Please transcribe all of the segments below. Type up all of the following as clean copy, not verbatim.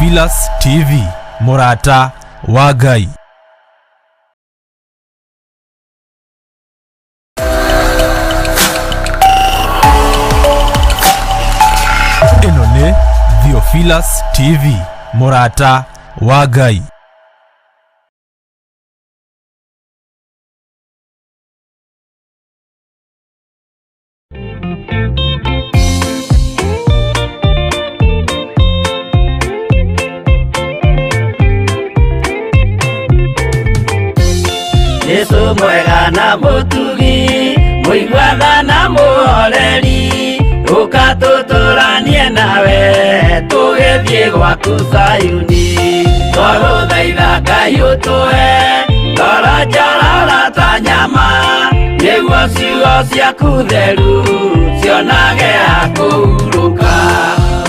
Theophilus TV, mũrata wa Ngai. Ĩno nĩ Theophilus TV, mũrata wa Ngai. Jesu mwega na mũtugi mũiguana na mũhoreri ũka tũtũranie nawe tũgĩthiĩ gwaku Zayuni. Twagũthaitha Ngai ũtũhe ngoro njororo ta nyama nĩguo ciugo ciaku theru cionage ha kũhurũka.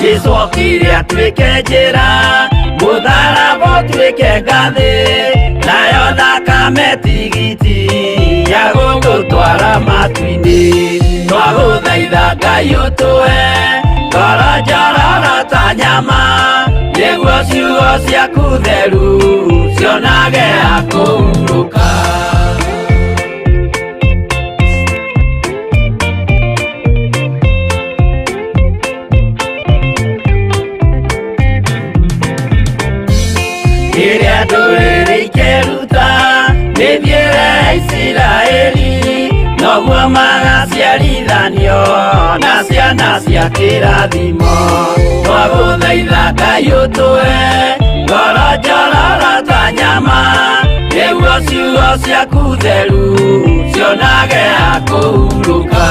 Jesu okire atuĩke njĩra mũtharaba ũtuĩke ngathĩ nayo thakame tigiti ya gũgũtwara matu-inĩ. Twagũthaitha Ngai ũtũhe ngoro njororo ta nyama nĩguo ciugo ciaku theru cionage ha kũhurũka. Rĩrĩa ndũrĩrĩ ikeruta mĩthiĩre ya Isiraeli noguo magaciarithanio na ciana cia kĩrathimo. Twagũthaitha Ngai ũtũhe ngoro njororo ta nyama nĩguo ciugo ciaku theru cionage ha kũhurũka.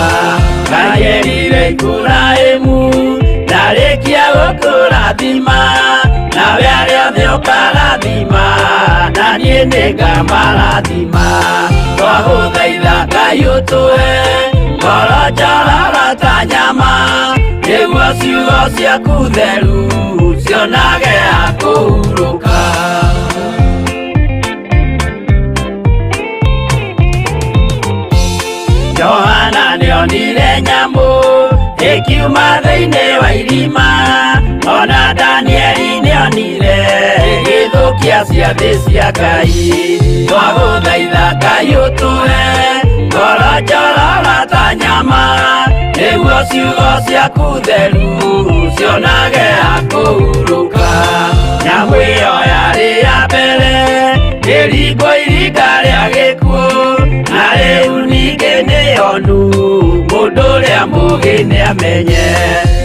Ngai erire Iburahĩmu ndarĩkia gũkũrathima nawe arĩa othe ũkarathima na niĩ nĩngamarathima. Twagũthaitha Ngai ũtũhe ngoro njororo ta nyama nĩguo ciugo ciaku theru cionage ha kũhurũka. Johana nĩonire nyamũ ĩkiuma thĩinĩ wa irima ona Danieli nĩonire ĩgĩthũkia ciathĩ cia Ngai. Twagũthaitha Ngai ũtũhe ngoro njororo ta nyama nĩguo ciugo ciaku theru cionage ha kũhurũka. Nyamũ ĩyo yarĩ ya mbere ĩringwo iringa rĩa gĩkuũ na rĩu ningĩ nĩyonu mũndũ ũrĩa mũũgĩ nĩamenye.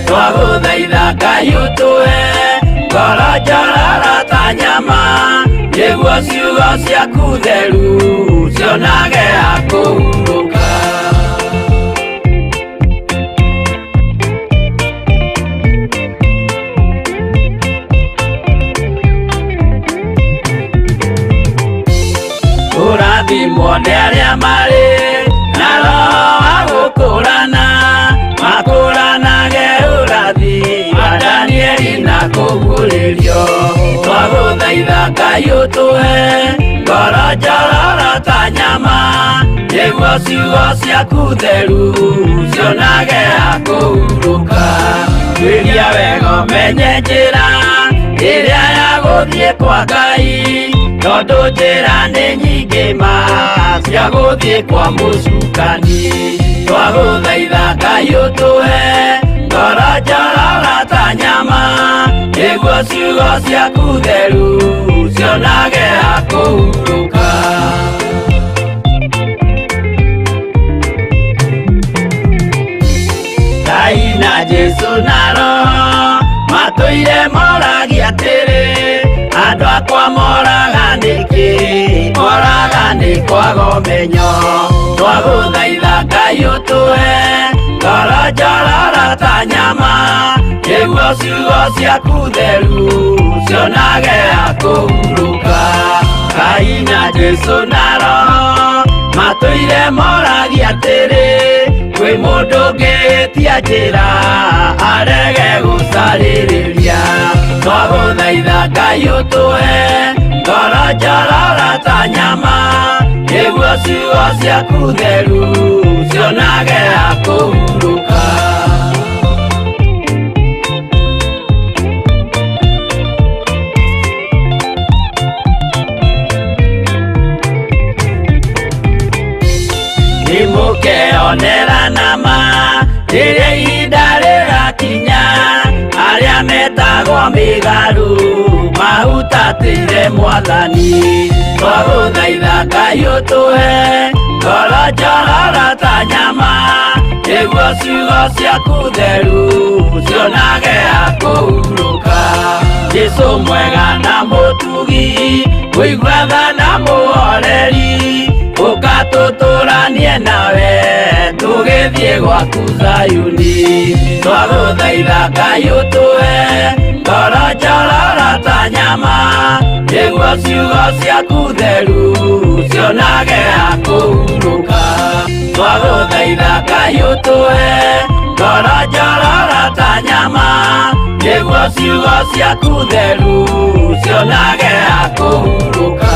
Twagũthaitha Ngai ũtũhe ngoro njororo ta nyama nĩguo ciugo ciaku theru cionage ha kũhurũka. Kũrathimwo nĩ arĩa marĩ na roho wa gũkũrana makũranage ũrathi wa Danieli na kũguũrĩrio. Twagũthaitha Ngai ũtũhe ngoro njororo ta nyama nĩguo ciugo ciaku theru cionage ha kũhurũka. Tuĩria wega ũmenye njĩra ĩrĩa ya gũthiĩ kwa Ngai tondũ njĩra nĩ nyingĩ ma cia gũthiĩ kwa mũcukani. Twagũthaitha Ngai ũtũhe ngoro njororo ta nyama nĩguo ciugo ciaku theru cionage ha kũhurũka. Ngai na Jesu na Roho matũire moragia atĩrĩ andũ akwa moraga nĩkĩ moraga nĩ kwaga ũmenyo. Twagũthaitha Ngai ũtũhe ngoro njororo ta nyama nĩguo ciugo ciaku theru cionage ha kũhurũka. Ngai na Jesu na Roho matũire moragia atĩrĩ kwĩ mũndũ ũngĩtia njĩra arege gũcarĩrĩria. Twagũthaitha Ngai ũtũhe ngoro njororo ta nyama nĩguo ciugo ciaku theru cionage ha kũhurũka. Nĩmũkeonera nama rĩrĩa ihinda rĩgakinya, arĩa metagwo mĩgarũ mahutatĩire Mwathani. Twagũthaitha Ngai ũtũhe ngoro njororo ta nyama, nĩguo ciugo ciaku theru cionage ha kũhurũka. Jesũ mwega na mũtugi, mũigua tha na mũhoreri, ũka tũtũranie nawe tũgĩthiĩ gwaku Zayuni. Twagũthaitha Ngai ũtũhe ngoro njororo ta nyama, nĩguo ciugo ciaku theru cionage ha kũhurũka. Twagũthaitha Ngai ũtũhe ngoro njororo ta nyama, nĩguo ciugo ciaku theru cionage ha kũhurũka.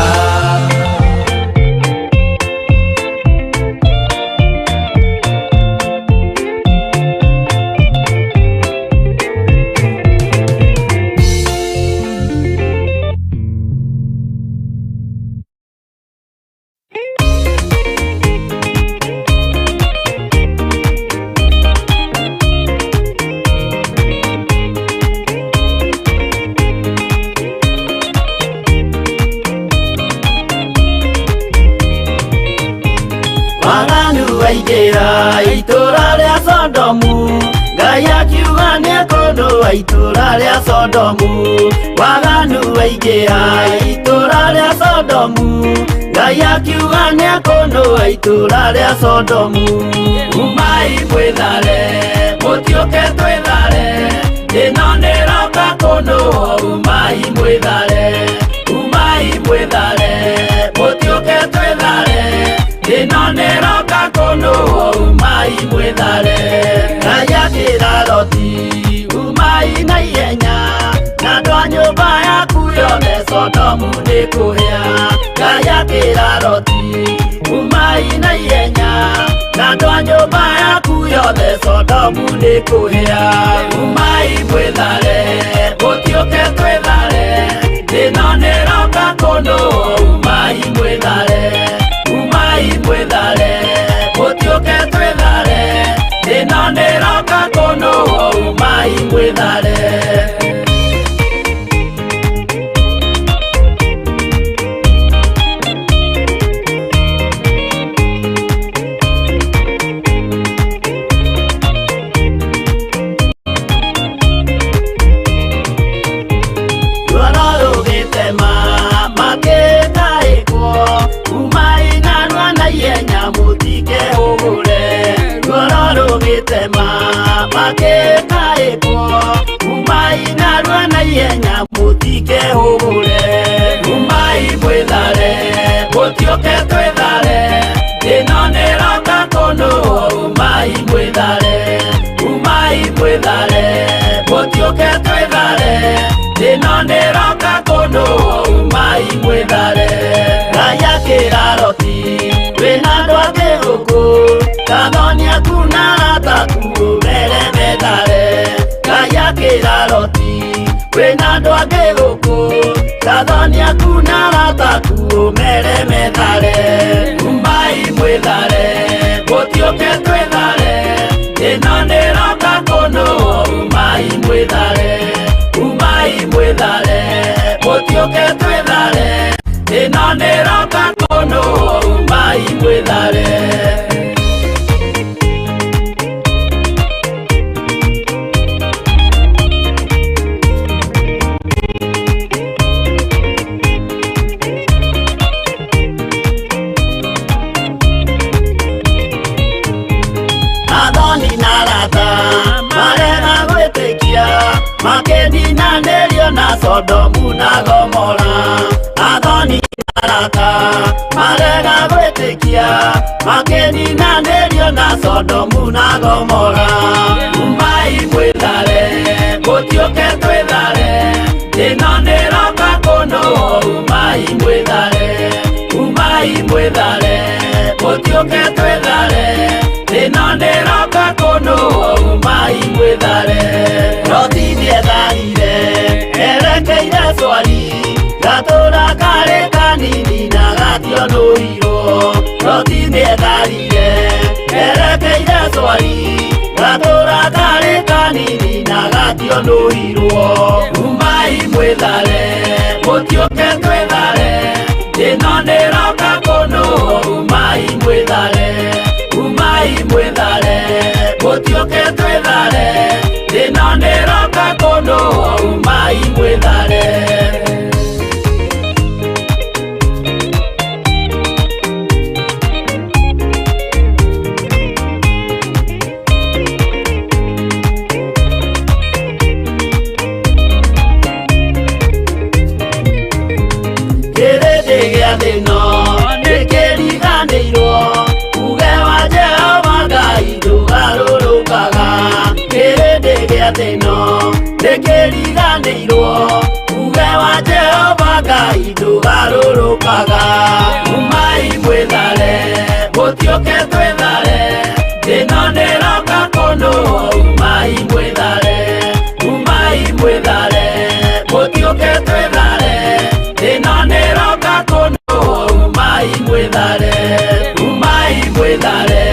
Waganu waingĩra itũũra rĩa Sodomu, Ngai akiuga nĩekũndũa itũũra rĩa Sodomu. Waganu waingĩra itũũra rĩa Sodomu, Ngai akiuga nĩekũndũa itũũra rĩa Sodomu. Umai mwĩthare, mũtiũke twĩthare, ĩno nĩroka kũndũo. Umai mwĩthare, umai mwĩthare, mũtiũke twĩthare, ĩno nĩroka kũndũo. Umai mwĩthare. Ngai akĩra Loti, umai na ihenya, na andũ a nyũmba yaku yothe Sodomu nĩkũhĩa. Ngai akĩra Loti, umai na ihenya, na andũ a nyũmba yaku yothe Sodomu nĩkũhĩa. Umai mwĩthare, mũtiũke twĩthare, ĩno nĩroka kũndũo. Umai mwĩthare, umai mwĩthare, mũtiũke twĩthare, ĩno nĩroka kũndũo. Umai mwĩthare. Ruoro rũgĩtema makĩtaĩkwo, umai narua na ihenya mũtikehũgũre. Ruoro rũgĩtema makĩtaĩkwo, umai narua na ihenya mũtikehũgũre. Umai mwĩthare, mũtiũke twĩthare, ĩno nĩroka kũndũo. Umai mwĩthare, umai mwĩthare, mũtiũke twĩthare, ĩno nĩroka kũndũo. Umai mwĩthare. Ngai akĩra Loti, wĩna andũ angĩ gũkũ, kathoni aku na arata aku ũmere methare. Ngai akĩra Loti, wĩna andũ angĩ gũkũ, kathoni aku na arata aku ũmere methare. Umai mwĩthare, mũtiũke twĩthare, ĩno nĩroka kũndũo. Umai mwĩthare, umai mwĩthare, mũtiũke twĩthare, ĩno nĩroka kũndũo. Umai mwĩthare. Athoni na arata marega gwĩtĩkia, makĩninanĩrio na Sodomu na Gomora. Athoni na arata marega gwĩtĩkia, makĩninanĩrio na Sodomu na Gomora. Umai mwĩthare, mũtiũke twĩthare, ĩno nĩroka kũndũo. Umai mwĩthare, umai mwĩthare, mũtiũke twĩthare, ĩno nĩroka kũndũo. Umai mwĩthare. Loti nĩetharire erekeire Swari, gatũra karĩ kanini na gationũirwo. Loti nĩetharire Nĩciũnũhirwo. Umai mwĩthare, mũtiũke twĩthare, ĩno nĩroka kũnũhwo. Umai mwĩthare, umai mwĩthare, mũtiũke twĩthare, ĩno nĩroka kũnũhwo. Umai mwĩthare. Kĩrĩndĩ gĩa thĩ ĩno nĩkĩriganĩirwo, uge wa Jehova Ngai ndũgarũrũkaga. Kĩrĩndĩ gĩa thĩ ĩno nĩkĩriganĩirwo, uge wa Jehova Ngai ndũgarũrũkaga. Umai mwĩthare, mũtiũke twĩthare, ĩno nĩroka kũnũhwo. Umai mwĩthare, umai mwĩthare, mũtiũke twĩthare, ĩno nĩroka kũnũhwo. Umai mwĩthare, umai mwĩthare,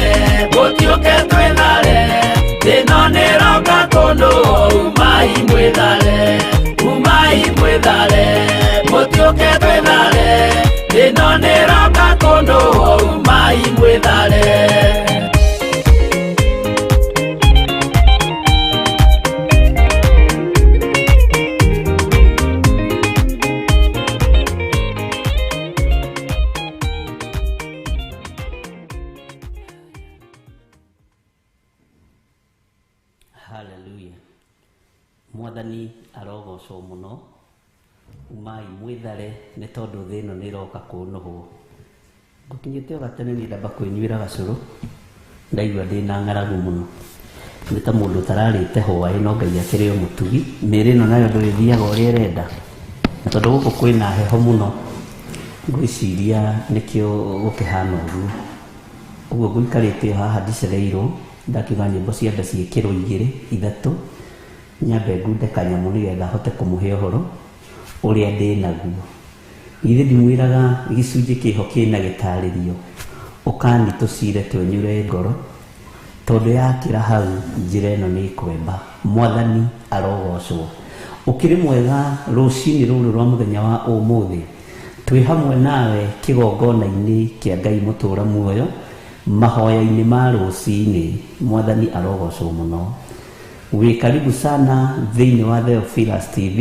mũtiũke twĩthare, ĩno nĩroka kũnũhwo. Umai mwĩthare, umai mwĩthare, mũtiũke twĩthare, ĩno nĩroka kũnũhwo. Umai mwĩthare. Haleluya. Mwathani arogocwo mũno. Umai mwĩthare nĩ tondũ thĩ ĩno nĩ ĩroka kũnũhwo. Ngũkinyĩte o gatene niĩ ndamba kwĩnyuĩra gacũrũ, ndaigua ndĩna ng'aragu mũno. Nĩ ta mũndũ ũtararĩte hwaĩ no Ngai akĩrĩ o mũtugi. Mĩĩrĩ ĩno nayo ndũrĩthiaga ũrĩa ĩrenda. Na tondũ gũkũ kwĩna heho mũno, ngwĩciria nĩkĩo gũkĩhana ũguo. Ũguo ngũikarĩte o haha ndicereirwo, ndakiuga nyĩmbo ciambe ciĩkĩrwo igĩrĩ, ithatũ, nyambe ngunde kanyamũ nĩgetha hote kũmũhe ũhoro ũrĩa ndĩnaguo. Githĩ ndimwĩraga gĩcunjĩ kĩho kĩna gĩtarĩrio, ũkani tũcire twenyure ngoro, tondũ yakĩra hau njĩra ĩno nĩ ĩkwemba. Mwathani arogocwo. Ũkĩrĩ mwega rũcinĩ rũrũ rwa mũthenya wa ũmũthĩ, twĩ hamwe nawe kĩgongona-inĩ kĩa Ngai mũtũra muoyo, mahoya-inĩ ma rũcinĩ. Mwathani arogocwo mũno. Wĩ karibu sana thĩinĩ wa Theophilus TV,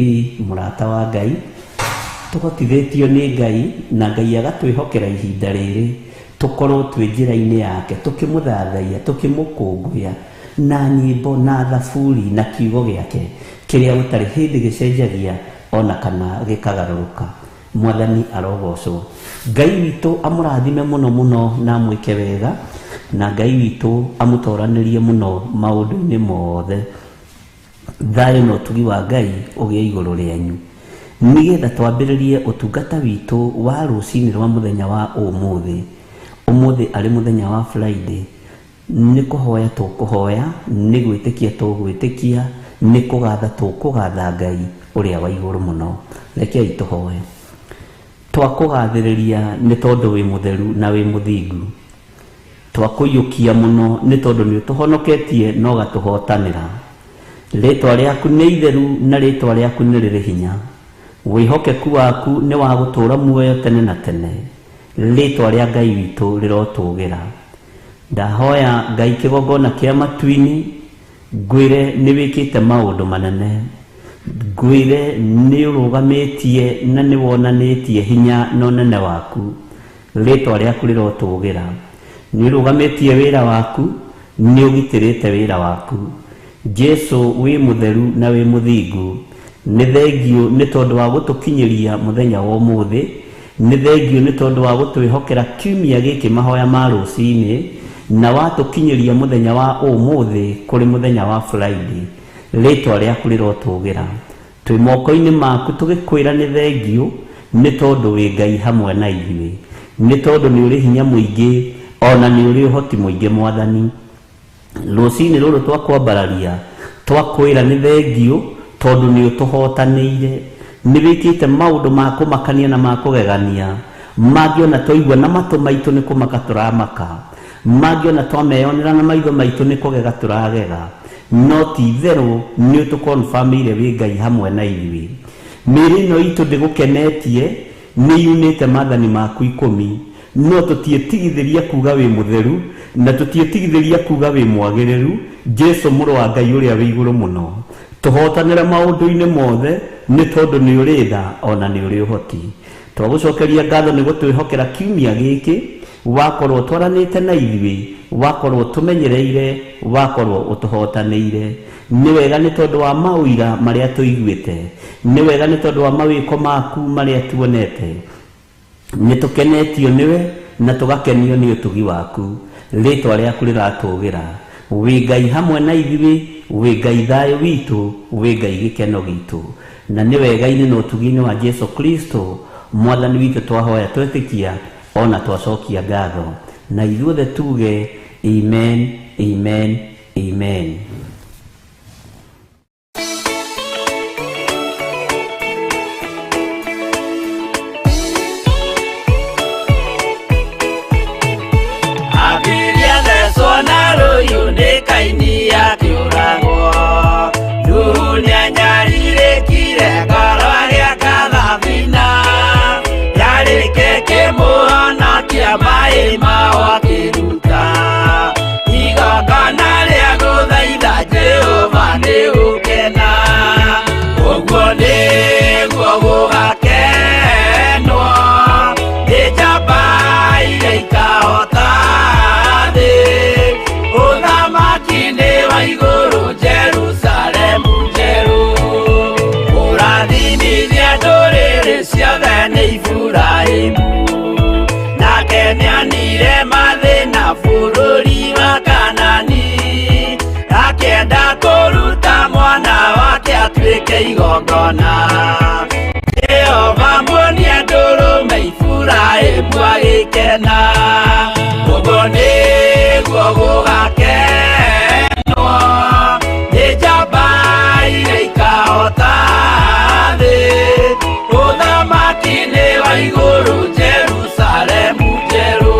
mũrata wa Ngai. Tũhotithĩtio nĩ Ngai na Ngai agatwĩhokera ihinda rĩrĩ tũkorwo twĩ njĩra-inĩ yake, tũkĩmũthathaiya, tũkĩmũkũngũya na nyĩmbo na thaburi na kiugo gĩake kĩrĩa gũtarĩ hĩndĩ gĩcenjagia ona kana gĩkagarũrũka. Mwathani arogocwo. Ngai witũ amũrathime mũno mũno na amwĩke wega, na Ngai witũ amũtoranĩrie mũno maũndũ-inĩ mothe. Thayũ na ũtugi wa Ngai ũgĩe igũrũ rĩanyu, nĩgetha twambĩrĩrie ũtungata witũ wa rũcinĩ rwa mũthenya wa ũmũthĩ. Ũmũthĩ arĩ mũthenya wa Friday, nĩ kũhoya tũkũhoya, nĩ gwĩtĩkia tũgwĩtĩkia, nĩ kũgatha tũkũgatha Ngai ũrĩa wa igũrũ mũno. Rekei tũhoe. Twakũgathĩrĩria nĩ tondũ wĩ mũtheru na wĩ mũthingu. Twakũiyũkia mũno nĩ tondũ nĩ ũtũhonoketie na ũgatũhotanĩra. Rĩtwa rĩaku nĩ itheru na rĩtwa rĩaku nĩ rĩrĩ hinya. Wĩhokeku waku nĩ wa gũtũũra muoyo tene na tene. Rĩtwa rĩa Ngai witũ rĩrotũgĩra. Ndahoya Ngai kĩgongona kĩa matu-inĩ, ngwĩre nĩ wĩkĩte maũndũ manene. Ngwĩre nĩ ũrũgamĩtie na nĩ wonanĩtie hinya na ũnene waku. Rĩtwa rĩaku rĩrotũgĩra. Nĩ ũrũgamĩtie wĩra waku, nĩ ũgitĩrĩte wĩra waku. Jesu wĩ mũtheru na wĩ mũthingu. Nĩ thengiũ nĩ tondũ wa gũtũkinyĩria mũthenya wa ũmũthĩ. Nĩ thengiũ nĩ tondũ wa gũtwĩhokera kiumia gĩkĩ mahoya ma rũcinĩ, na watũkinyĩria mũthenya wa ũmũthĩ kũrĩ mũthenya wa Friday. Rĩtwa rĩaku rĩrotũgĩra. Twĩ moko-inĩ maku tũgĩkwĩra nĩ thengiũ nĩ tondũ wĩ Ngai hamwe na ithuĩ. Nĩ tondũ nĩ ũrĩ hinya mũingĩ ona nĩ ũrĩ ũhoti mũingĩ Mwathani. Rũcinĩ rũrũ twakwambararia, twakwĩra nĩ thengiũ tondũ nĩ ũtũhotanĩire. Nĩ wĩkĩte maũndũ ma kũmakania na ma kũgegania, mangĩ ona twaigua na matũ maitũ nĩ kũmaka tũramaka, mangĩ ona twameyonera na maitho maitũ nĩ kũgega tũragega. No ti itherũ nĩ ũtũkonfamĩire wĩ Ngai hamwe na ithuĩ. Mĩĩrĩ ĩno itũ ndĩgũkenetie, nĩ yunĩte maathani maku 10, no tũtiĩtigithĩria kuga wĩ mũtheru, na tũtiĩtigithĩria kuga wĩ mwagĩrĩru, Jesu mũrũ wa Ngai ũrĩa wĩ igũrũ mũno. Tũhotanĩre maũndũ-inĩ mothe, nĩ tondũ nĩ ũrĩ tha ona nĩ ũrĩ ũhoti. Twagũcokeria ngatho nĩ gũtwĩhokera kiumia gĩkĩ, wakorwo twaranĩte na ithuĩ, wakorwo tũmenyereire, wakorwo ũtũhotanĩire. Nĩ wega nĩ tondũ wa maũira marĩa tũiguĩte, nĩ wega nĩ tondũ wa mawĩko maku marĩa tuonete. Nĩ tũkenetio nĩwe na tũgakenio nĩ ũtugi waku. Rĩtwa rĩaku rĩratũgĩra. Wĩ Ngai hamwe na ithuĩ, wĩ Ngai thayũ witũ, wĩ Ngai gĩkeno gitũ. Na nĩ wega-inĩ na ũtugi-inĩ wa Jesu Kristo mwathani witũ twahoya twetĩkia ona twacokia ngatho. Na ithuothe tuge amen, amen, amen. Abiria thecwo na rũhiũ nĩ Kaini akĩũragwo. Nuhu nĩanyarirĩkire ngoro agĩaka thabina. Yarĩke kĩmũhonokia maĩ mao akĩruta. Igongona rĩa gũthaitha Jehova nĩ gũkena. Ũguo nĩguo gũgakenwo nĩ njamba iria ikahota thĩ. Ũthamaki nĩ wa igũrũ Jerusalemu njerũ. Kũrathimithia ndũrĩrĩ ciothe nĩ Iburahĩmu. Nake nĩonire mathĩna bũrũri wa Kanani. Akĩenda kũruta mwana wake atuĩke igongona. Jehova muonie ndũrũme Iburahĩmu agĩkena. Ũguo nĩguo gũgakenwo nĩ njamba iria ikahota thĩ. Ũthamaki nĩ wa igũrũ Jerusalemu njerũ.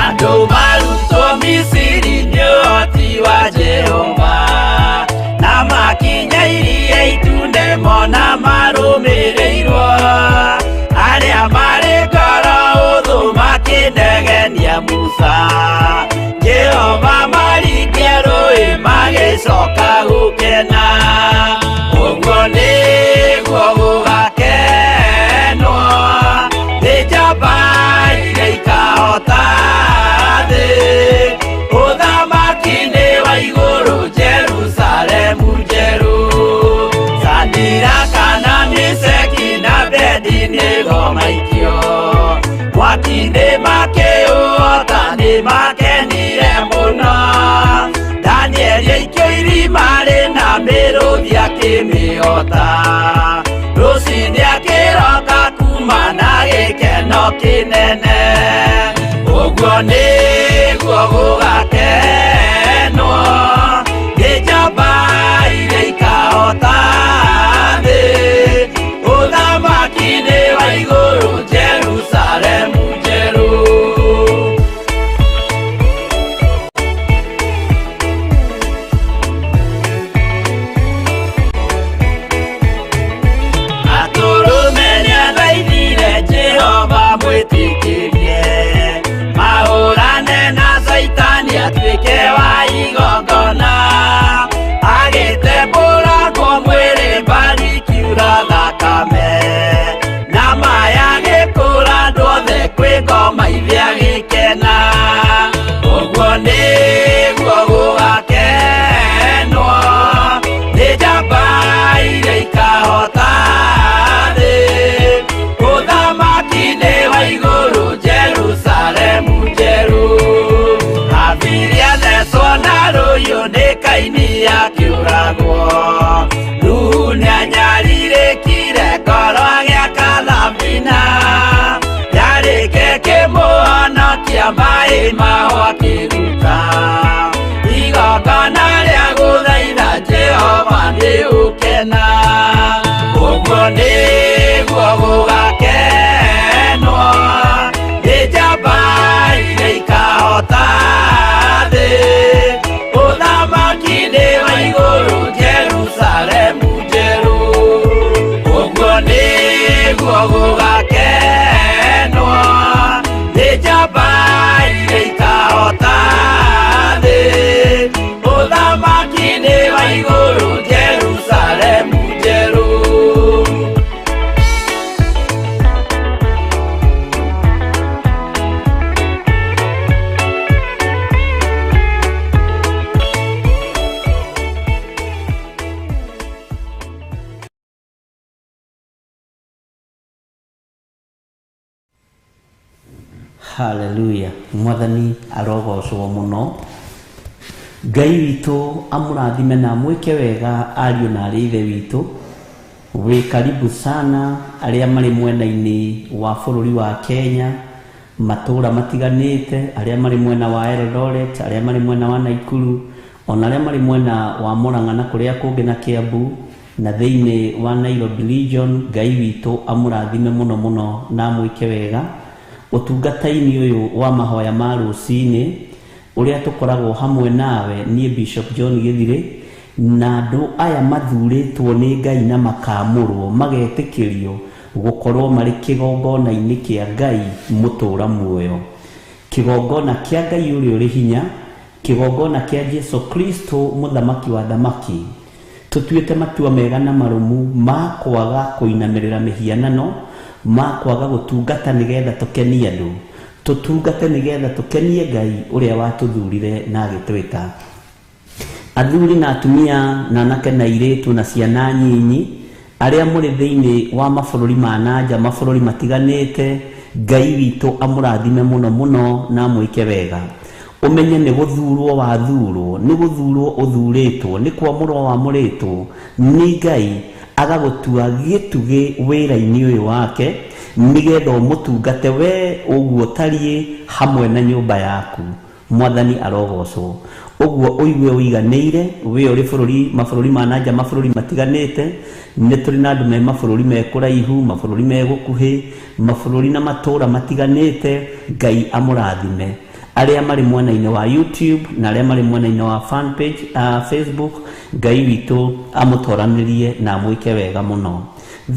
Andũ marutwo Misiri nĩ ũhoti wa Jehova, na makinya iria itune mona marũmĩrĩirwo. Arĩa marĩ ngoro ũthũ makĩnegenia Musa, Jehova maringia rũĩ magĩcoka gũkena. Ũguo nĩguo gũgakenwo nĩ njamba iria ikahota thĩ. Ũthamaki nĩ wa igũrũ Jerusalemu njerũ. Sadiraka na Meshaki na Abednego maikio mwaki-inĩ makĩũhota nĩ makenire mũno. Danieli aikio irima rĩna mĩrũthi akĩmĩhota. Rũcinĩ akĩroka kuma na gĩkeno kĩnene. Ũguo nĩguo gũgakenwo nĩ njamba iria ikahota thĩ. Ũthamaki nĩ wa igũrũ Jerusalemu njerũ. Atũrũme nĩathaithire Jehova mwĩtĩkĩrie, mahũrane na Caitani atuĩke wa igongona. Agĩtembũrangwo mwĩrĩ mbari ikiura thakame, na maya agĩkũra andũ othe kwĩ ngoma ithe agĩkena. Ũguo nĩguo gũgakenwo nĩ njamba iria ikahota thĩ. Ũthamaki nĩ wa igũrũ Jerusalemu njerũ. Abiria thecwo na rũhiũ nĩ Kaini akĩũragwo. Nuhu nĩanyarirĩkire ngoro agĩaka thabina. Yarĩke kĩmũhonokia maĩ mao akĩruta. Igongona rĩa gũthaitha Jehova nĩ ũkena. Ũguo nĩguo Haleluya. Mwathani arogocwo mũno. Ngai witũ amũrathime na amwĩke wega ariũ na arĩ ithe witũ. Wĩ karibu sana arĩa marĩ mwena-inĩ wa bũrũri wa Kenya, matũra matiganĩte, arĩa marĩ mwena wa Eldoret, arĩa marĩ mwena wa Naikuru, ona arĩa marĩ mwena wa Murang'a na kũrĩa kũngĩ na Kiambu na thĩinĩ wa Nairobi region. Ngai witũ amũrathime mũno mũno na amwĩke wega ũtungata-inĩ ũyũ wa mahoya ma rũcinĩ ũrĩa tũkoragwo hamwe nawe niĩ Bishop John Githire na andũ aya mathurĩtwo nĩ Ngai na makamũrwo magetĩkĩrio gũkorwo marĩ kĩgongona-inĩ kĩa Ngai mũtũra muoyo, kĩgongona kĩa Ngai ũrĩa ũrĩ hinya, kĩgongona kĩa Jesu Kristo mũthamaki wa thamaki. Tũtuĩte matua mega na marũmu ma kwaga kũinamĩrĩra mĩhianano, ma kwaga gũtungata nĩgetha tũkenie andũ, tũtungate nĩgetha tũkenie Ngai ũrĩa watũthurire na agĩtwĩta. Athuri na atumia na anake na airĩtu na ciana nyinyi arĩa mũrĩ thĩinĩ wa mabũrũri ma nanja, mabũrũri matiganĩte, Ngai witũ amũrathime mũno mũno na amwĩke wega. Ũmenye nĩ gũthurwo wathurwo, nĩ gũthurwo ũthurĩtwo, nĩ kwamũrwo wamũrĩtwo nĩ Ngai agagũtua gĩtugĩ wĩra-inĩ ũyũ wake nĩgetha ũmũtungate we ũguo ũtariĩ hamwe na nyũmba yaku. Mwathani arogocwo. Ũguo ũigue ũiganĩire wĩ ũrĩ bũrũri, mabũrũri ma nanja, mabũrũri matiganĩte. Nĩ tũrĩ na andũ me mabũrũri me kũraihu, mabũrũri me gũkuhĩ, mabũrũri na matũra matiganĩte. Ngai amũrathime. Arĩa marĩ mwena-inĩ wa YouTube na arĩa marĩ mwena-inĩ wa fan page, Facebook, Ngai witũ amũtoranĩrie na amwĩke wega mũno.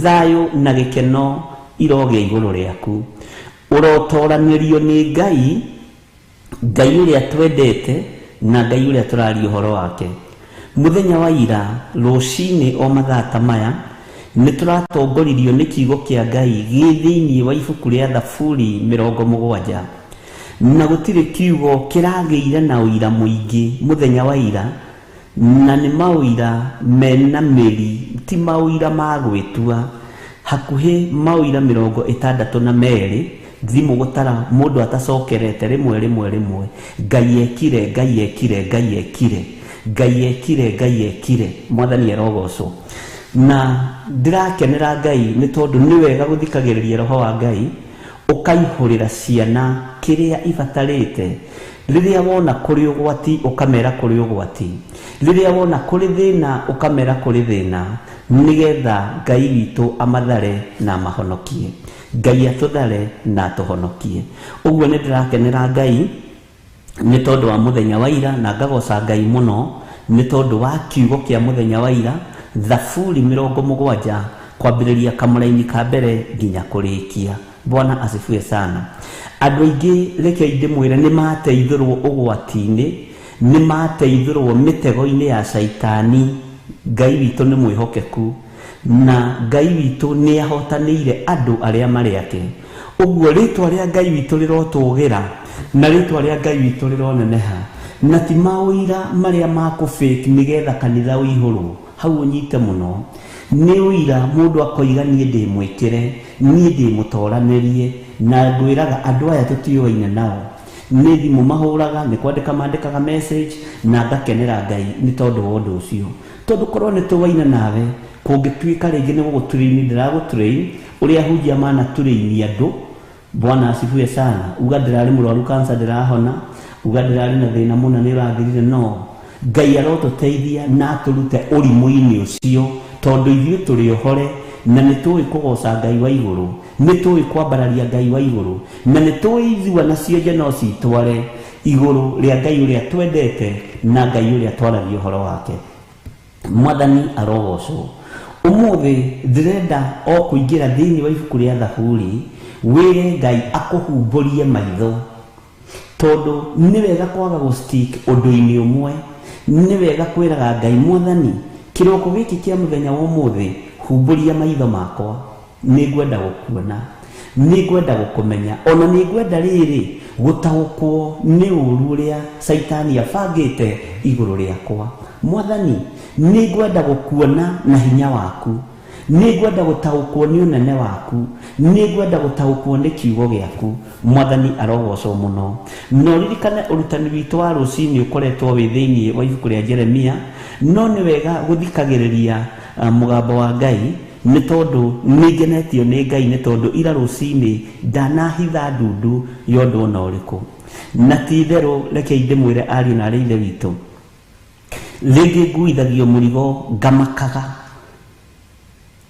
Thayũ na gĩkeno irogĩa igũrũ rĩaku. Ũrotoranĩrio nĩ Ngai, Ngai ũrĩa twendete na Ngai ũrĩa tũraria ũhoro wake. Mũthenya wa ira rũcinĩ o mathaa ta maya nĩ tũratongoririo nĩ kiugo kĩa Ngai gĩ thĩinĩ wa ibuku rĩa Thaburi 70, na gũtirĩ kiugo kĩragĩire na ũira mũingĩ mũthenya wa ira, na nĩ maũira mena mĩri, ti maũira ma gwĩtua, hakuhĩ maũira 62 thimũ gũtara mũndũ atacokerete rĩmwe rĩmwe rĩmwe. Ngai ekire, Ngai ekire, Ngai ekire, Ngai ekire, Ngai ekire. Mwathani arogocwo. Na ndĩrakenera Ngai nĩ tondũ nĩ wega gũthikagĩrĩria roho wa Ngai ũkaihũrĩra ciana kĩrĩa ibatarĩte. Rĩrĩa wona kũrĩ ũgwati ũkamera kũrĩ ũgwati, rĩrĩa wona kũrĩ thĩna ũkamera kũrĩ thĩna, nĩgetha Ngai witũ amathare na amahonokie. Ngai atũthare na atũhonokie. Ũguo nĩ ndĩrakenera Ngai nĩ tondũ wa mũthenya wa ira, na ngagoca Ngai mũno nĩ tondũ wa kiugo kĩa mũthenya wa ira, Thaburi 70 kwambĩrĩria kamũraini ka mbere nginya kũrĩkia. Bwana asifiwe sana. Andũ aingĩ reke ndĩmwĩre nĩ mateithũrwo ũgwati-inĩ, nĩ mateithũrwo mĩtego-inĩ ya caitani. Ngai witũ nĩ mwĩhokeku na Ngai witũ nĩ ahotanĩire andũ arĩa marĩ ake. Ũguo rĩtwa rĩa Ngai witũ rĩrotũgĩra na rĩtwa rĩa Ngai witũ rĩroneneha, na ti maũira marĩa ma kũ-fake nĩgetha kanitha ũihũrwo. Hau ũnyite mũno. Nĩ ũira mũndũ akoiga niĩ ndĩ mwĩkĩre, niĩ ndĩ mũtoranĩrie, na ngwĩraga andũ aya tũtiũaine nao. Nĩ thimũ mahũraga, nĩ kwandĩka mandĩkaga message, na ngakenera Ngai nĩ tondũ wa ũndũ ũcio. Tondũ korwo nĩ tũwaine nawe, kũngĩtuĩka rĩngĩ nĩ gũgũtrain ndĩragũtrain, ũrĩa hunjia mana train andũ. Bwana asifiwe sana. Uga ndĩrarĩ mũrwaru cancer ndĩrahona, uga ndĩrarĩ na thĩna mũna nĩ ũrathirire, no Ngai arotũteithia na atũrute ũrimũ-inĩ ũcio, tondũ ithuĩ tũrĩ ũhore na nĩ tũĩ kũgoca Ngai wa igũrũ, nĩ tũĩ kwambararia Ngai wa igũrũ, na nĩ tũĩ ithua na cionje no citware igũrũ rĩa Ngai ũrĩa twendete na Ngai ũrĩa twaragia ũhoro wake. Mwathani arogocwo. Ũmũthĩ ndĩrenda o kũingĩra thĩinĩ wa ibuku rĩa Thaburi, wĩre Ngai akũhumbũrie maitho, tondũ nĩ wega kwaga gũ-stick ũndũ-inĩ ũmwe. Nĩ wega kwĩraga Ngai, Mwathani, kĩroko gĩkĩ kĩa mũthenya wa ũmũthĩ humbũria maitho makwa, nĩ ngwenda gũkuona, nĩ ngwenda gũkũmenya, ona nĩ ngwenda rĩrĩ gũtaũkwo nĩ ũru ũrĩa caitani abangĩte igũrũ rĩakwa. Mwathani, nĩ ngwenda gũkuona na hinya waku, Nĩ ngwenda gũtaũkwo nĩ ũnene waku, nĩ ngwenda gũtaũkwo nĩ kiugo gĩaku. Mwathani arogocwo mũno. Na ũririkane ũrutani witũ wa rũcinĩ ũkoretwo wĩ thĩinĩ wa ibuku rĩa Jeremia, no nĩ wega gũthikagĩrĩria mũgambo wa Ngai, nĩ tondũ nĩ ngenetio nĩ Ngai, nĩ tondũ ira rũcinĩ ndanahitha ndundu ya ũndũ ona ũrĩkũ. Na ti itherũ, rekei ndĩmwĩre ariũ na arĩ ithe witũ, rĩngĩ nguithagio mũrigo ngamakaga,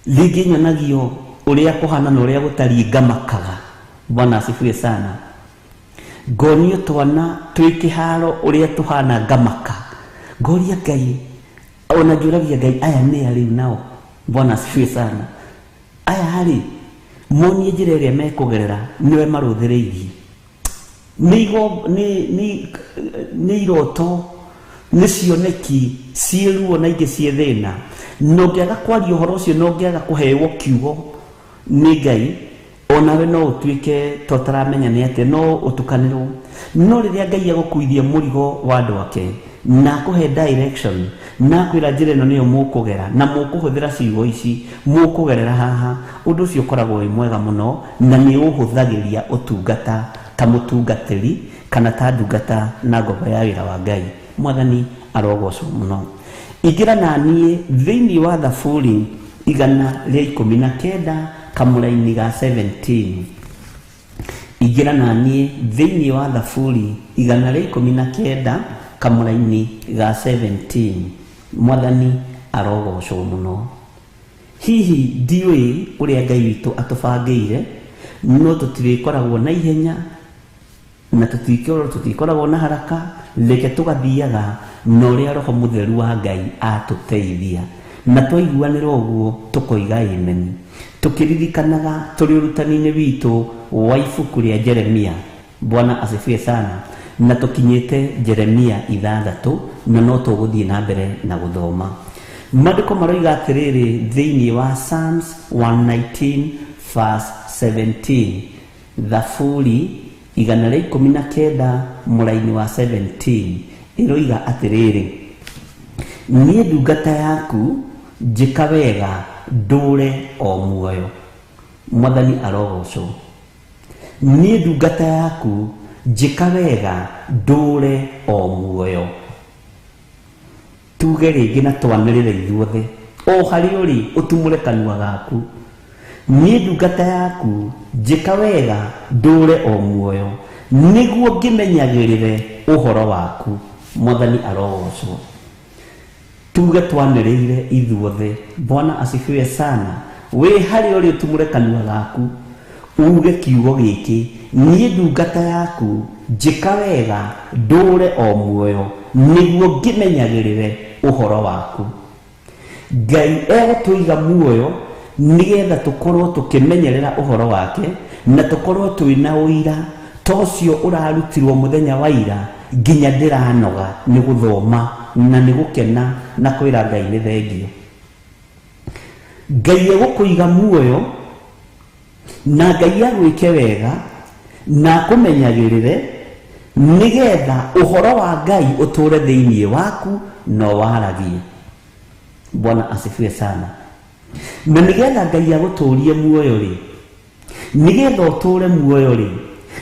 rĩngĩ nyonagio ũrĩa kũhana na ũrĩa gũtariĩ ngamakaga. Bwana asifiwe sana. Ngonio twana twĩ kĩharo ũrĩa tũhana ngamaka, ngoria Ngai, ona njũragia Ngai, aya nĩ a rĩu nao? Bwana asifiwe sana. Aya rĩ, monie njĩra ĩrĩa mekũgerera, nĩwe marũthĩrĩirie, nĩ iroto, nĩ cioneki ciĩ ruo na ingĩ ciĩ thĩna. Na ũngĩaga kwaria ũhoro ũcio na ũngĩaga kũheo kiugo nĩ Ngai, onawe no ũtuĩke ta ũtaramenya nĩ atĩa, no ũtukanĩrwo. No rĩrĩa Ngai agũkuithia mũrigo wa andũ ake na akũhe direction na akwĩra njĩra ĩno nĩyo mũkũgera na mũkũhũthĩra ciugo ici, mũkũgerera haha, ũndũ ũcio ũkoragwo wĩ mwega mũno na nĩ ũhũthagĩria ũtungata ta mũtungatĩri kana ta ndungata na ngombo ya wĩra wa Ngai. Mwathani arogocwo mũno. Ingĩra na niĩ thĩinĩ wa Thaburi 119 kamũraini ga 17. Ingĩra na niĩ thĩinĩ wa Thaburi 119 kamũraini ga 17. Mwathani arogocwo mũno. Hihi ndiũĩ ũrĩa Ngai witũ atũbangĩire, no tũtirĩkoragwo na ihenya na tũtikoragwo na haraka. Reke tũgathiaga na ũrĩa Roho Mũtheru wa Ngai atũteithia, na twaiguanĩra ũguo tũkoiga amen, tũkĩririkanaga tũrĩ ũrutani-inĩ witũ wa ibuku rĩa Jeremia. Bwana asifiwe sana. Na tũkinyĩte Jeremia 6, na no tũgũthiĩ na mbere na gũthoma. Maandĩko maroiga atĩrĩrĩ thĩinĩ wa Psalms 119 verse 17, Thaburi 119 mũraini wa 17, ĩroiga atĩrĩrĩ: niĩ ndungata yaku, njĩka wega ndũre o muoyo. Mwathani arogocwo. Niĩ ndungata yaku, njĩka wega ndũre o muoyo. Tuge rĩngĩ na twanĩrĩre ithuothe, o harĩa ũrĩ ũtumũre kanua gaku: niĩ ndungata yaku, njĩka wega ndũre o muoyo, nĩguo ngĩmenyagĩrĩre ũhoro waku. Mwathani arogocwo. Tuge twanĩrĩire ithuothe. Bwana asifiwe sana. Wĩ harĩa ũrĩ ũtumũre kanua gaku uge kiugo gĩkĩ: niĩ ndungata yaku, njĩka wega ndũre o muoyo, nĩguo ngĩmenyagĩrĩre ũhoro waku. Ngai egũtũiga muoyo nĩgetha tũkorwo tũkĩmenyerera ũhoro wake na tũkorwo twĩna ũira ta ũcio ũrarutirwo mũthenya wa ira, nginya ndĩranoga nĩ gũthoma na nĩ gũkena na kwĩra Ngai nĩ thengio. Ngai egũkũiga muoyo na Ngai agwĩke wega na akũmenyagĩrĩre, nĩgetha ũhoro wa Ngai ũtũre thĩinĩ waku na waragie. Bwana asifiwe sana. Na nĩgetha Ngai agũtũrie muoyo rĩ, nĩgetha ũtũre muoyo rĩ,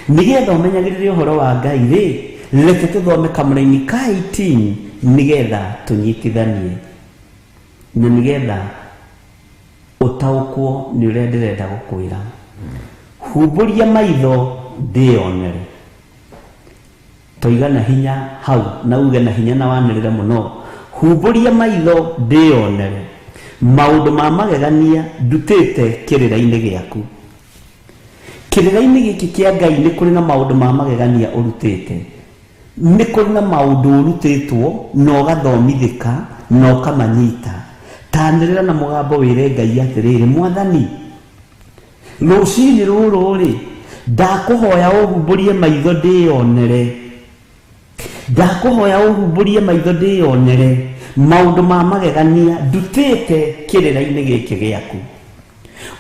nĩgetha ũmenyagĩrĩre ũhoro wa Ngai rĩ, reke tũthome kamũraini ka 18 nĩgetha tũnyitithanie na nĩgetha ũtaũkwo nĩ ũrĩa ndĩrenda gũkwĩra. Humbũria maitho ndĩyonere. Toiga na hinya hau na uge na hinya na wanĩrĩre mũno: humbũria maitho ndĩyonere maũndũ ma magegania ndutĩte kĩrĩra-inĩ gĩaku. Kĩrĩra-inĩ gĩkĩ kĩa Ngai nĩ kũrĩ na maũndũ ma magegania ũrutĩte, nĩ kũrĩ na maũndũ ũrutĩtwo na ũgathomithĩka na ũkamanyita. Tanĩrĩra na mũgambo wĩre Ngai atĩrĩrĩ: Mwathani, rũcinĩ rũrũ rĩ, ndakũhoya ũhumbũrie maitho ndĩyonere, ndakũhoya ũhumbũrie maitho ndĩyonere maũndũ ma magegania ndutĩte kĩrĩra-inĩ gĩkĩ gĩaku.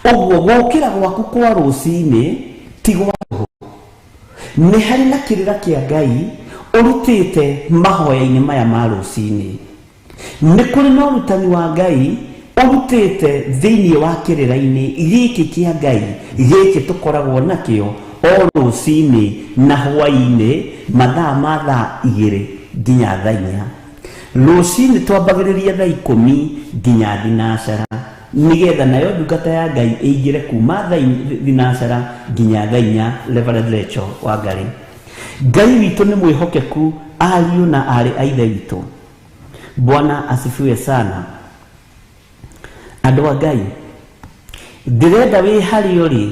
Ũguo gũkĩra gwaku kwa rũcinĩ ti gwa tũhũ, nĩ harĩ na kĩrĩra kĩa Ngai ũrutĩte mahoya-inĩ maya ma rũcinĩ. Nĩ kũrĩ na ũrutani wa Ngai Ũrutĩte thĩinĩ wa kĩrĩra-inĩ gĩkĩ kĩa Ngai gĩkĩ tũkoragwo nakĩo o rũcinĩ na hwaĩ-inĩ mathaa ma thaa 2 nginya thaa 4. Rũcinĩ twambagĩrĩria thaa 10 nginya 9 nĩgetha nayo ndungata ya Ngai ĩingĩre kuma thaa 9 nginya thaa 4. Reverend Rachel Wangari. Ngai witũ nĩ mwĩhokeku ariũ na aarĩ a Ithe witũ. Bwana asifiwe sana. Andũ a Ngai, ndĩrenda wĩ harĩa ũrĩ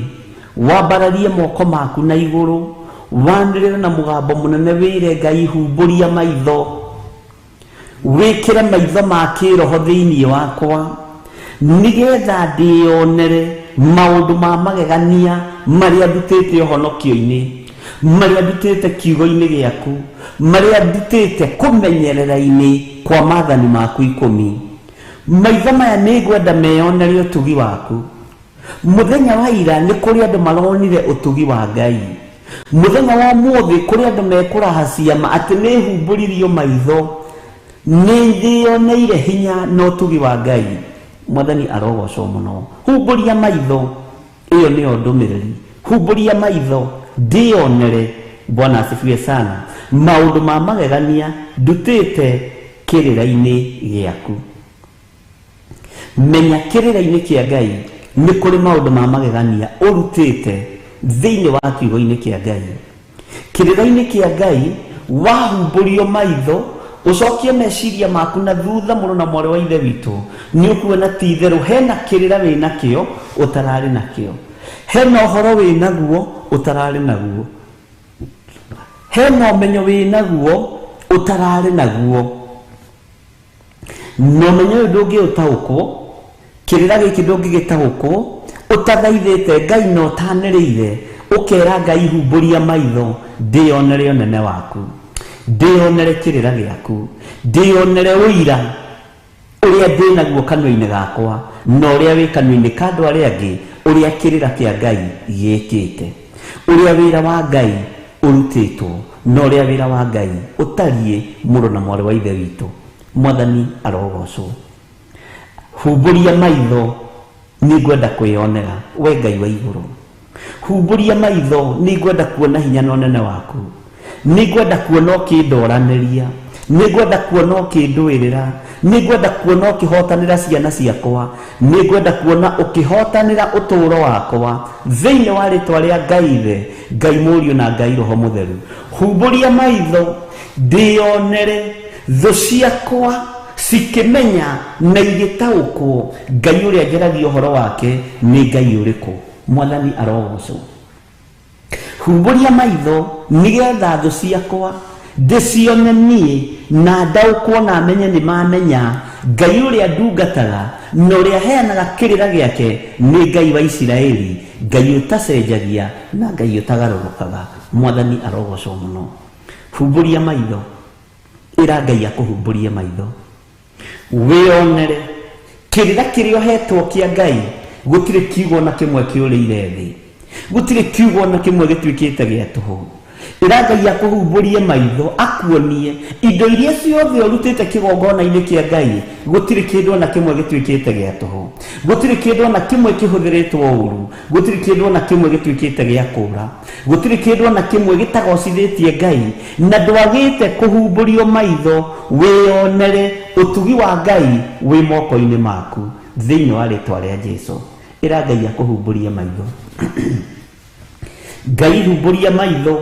wambararie moko maku na igũrũ, wanĩrĩre na mũgambo mũnene wĩre Ngai humbũria maitho, wĩkĩre maitho ma kĩroho thĩinĩ wakwa nĩgetha ndĩyonere maũndũ ma magegania marĩa ndutĩte ũhonokio-inĩ, marĩa ndutĩte kiugo-inĩ gĩaku, marĩa ndutĩte kũmenyerera-inĩ kwa maathani maku 10. Maitho maya nĩngwenda meyonere ũtugi waku. Mũthenya wa ira nĩ kũrĩ andũ maronire ũtugi wa Ngai. Mũthenya wa ũmũthĩ kũrĩ andũ mekũraha ciama atĩ nĩhumbũririo maitho, nĩndĩyoneire hinya na ũtugi wa Ngai. Mwathani arogocwo mũno. Humbũria maitho, ĩyo nĩyo ndũmĩrĩri. Humbũria maitho ndĩyonere. Bwana asifiwe sana. Maũndũ ma magegania ndutĩte kĩrĩra-inĩ gĩaku. Menya kĩrĩra-inĩ kĩa Ngai nĩ kũrĩ maũndũ ma magegania ũrutĩte thĩinĩ wa kiugo-inĩ kĩa Ngai. Kĩrĩra-inĩ kĩa Ngai wahumbũrio maitho, ũcokie meciria maku na thutha mũno na mwarĩ wa Ithe witũ, nĩ ũkuona ti itherũ hena kĩrĩra wĩ nakĩo ũtararĩ nakĩo, hena ũhoro wĩ naguo ũtararĩ naguo, hena ũmenyo wĩ naguo ũtararĩ naguo. Na ũmenyo ũyũ ndũngĩũtaũkwo, kĩrĩra gĩkĩ ndũngĩgĩtaũkwo ũtathaithĩte Ngai na ũtanĩrĩire, ũkera Ngai humbũria maitho ndĩyonere ũnene waku, ndĩyonere kĩrĩra gĩaku, ndĩyonere ũira ũrĩa ndĩ naguo kanua-inĩ gakwa na ũrĩa wĩ kanua-inĩ ka andũ arĩa angĩ, ũrĩa kĩrĩra kĩa Ngai gĩkĩte, ũrĩa wĩra wa Ngai ũrutĩtwo na ũrĩa wĩra wa Ngai ũtariĩ mũrũ na mwarĩ wa Ithe witũ. Mwathani arogocwo. Humbũria maitho nĩngwenda kwĩyonera we Ngai wa igũrũ. Humbũria maitho nĩngwenda kuona hinya na ũnene waku, nĩngwenda kuona ũkĩndoranĩria, nĩngwenda kuona ũkĩndũĩrĩra, nĩngwenda kuona ũkĩhotanĩra ciana ciakwa, nĩngwenda kuona ũkĩhotanĩra ũtũũro wakwa thĩinĩ wa rĩtwa rĩa Ngai Ithe, Ngai Mũriũ na Ngai Roho Mũtheru. Humbũria maitho ndĩyonere thũ ciakwa cikĩmenya na igĩtaũkwo Ngai ũrĩa njaragia ũhoro wake nĩ Ngai ũrĩkũ. Mwathani arogocwo. Humbũria maitho nĩgetha thũ ciakwa ndĩcione niĩ na ndaũkwo na menye nĩ mamenya Ngai ũrĩa ndungataga na ũrĩa heanaga kĩrĩra gĩake nĩ Ngai wa Isiraeli, Ngai ũtacenjagia na Ngai ũtagarũrũkaga. Mwathani arogocwo mũno. Humbũria maitho, ĩra Ngai akũhumbũrie maitho wĩyonere kĩrĩra kĩrĩa ũhetwo kĩa Ngai. Gũtirĩ kiugo na kĩmwe kĩũrĩire thĩ, gũtirĩ kiugo na kĩmwe gĩtuĩkĩte gĩa tũhũ. Ĩra Ngai akũhumbũrie maitho akuonie indo iria ciothe ũrutĩte kĩgongona-inĩ kĩa Ngai. Gũtirĩ kĩndũ ona kĩmwe gĩtuĩkĩte gĩa tũhũ, gũtirĩ kĩndũ ona kĩmwe kĩhũthĩrĩtwo ũru, gũtirĩ kĩndũ ona kĩmwe gĩtuĩkĩte gĩa kũũra, gũtirĩ kĩndũ ona kĩmwe gĩtagocithĩtie Ngai. Na ndwagĩte kũhumbũrio maitho wĩyonere ũtugi wa Ngai wĩ moko-inĩ maku thĩinĩ wa rĩtwa rĩa Jesu. Ĩra Ngai akũhumbũrie maitho. Ngai humbũria maitho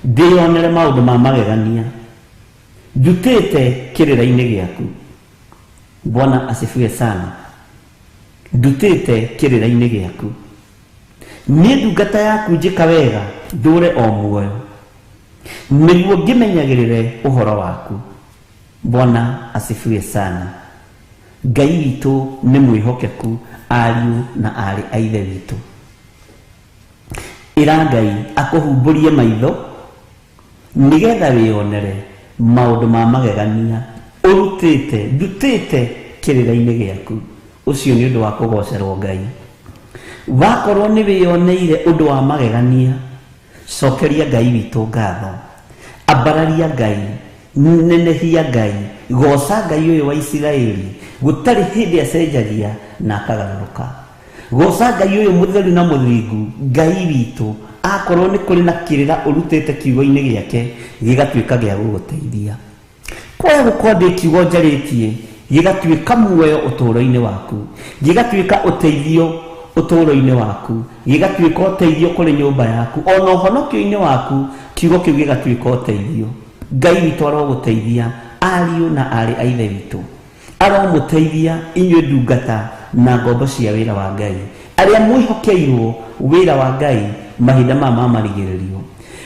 ndĩyonere maũndũ ma magegania ndutĩte kĩrĩra-inĩ gĩaku. Bwana asifiwe sana. Ndutĩte kĩrĩra-inĩ gĩaku. Niĩ ndungata yaku njĩka wega ndũre o muoyo nĩguo ngĩmenyagĩrĩre ũhoro waku. Bwana asifiwe sana. Ngai witũ nĩ mwĩhokeku ariũ na aarĩ a Ithe witũ. Ĩra Ngai akũhumbũrie maitho nĩgetha wĩyonere maũndũ ma magegania ũrutĩte ndutĩte kĩrĩra-inĩ gĩaku. Ũcio nĩ ũndũ wa kũgocerwo Ngai. Wakorwo nĩ wĩyoneire ũndũ wa magegania, cokeria Ngai witũ ngatho, ambararia Ngai Nenehia Ngai, goca Ngai ũyũ wa Isiraeli gũtarĩ hĩndĩ acenjagia na akagarũrũka. Goca Ngai ũyũ mũtheru na mũthingu, Ngai witũ, akorwo nĩ kũrĩ na kĩrĩra ũrutĩte kiugo-inĩ gĩake gĩgatuĩka gĩa gũgũteithia. Kwaya gũkorwo ndĩ kiugo njarĩtie gĩgatuĩka muoyo ũtũũro-inĩ waku, gĩgatuĩka ũteithio ũtũũro-inĩ waku, gĩgatuĩka ũteithio kũrĩ nyũmba yaku, ona ũhonokio-inĩ waku kiugo kĩu gĩgatuĩka ũteithio. Ngai witũ arogũteithia ariũ na aarĩ a Ithe witũ, aromũteithia inyuĩ ndungata na ngombo cia wĩra wa Ngai, arĩa mwĩhokeirwo wĩra wa Ngai mahinda maya ma marigĩrĩrio.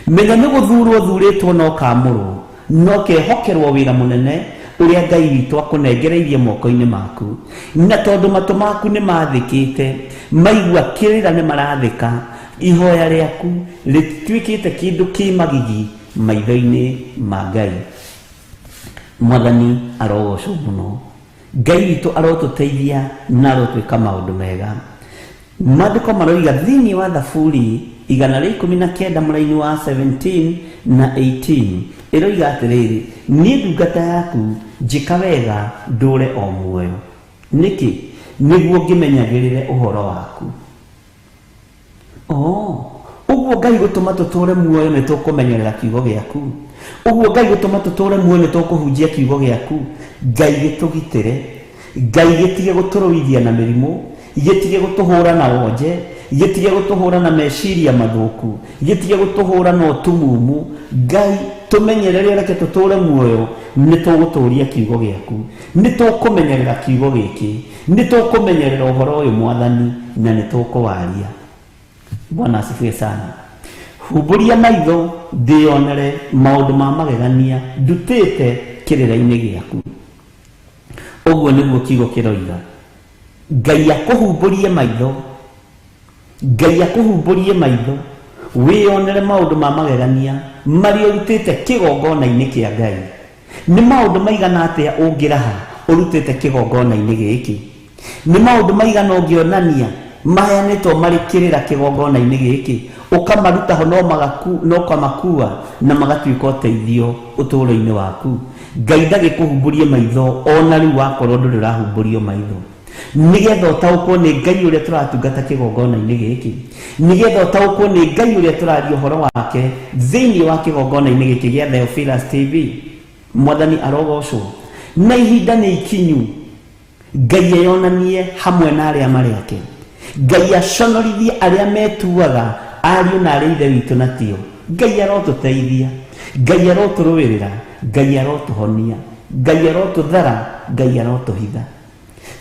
Menya nĩ gũthurwo thurĩtwo na ũkamũrwo, na ũkehokerwo wĩra mũnene ũrĩa Ngai witũ akũnengereirie moko-inĩ maku. Na tondũ matũ maku nĩ mathĩkĩte, maigua kĩrĩra nĩ marathĩka, ihoya rĩaku rĩtuĩkĩte kĩndũ kĩ magigi maitho-inĩ ma Ngai. Mwathani arogocwo mũno. Ngai witũ arotũteithia na arotwĩka maũndũ mega. Maandĩko maroiga thĩinĩ wa Thaburi 119 mũraini wa 17 na 18 ĩroiga atĩrĩrĩ, niĩ ndungata yaku njĩka wega ndũre o muoyo. Nĩkĩ? Nĩguo ngĩmenyagĩrĩre ũhoro waku. Ũguo Ngai gũtũma tũtũre muoyo nĩ tũkũmenyerera kiugo gĩaku. Ũguo Ngai gũtũma tũtũre muoyo nĩ tũkũhunjia kiugo gĩaku. Ngai gĩtũgitĩre, Ngai gĩtige gũtũrũithia na mĩrimũ, gĩtige gũtũhũra na wonje, gĩtige gũtũhũra na meciria mathũku, gĩtige gũtũhũra na ũtumumu. Ngai tũmenyerere, reke tũtũre muoyo nĩ tũgũtũria kiugo gĩaku, nĩ tũkũmenyerera kiugo gĩkĩ, nĩ tũkũmenyerera ũhoro ũyũ Mwathani, na nĩ tũkũwaria. Bwana asifiwe sana. Humbũria maitho ndĩyonere maũndũ ma magegania ndutĩte kĩrĩra-inĩ gĩaku. Ũguo nĩguo kiugo kĩroiga. Ngai akũhumbũrie maitho, Ngai akũhumbũrie maitho wĩyonere maũndũ ma magegania marĩa ũrutĩte kĩgongona-inĩ kĩa Ngai. Nĩ maũndũ maigana atĩa ũngĩraha ũrutĩte kĩgongona-inĩ gĩkĩ? Nĩ maũndũ maigana ũngĩonania maheanĩtwo marĩ kĩrĩra kĩgongona-inĩ gĩkĩ, ũkamaruta ho no ũkamakua na magatuĩka ũteithio ũtũũro-inĩ waku. Ngai ndagĩkũhumbũrie maitho ona rĩu wakorwo ndũrĩ ũrahumbũrio maitho, nĩgetha ũtaũkwo nĩ Ngai ũrĩa tũratungata kĩgongona-inĩ gĩkĩ, nĩgetha ũtaũkwo nĩ Ngai ũrĩa tũraria ũhoro wake thĩinĩ wa kĩgongona-inĩ gĩkĩ gĩa Theophilus TV. Mwathani arogocwo. Na ihinda nĩ ikinyu Ngai eyonanie hamwe na arĩa marĩ ake. Ngai aconorithie arĩa metuaga ariũ na arĩa ithe witũ na tio. Ngai arotũteithia, Ngai arotũrũĩrĩra, Ngai arotũhonia, Ngai arotũthara, Ngai arotũhitha.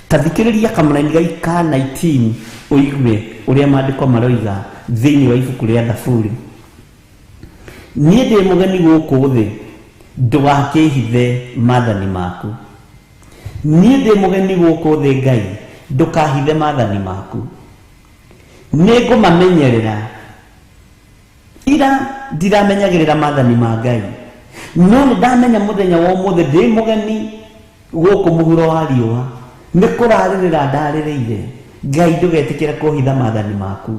Ta thikĩrĩria kamũraini ga 19 ũigue ũrĩa maandĩko maroiga thĩinĩ wa ibuku rĩa Thaburi. Niĩ ndĩ mũgeni gũkũ thĩ, ndũgakĩhithe maathani maku. Niĩ ndĩ mũgeni gũkũ thĩ Ngai, ndũkahithe maathani maku. Nĩ ngũmamenyerera. Ira ndiramenyagĩrĩra maathani ma Ngai, no nĩ ndamenya mũthenya wa ũmũthĩ ndĩ mũgeni gũkũ mũhuro wa riũa, nĩ kũrarĩrĩra ndarĩrĩire. Ngai ndũgetĩkĩre kũhitha maathani maku,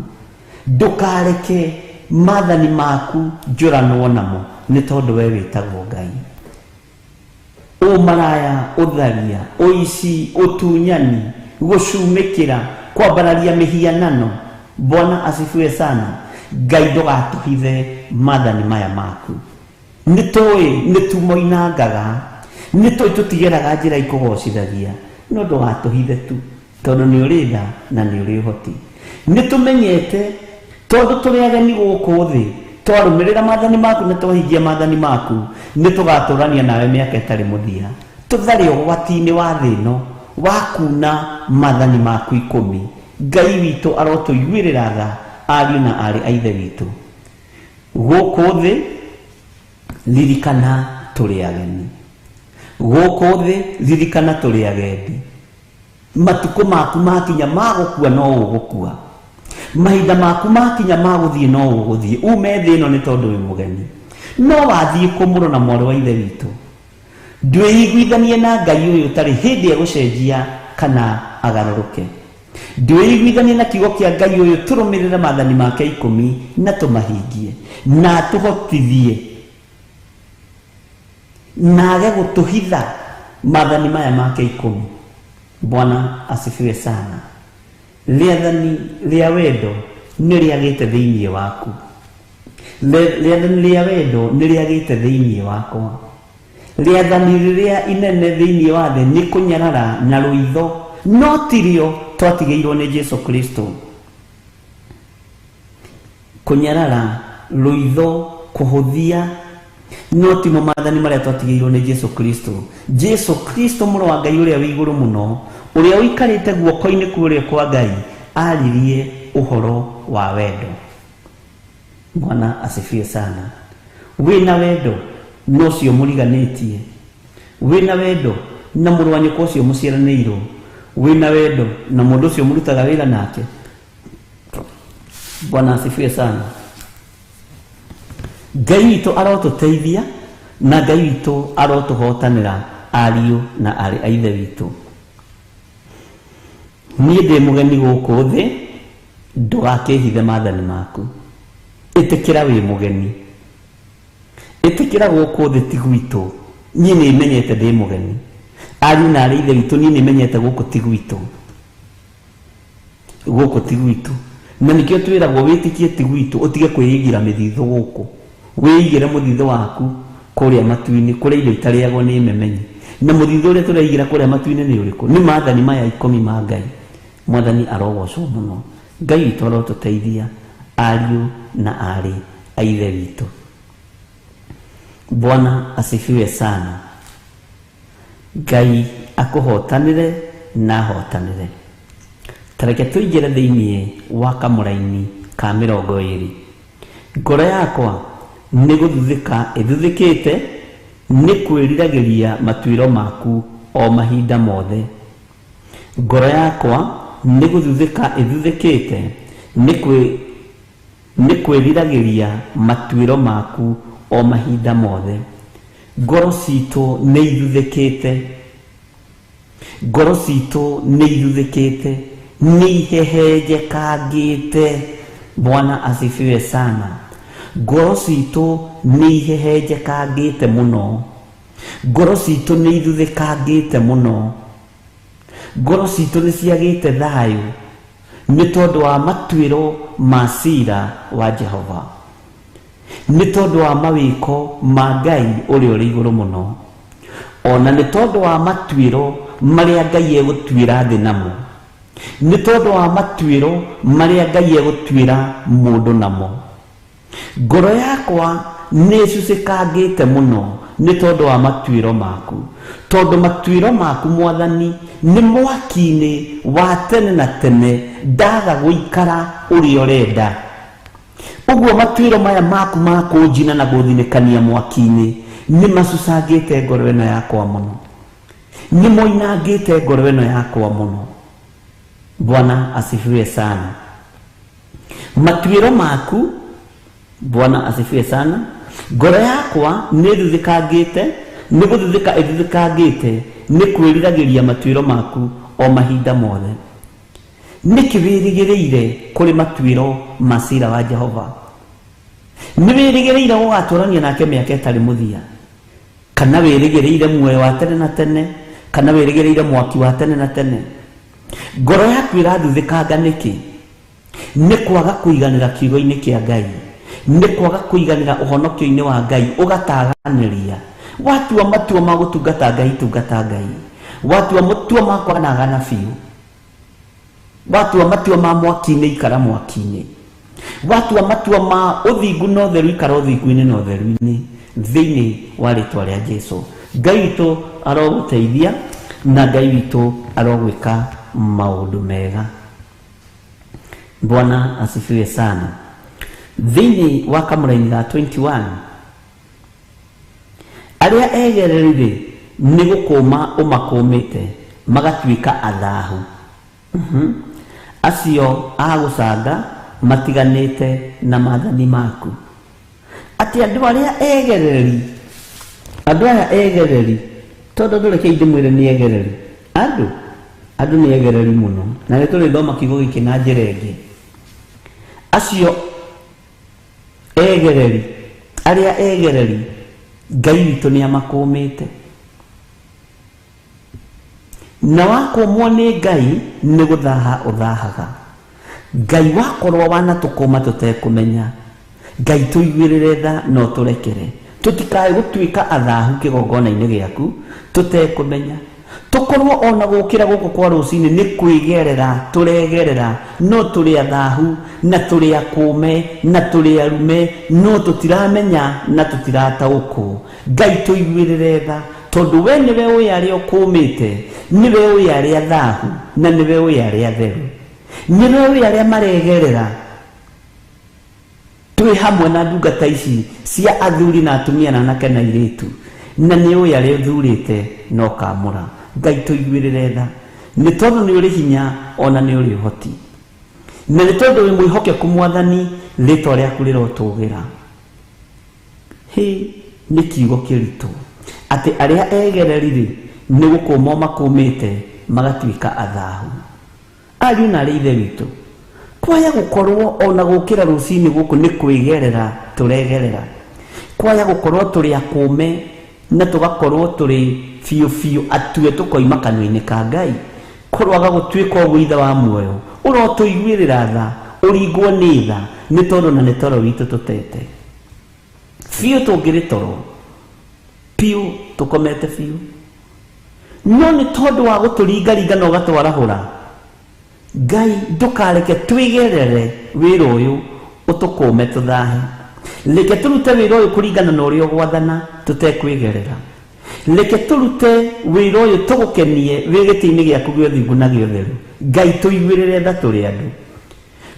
ndũkareke maathani maku njũranwo namo, nĩ tondũ we wĩtagwo Ngai. Ũmaraya, ũtharia, ũici, ũtunyani, gũcumĩkĩra, kwambararia mĩhianano. Bwana asifiwe sana. Ngai ndũgatũhithe maathani maya maku. Nĩ tũĩ nĩ tumoinangaga, nĩ tũĩ tũtigeraga njĩra ikũgocithagia, no ndũgatũhithe tu, tondũ nĩ ũrĩ tha na nĩ ũrĩ ũhoti. Nĩ tũmenyete tondũ tũrĩ ageni gũkũ thĩ, twarũmĩrĩra maathani maku na twahingia maathani maku, nĩ tũgatũrania nawe mĩaka ĩtarĩ mũthia. Tũthare ũgwati-inĩ wa thĩ ĩno wa kuna maathani maku 10. Ngai witũ arotũiguĩrĩra tha, ariũ na aarĩ a Ithe witũ. Gũkũ thĩ ririkana tũrĩ ageni, gũkũ thĩ ririkana tũrĩ agendi. Matukũ maku makinya ma gũkua no ũgũkua, mahinda maku makinya ma gũthiĩ no ũgũthiĩ, ume thĩ ĩno nĩ tondũ wĩ mũgeni. No wathiĩ kũmũrwo na mwarĩ wa Ithe witũ, ndwĩiguithanie na Ngai ũyũ ũtarĩ hĩndĩ egũcenjia kana agarũrũke. Ndwĩiguithanie na kiugo kĩa Ngai ũyũ, tũrũmĩrĩre maathani make 10 na tũmahingie na atũhotithie. Na age gũtũhitha maathani maya make 10. Bwana asifiwe sana. Rĩathani rĩa wendo nĩ rĩagĩte thĩinĩ waku. Rĩathani rĩa wendo nĩ rĩagĩte thĩinĩ wakwa. Rĩathani rĩrĩa inene thĩinĩ wa thĩ nĩ kũnyarara na rũitho, no tirio twatigĩirwo nĩ Jesu Kristo. Kũnyarara, rũitho, kũhũthia, no timo maathani marĩa twatigĩirwo nĩ Jesu Kristo. Jesu Kristo mũrũ wa Ngai ũrĩa wĩ igũrũ mũno, ũrĩa ũikarĩte guoko-inĩ kũrĩa kwa Ngai, aririe ũhoro wa wendo. Bwana asifiwe sana. Wĩna wendo no ũcio mũriganĩtie, wĩna wendo na mũrũ wa nyũkwa ũcio mũciaranĩirwo, wĩna wendo na mũndũ ũcio mũrutaga wĩra nake. Bwana asifiwe sana. Ngai witũ arotũteithia na Ngai witũ arotũhotanĩra ariũ na arĩ a ithe witũ. Niĩ ndĩ mũgeni gũkũ thĩ, ndũgakĩhithe maathani maku. Ĩtĩkĩra wĩ mũgeni, ĩtĩkĩra gũkũ thĩ ti gwitũ. Niĩ nĩ menyete ndĩ mũgeni. Ariũ na arĩ ithe witũ, niĩ nĩ menyete gũkũ ti gwitũ, gũkũ ti gwitũ. Na nĩkĩo twĩragwo wĩtĩkie ti gwitũ, ũtige kwĩigĩra mĩthithũ gũkũ, wĩigĩre mũthithũ waku kũrĩa matu-inĩ, kũrĩa indo itarĩagwo nĩ memenyi. Na mũthithũ ũrĩa tũreigĩra kũrĩa matu-inĩ nĩ ũrĩkũ? Nĩ maathani maya 10 ma Ngai. Mwathani arogocwo mũno. Ngai witũ arotũteithia ariũ na arĩ a ithe witũ. Bwana asifiwe sana. Ngai akũhotanĩre na ahotanĩre. Tareke tũingĩre thĩinĩ wa kamũraini ka 20. Ngoro yakwa nĩ gũthuthĩka ĩthuthĩkĩte nĩ kwĩriragĩria matuĩro maku o mahinda mothe. Ngoro yakwa nĩ gũthuthĩka ĩthuthĩkĩte nĩ kwĩriragĩria matuĩro maku o mahinda mothe. Ngoro citũ nĩ ithuthĩkĩte, ngoro citũ nĩ ithuthĩkĩte, nĩ ihehenjekangĩte. Bwana asifiwe sana. Ngoro citũ nĩ ihehenjekangĩte mũno, ngoro citũ nĩ ithuthĩkangĩte mũno, ngoro citũ nĩ ciagĩte thayũ nĩ tondũ wa matuĩro ma cira wa Jehova, nĩ tondũ wa mawĩko ma Ngai ũrĩa ũrĩ igũrũ mũno, ona nĩ tondũ wa matuĩro marĩa Ngai egũtuĩra thĩ namo, nĩ tondũ wa matuĩro marĩa Ngai egũtuĩra mũndũ namo. Ngoro yakwa nĩ ĩcucĩkangĩte mũno nĩ tondũ wa matuĩro maku, tondũ matuĩro maku Mwathani nĩ mwaki-inĩ wa tene na tene, ndaga gũikara ũrĩa ũrenda. Ũguo matuĩro maya maku ma kũnjina na gũthinĩkania mwaki-inĩ nĩ macucangĩte ngoro ĩno yakwa mũno, nĩ moinangĩte ngoro ĩno yakwa mũno. Bwana asifiwe sana. Matuĩro maku, Bwana asifiwe sana. Ngoro yakwa nĩ ĩthuthĩkangĩte, nĩ gũthuthĩka ĩthuthĩkangĩte nĩ kwĩriragĩria matuĩro maku o mahinda mothe. Nĩkĩ wĩrĩgĩrĩire kũrĩ matuĩro ma cira wa Jehova? Nĩ wĩrĩgĩrĩire gũgatũrania nake mĩaka ĩtarĩ mũthia, kana wĩrĩgĩrĩire muoyo wa tene na tene, kana wĩrĩgĩrĩire mwaki wa tene na tene? Ngoro yaku ĩrathuthĩkanga nĩkĩ? Nĩ kwaga kũiganĩra kiugo-inĩ kĩa Ngai, nĩ kwaga kũiganĩra ũhonokio-inĩ wa Ngai, ũgataganĩria. Watua matua ma gũtungata Ngai, tungata Ngai. Watua matua ma kwanagana biũ, watua matua ma mwaki-inĩ, ikara mwaki-inĩ. Watua matua ma ũthingu na ũtheru, ikara ũthingu-inĩ na ũtheru-inĩ thĩinĩ wa rĩtwa rĩa Jesu. Ngai witũ arogũteithia na Ngai witũ arogwĩka maũndũ mega. Bwana asifiwe sana. Thĩinĩ wa kamũraini ga 21, arĩa egereri-rĩ nĩ gũkũma ũmakũmĩte magatuĩka athahu. Acio a gũcanga matiganĩte na maathani maku. Atĩ andũ arĩa egereri, andũ aya egereri, tondũ andũ reke ndĩmwĩre nĩ egereri, andũ nĩ egereri mũno, na nĩ tũrĩthoma kiugo gĩkĩ na njĩra ĩngĩ. Acio egereri, arĩa egereri Ngai witũ nĩ amakũmĩte. Na wakũmwo nĩ Ngai nĩ gũthaha ũthahaga. Ngai wakorwo wanatũkũma tũtekũmenya, Ngai tũiguĩrĩre tha na ũtũrekere. Tũtikae gũtuĩka athahu kĩgongona-inĩ gĩaku tũtekũmenya. Tũkorwo ona gũkĩra gũkũ kwa rũcinĩ nĩ kwĩgerera tũregerera, no tũrĩ athahu na tũrĩ akũme na tũrĩ arume, no tũtiramenya na tũtirataũkwo. Ngai tũiguĩrĩre tha, tondũ we nĩwe ũĩ arĩa ũkũmĩte, nĩwe ũĩ arĩa athahu na nĩwe ũĩ arĩa atheru, nĩwe ũĩ arĩa maregerera. Twĩ hamwe na ndungata ici cia athuri na atumia na anake na airĩtu, na nĩ ũĩ arĩa ũthurĩte na ũkamũra. Ngai tũiguĩrĩre tha, nĩ tondũ nĩ ũrĩ hinya ona nĩ ũrĩ ũhoti, na nĩ tondũ wĩ mwĩhokeku Mwathani, rĩtwa rĩaku rĩrotũgĩra. Hĩ, nĩ kiugo kĩritũ atĩ arĩa egereri rĩ nĩ gũkũmwo makũmĩte magatuĩka athahu. Ariũ na arĩ ithe witũ, kwaya gũkorwo ona gũkĩra rũcinĩ gũkũ nĩ kwĩgerera tũregerera, kwaya gũkorwo tũrĩ akũme na tũgakorwo tũrĩ biũ biũ atue tũkoima kanua-inĩ ka Ngai, kũrwaga gũtuĩka ũguo ithe wa muoyo, ũrotũiguĩrĩra tha, ũringwo nĩ tha, nĩ tondũ na nĩ toro witũ tũtete biũ, tũngĩrĩ toro biũ tũkomete biũ, no nĩ tondũ wa gũtũringaringa na ũgatwarahũra. Ngai ndũkareke twĩgerere wĩra ũyũ ũtũkũme tũthahe. Reke tũrute wĩra ũyũ kũringana na ũrĩa ũgwathana tũtekwĩgerera. Reke tũrute wĩra ũyũ tũgũkenie wĩ gĩtĩ-inĩ gĩaku gĩa ũthingu na gĩa ũtheru. Ngai tũiguĩrĩre tha tũrĩ andũ.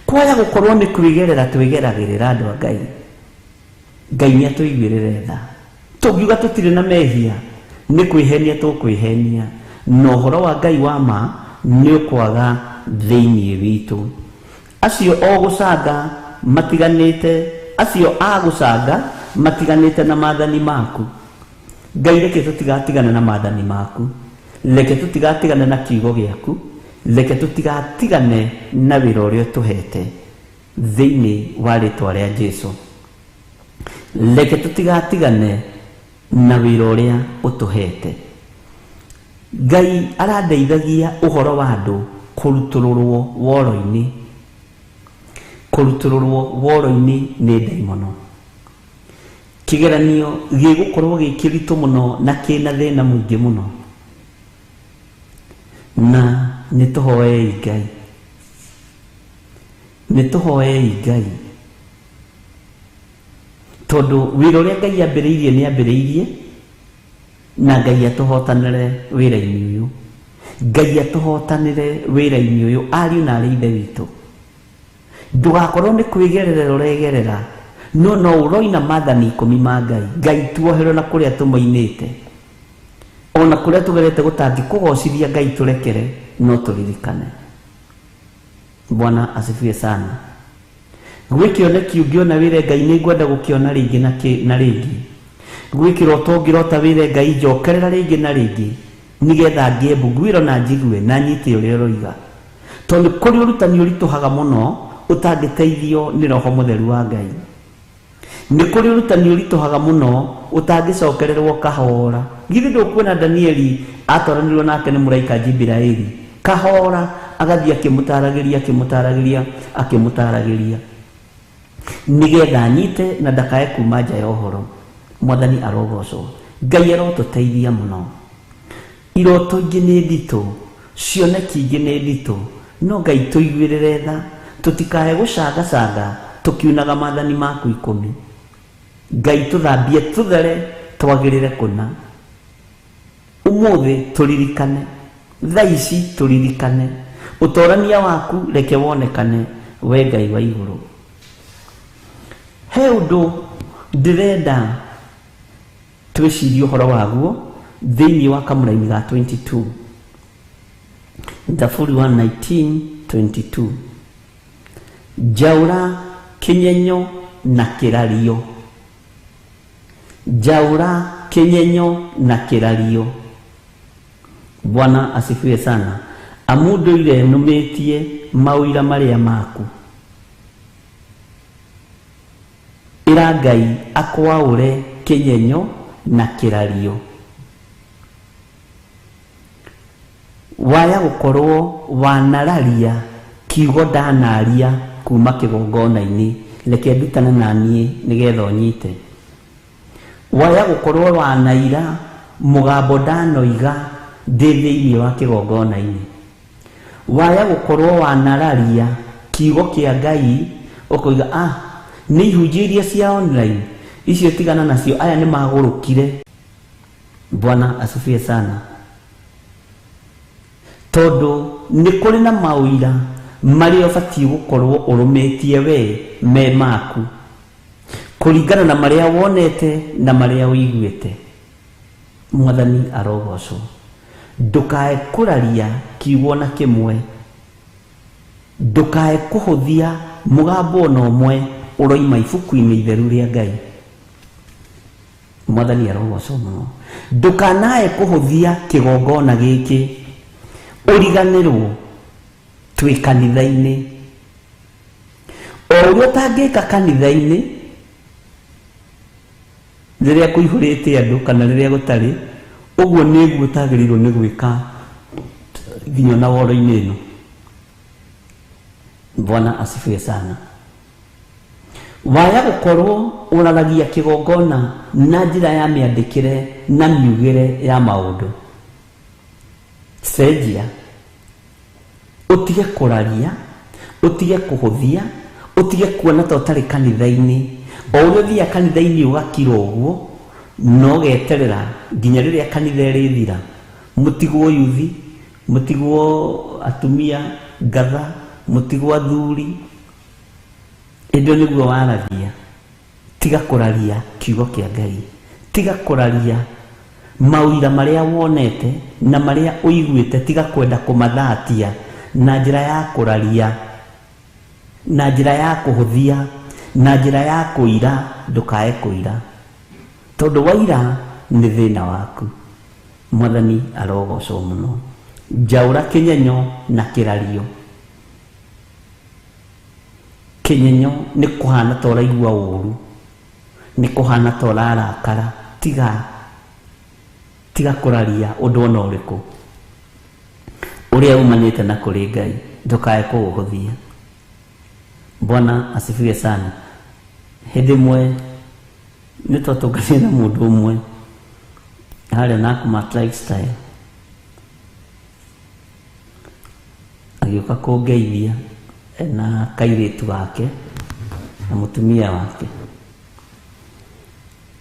Kwaya gũkorwo nĩ kwĩgerera twĩgeragĩrĩra andũ a Ngai, Ngai nĩ atũiguĩrĩre tha. Tũngiuga tũtirĩ na mehia nĩ kwĩhenia tũkwĩhenia, na ũhoro wa Ngai wa ma nĩ ũkwaga thĩinĩ witũ. Acio o gũcanga matiganĩte, acio a gũcanga matiganĩte na maathani maku. Ngai reke tũtigatigane na maathani maku, reke tũtigatigane na kiugo gĩaku, reke tũtigatigane na wĩra ũrĩa ũtũhete thĩinĩ wa rĩtwa rĩa Jesu. Reke tũtigatigane na wĩra ũrĩa ũtũhete. Ngai arandeithagia ũhoro wa andũ kũrutũrũrwo woro-inĩ, kũrutũrũrwo woro-inĩ nĩ ndaimono. Kĩgeranio gĩgũkorwo gĩ kĩritũ mũno na kĩna thĩna mũingĩ mũno, na nĩ tũhoei Ngai, nĩ tũhoei Ngai, tondũ wĩra ũrĩa Ngai ambĩrĩirie nĩ ambĩrĩirie, na Ngai atũhotanĩre wĩra-inĩ ũyũ. Ngai atũhotanĩre wĩra-inĩ ũyũ, ariũ na arĩ ithe witũ. Ndũgakorwo nĩ kwĩgerera ũregerera, no no ũroina maathani 10 ma Ngai. Ngai tuoherwo na kũrĩa tũmoinĩte, ona kũrĩa tũgerete gũtangĩkũgocithia Ngai tũrekere, no tũririkane. Bwana asifiwe sana. Gwĩ kĩoneki ũngĩona wĩre Ngai nĩ ngwenda gũkĩona rĩngĩ na rĩngĩ. Gwĩ kĩroto ũngĩrota wĩre Ngai njokerera rĩngĩ na rĩngĩ, nĩgetha ngĩe mbuguĩro na njigue na nyite ũrĩa ũroiga. Tondũ kũrĩ ũrutani ũritũhaga mũno ũtangĩteithio nĩ Roho Mũtheru wa Ngai. Nĩ kũrĩ ũrutani ũritũhaga mũno ũtangĩcokererwo kahora. Githĩ ndũkuona Danieli atwaranirwo nake nĩ mũraika Jibiraeli kahora, agathiĩ akĩmũtaragĩria akĩmũtaragĩria akĩmũtaragĩria, nĩgetha anyite na ndakae kuma nja ya ũhoro. Mwathani arogocwo. Ngai arotũteithia mũno. Iroto ingĩ nĩ nditũ, cioneki ingĩ nĩ nditũ, no Ngai tũiguĩrĩre tha, tũtikae gũcangacanga tũkiunaga maathani maku 10. Ngai tũthambie tũthere twagĩrĩre kũna. Ũmũthĩ tũririkane, thaa ici tũririkane, ũtorania waku reke wonekane, we Ngai wa igũrũ. He ũndũ ndĩrenda twĩcirie ũhoro waguo thĩinĩ wa kamũraini ga 22, Thaburi 119:22. Njaũra kĩnyenyo na kĩrario, njaũra kĩnyenyo na kĩrario. Bwana asifiwe sana. Amu ndũire nũmĩtie maũira marĩa maku. Ĩra Ngai akwaũre kĩnyenyo na kĩrario. Waya gũkorwo wanararia kiugo ndanaria kuma kĩgongona-inĩ, reke ndutane na niĩ nĩgetha ũnyite. Waya gũkorwo wanaira mũgambo ndanoiga ndĩ thĩinĩ wa kĩgongona-inĩ. Waya gũkorwo wanararia kiugo kĩa Ngai ũkoiga ah, nĩ ihunjio iria cia online icio tigana nacio, aya nĩ magũrũkire. Bwana asifiwe sana. Tondũ nĩ kũrĩ na maũira marĩa ũbatiĩ gũkorwo ũrũmĩtie we me maku kũringana na marĩa wonete na marĩa ũiguĩte. Mwathani arogocwo. Ndũkae kũraria kiugo na kĩmwe, ndũkae kũhũthia mũgambo ona ũmwe ũroima ibuku-inĩ itheru rĩa Ngai. Mwathani arogocwo mũno. Ndũkanae kũhũthia kĩgongona gĩkĩ ũriganĩrwo twĩ kanitha-inĩ. O ũrĩa ũtangĩka kanitha-inĩ rĩrĩa kũihũrĩte andũ kana rĩrĩa gũtarĩ, ũguo nĩguo ũtagĩrĩirwo nĩ gwĩka nginya na woro-inĩ ĩno. Bwana asifiwe sana. Waya gũkorwo ũraragia kĩgongona na njĩra ya mĩandĩkĩre na miugĩre ya maũndũ, cenjia, ũtige kũraria, ũtige kũhũthia, ũtige kuona ta ũtarĩ kanitha-inĩ. O ũrĩa ũthiaga kanitha-inĩ ũgakira ũguo, no geterera nginya rĩrĩa kanitha ĩrĩthira, mũtigwo yuthi, mũtigwo atumia ngatha, mũtigwo athuri, ĩndĩ nĩguo waragia. Tiga kũraria kiugo kĩa Ngai, tiga kũraria maũira marĩa wonete na marĩa ũiguĩte, tiga kwenda kũmathatia na njĩra ya kũraria, na njĩra ya kũhũthia, na njĩra ya kũira. Ndũkae kũira, tondũ waira nĩ thĩna waku. Mwathani arogocwo mũno. Njaũra kĩnyenyo na kĩrario. Kĩnyenyo nĩ kũhana ta ũraigua ũru, nĩ kũhana ta ũrarakara. Tiga kũraria ũndũ ona ũrĩkũ ũrĩa umanĩte na kũrĩ Ngai, ndũkae kũũhũthia. Bwana asifiwe sana. Hĩndĩ ĩmwe nĩ twatũnganire na mũndũ ũmwe harĩa Nakumatt Lifestyle, agĩũka kũngeithia na kairĩtu gake na mũtumia wake,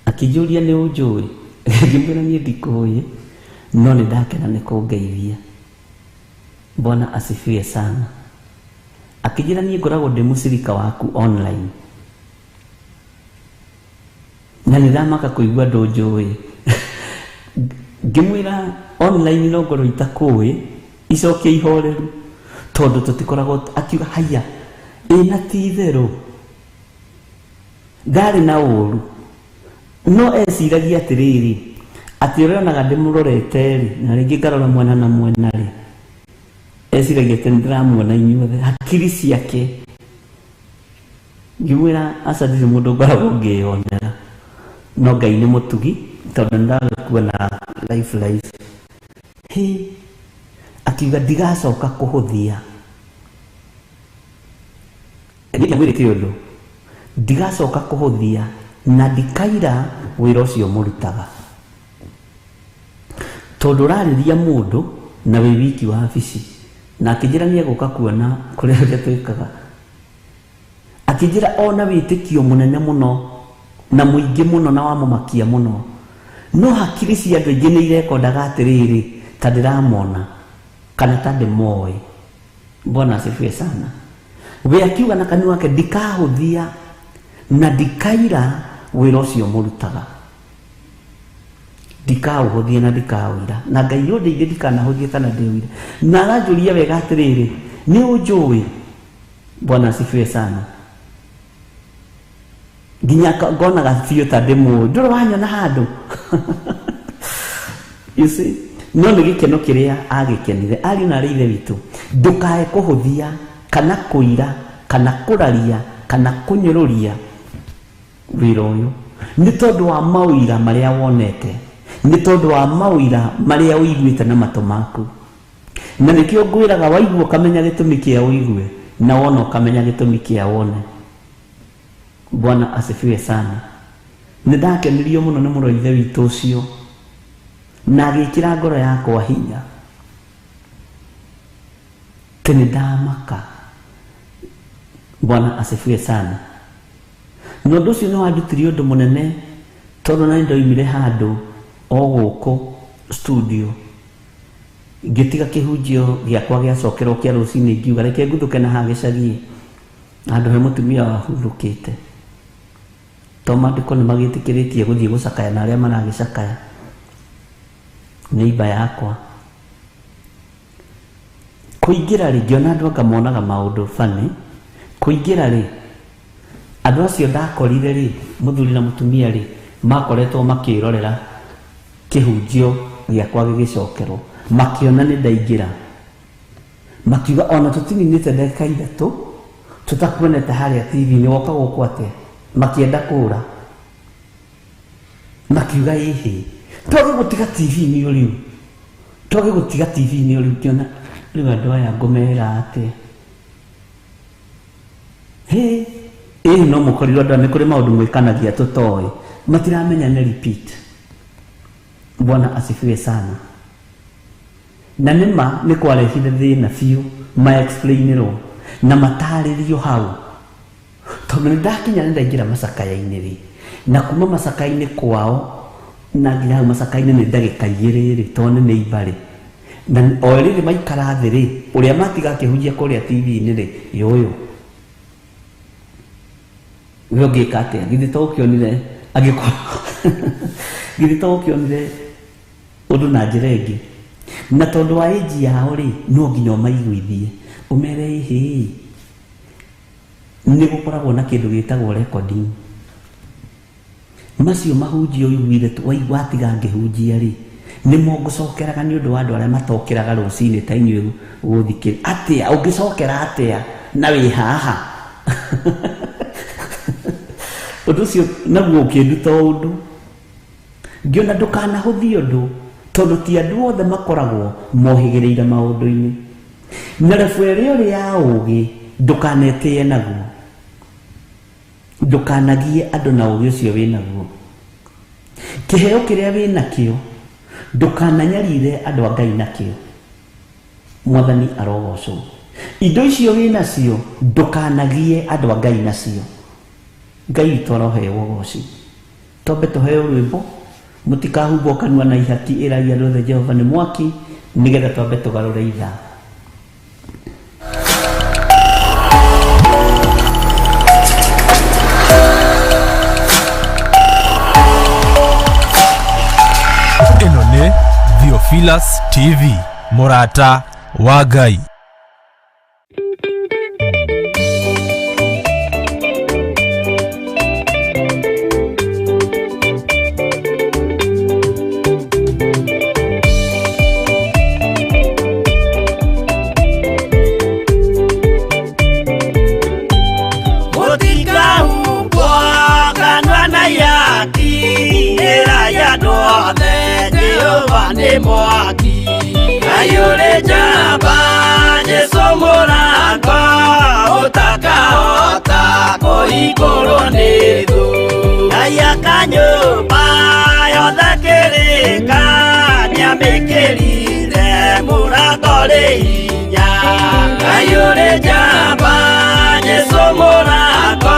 akĩnjũria nĩ ũnjũĩ. Ngĩmwĩra niĩ ndikũĩ, no nĩ ndakena nĩ kũngeithia. Bwana asifiwe sana. Akĩnjĩra niĩ ngoragwo ndĩ mũcirika waku online, na nĩ ndamaka kũigua ndũnjũĩ. Ngĩmwĩra online no ngorwo itakũĩ, icokie ihoreru tondũ tũtikoragwo. Akiuga haiya, ĩna ti itherũ ndarĩ na ũru, no eciragia atĩrĩrĩ, atĩ ũrĩa onaga ndĩmũrorete rĩ, na rĩngĩ ngarora mwena na mwena rĩ, eciragia atĩ nĩndĩramuona inyuothe hakiri ciake. Ngĩmwĩra aca, ndirĩ mũndũ ngoragwo ngĩyonera, no Ngai nĩ mũtugi tondũ nĩndagĩkuona life life. Hĩ, akiuga ndigacoka kũhũthia. Ndiamwĩrĩte ũndũ, ndigacoka kũhũthia na ndikaira wĩra ũcio mũrutaga, tondũ ũrarĩria mũndũ na wĩ wiki wa wabici. Na akĩnjĩra nĩ egũka kuona kũrĩa ũrĩa twĩkaga. Akĩnjĩra ona wĩtĩkio mũnene mũno na mũingĩ mũno na wamũmakia mũno, no hakiri cia andũ aingĩ nĩ irekondaga atĩrĩrĩ, ta ndĩramona kana ta ndĩmoĩ. Bwana asifiwe sana. We akiuga na kanua ke, ndikahũthia na ndikaira wĩra ũcio mũrutaga, ndikaũhũthia na ndikaũira, na Ngai ũndeithie ndikanahũthie kana ndĩũire. Na aranjũria wega atĩrĩrĩ, nĩ ũnjũĩ? Bwana asifiwe sana. Nginya ngonaga biũ ta ndĩmũĩ, ndũrĩ wanyona handũ. You see, no nĩ gĩkeno kĩrĩa agĩkenire. Ariũ na arĩ ithe witũ, ndũkae kũhũthia kana kũira kana kũraria kana kũnyũrũria wĩra ũyũ. Nĩ tondũ wa maũira marĩa wonete, nĩ tondũ wa maũira marĩa ũiguĩte na matũ maku. Na nĩkĩo ngwĩraga waigua ũkamenya gĩtũmi kĩa ũigue, na wona ũkamenya gĩtũmi kĩa wone. Bwana asifiwe sana. Nĩ ndakenirio mũno nĩ mũrũ wa ithe witũ ũcio, na agĩkĩra ngoro yakwa hinya. Atĩ nĩ ndamaka. Bwana asifiwe sana. Na ũndũ ũcio nĩ wandutire ũndũ mũnene, tondũ na nĩ ndoimire handũ o gũkũ studio, ngĩtiga kĩhunjio gĩakwa gĩacokerwo kĩa rũcinĩ, ngiuga reke nguthũke na haha gĩcagi handũ he mũtumia wahurũkĩte. To maandĩko nĩ magĩtĩkĩrĩtie gũthiĩ gũcakaya na arĩa maragĩcakaya nĩ imba yakwa. Kũingĩra rĩ, ngĩona andũ anga monaga maũndũ funny. Kũingĩra rĩ, andũ acio ndakorire rĩ, mũthuri na mũtumia rĩ, makoretwo makĩrorera kĩhunjio gĩakwa gĩgĩcokerwo, makĩona nĩ ndaingĩra, makiuga ona tũtininĩte ndagĩka ithatũ tũtakuonete harĩa TV-inĩ, woka gũkũ atĩa? Makĩenda kũra, makiuga ĩhĩ, twage gũtiga TV-inĩ o rĩu, twage gũtiga TV-inĩ o rĩu. Ngĩona rĩu andũ aya ngũmera atĩa? Hĩ, ĩĩ no mũkorirwo andũ aya nĩ kũrĩ maũndũ mwĩkanagia tũtoĩ, matiramenya nĩ repeat. Bwana asifiwe sana. Na nĩma nĩ kwarehire thĩna biũ ma-explainĩrwo na matarĩrio hau, tondũ nĩ ndakinya nĩ ndaingĩra macakaya-inĩ rĩ, na kuma macakaya-inĩ kwao na nginya hau macakaya-inĩ nĩ ndagĩka igĩrĩ rĩ, tondũ nĩ neighbor rĩ, na o rĩrĩ maikara thĩ rĩ, ũrĩa matiga akĩhunjia kũrĩa TV-inĩ rĩ, yũyũ we ũngĩka atĩa? Githĩ to ũkĩonire angĩkorwo githĩ to ũkĩonire ũndũ na njĩra ĩngĩ? Na tondũ wa age yao rĩ, no nginya ũmaiguithie ũmere ĩhĩ, nĩ gũkoragwo na kĩndũ gĩtagwo recording. Macio mahunjio ũiguire watiga ngĩhunjia rĩ, nĩmo ngũcokeraga nĩ ũndũ wa andũ arĩa matokĩraga rũcinĩ ta inyuĩ gũthikĩrĩria. Atĩa ũngĩcokera atĩa na wĩ haha? Ũndũ ũcio naguo ũkĩnduta ũndũ, ngĩona ndũkanahũthie ũndũ, tondũ ti andũ othe makoragwo mohĩgĩrĩire maũndũ-inĩ. Na rebu ĩrĩa ũrĩ ya ũgĩ ndũkanetĩe naguo, ndũkanagie andũ na ũgĩ ũcio wĩ naguo. Kĩheo kĩrĩa wĩ nakĩo ndũkananyarire andũ a Ngai nakĩo. Mwathani arogocwo. Indo icio wĩ nacio ndũkanagie andũ a Ngai nacio. Ngai witũ aroheo ũgoci. Twambe tũheo rwĩmbo, mũtikahumbwo kanua na ihaki, ĩragia andũ othe Jehova nĩ mwaki, nĩgetha twambe tũgarũre ithaa. Ĩno nĩ Theophilus TV, mũrata wa Ngai. Mũtikahumbwo kanua na ihaki, ĩrai andũ othe Jehova nĩ mwaki. Ngai ũrĩ njamba, Jesũ mũrango, ũtakahota kũhingũrwo nĩ thũ. Ngai aka nyũmba yothe kĩrĩka, nĩamĩkĩrire mũrango rĩ hinya. Ngai ũrĩ njamba, Jesũ mũrango,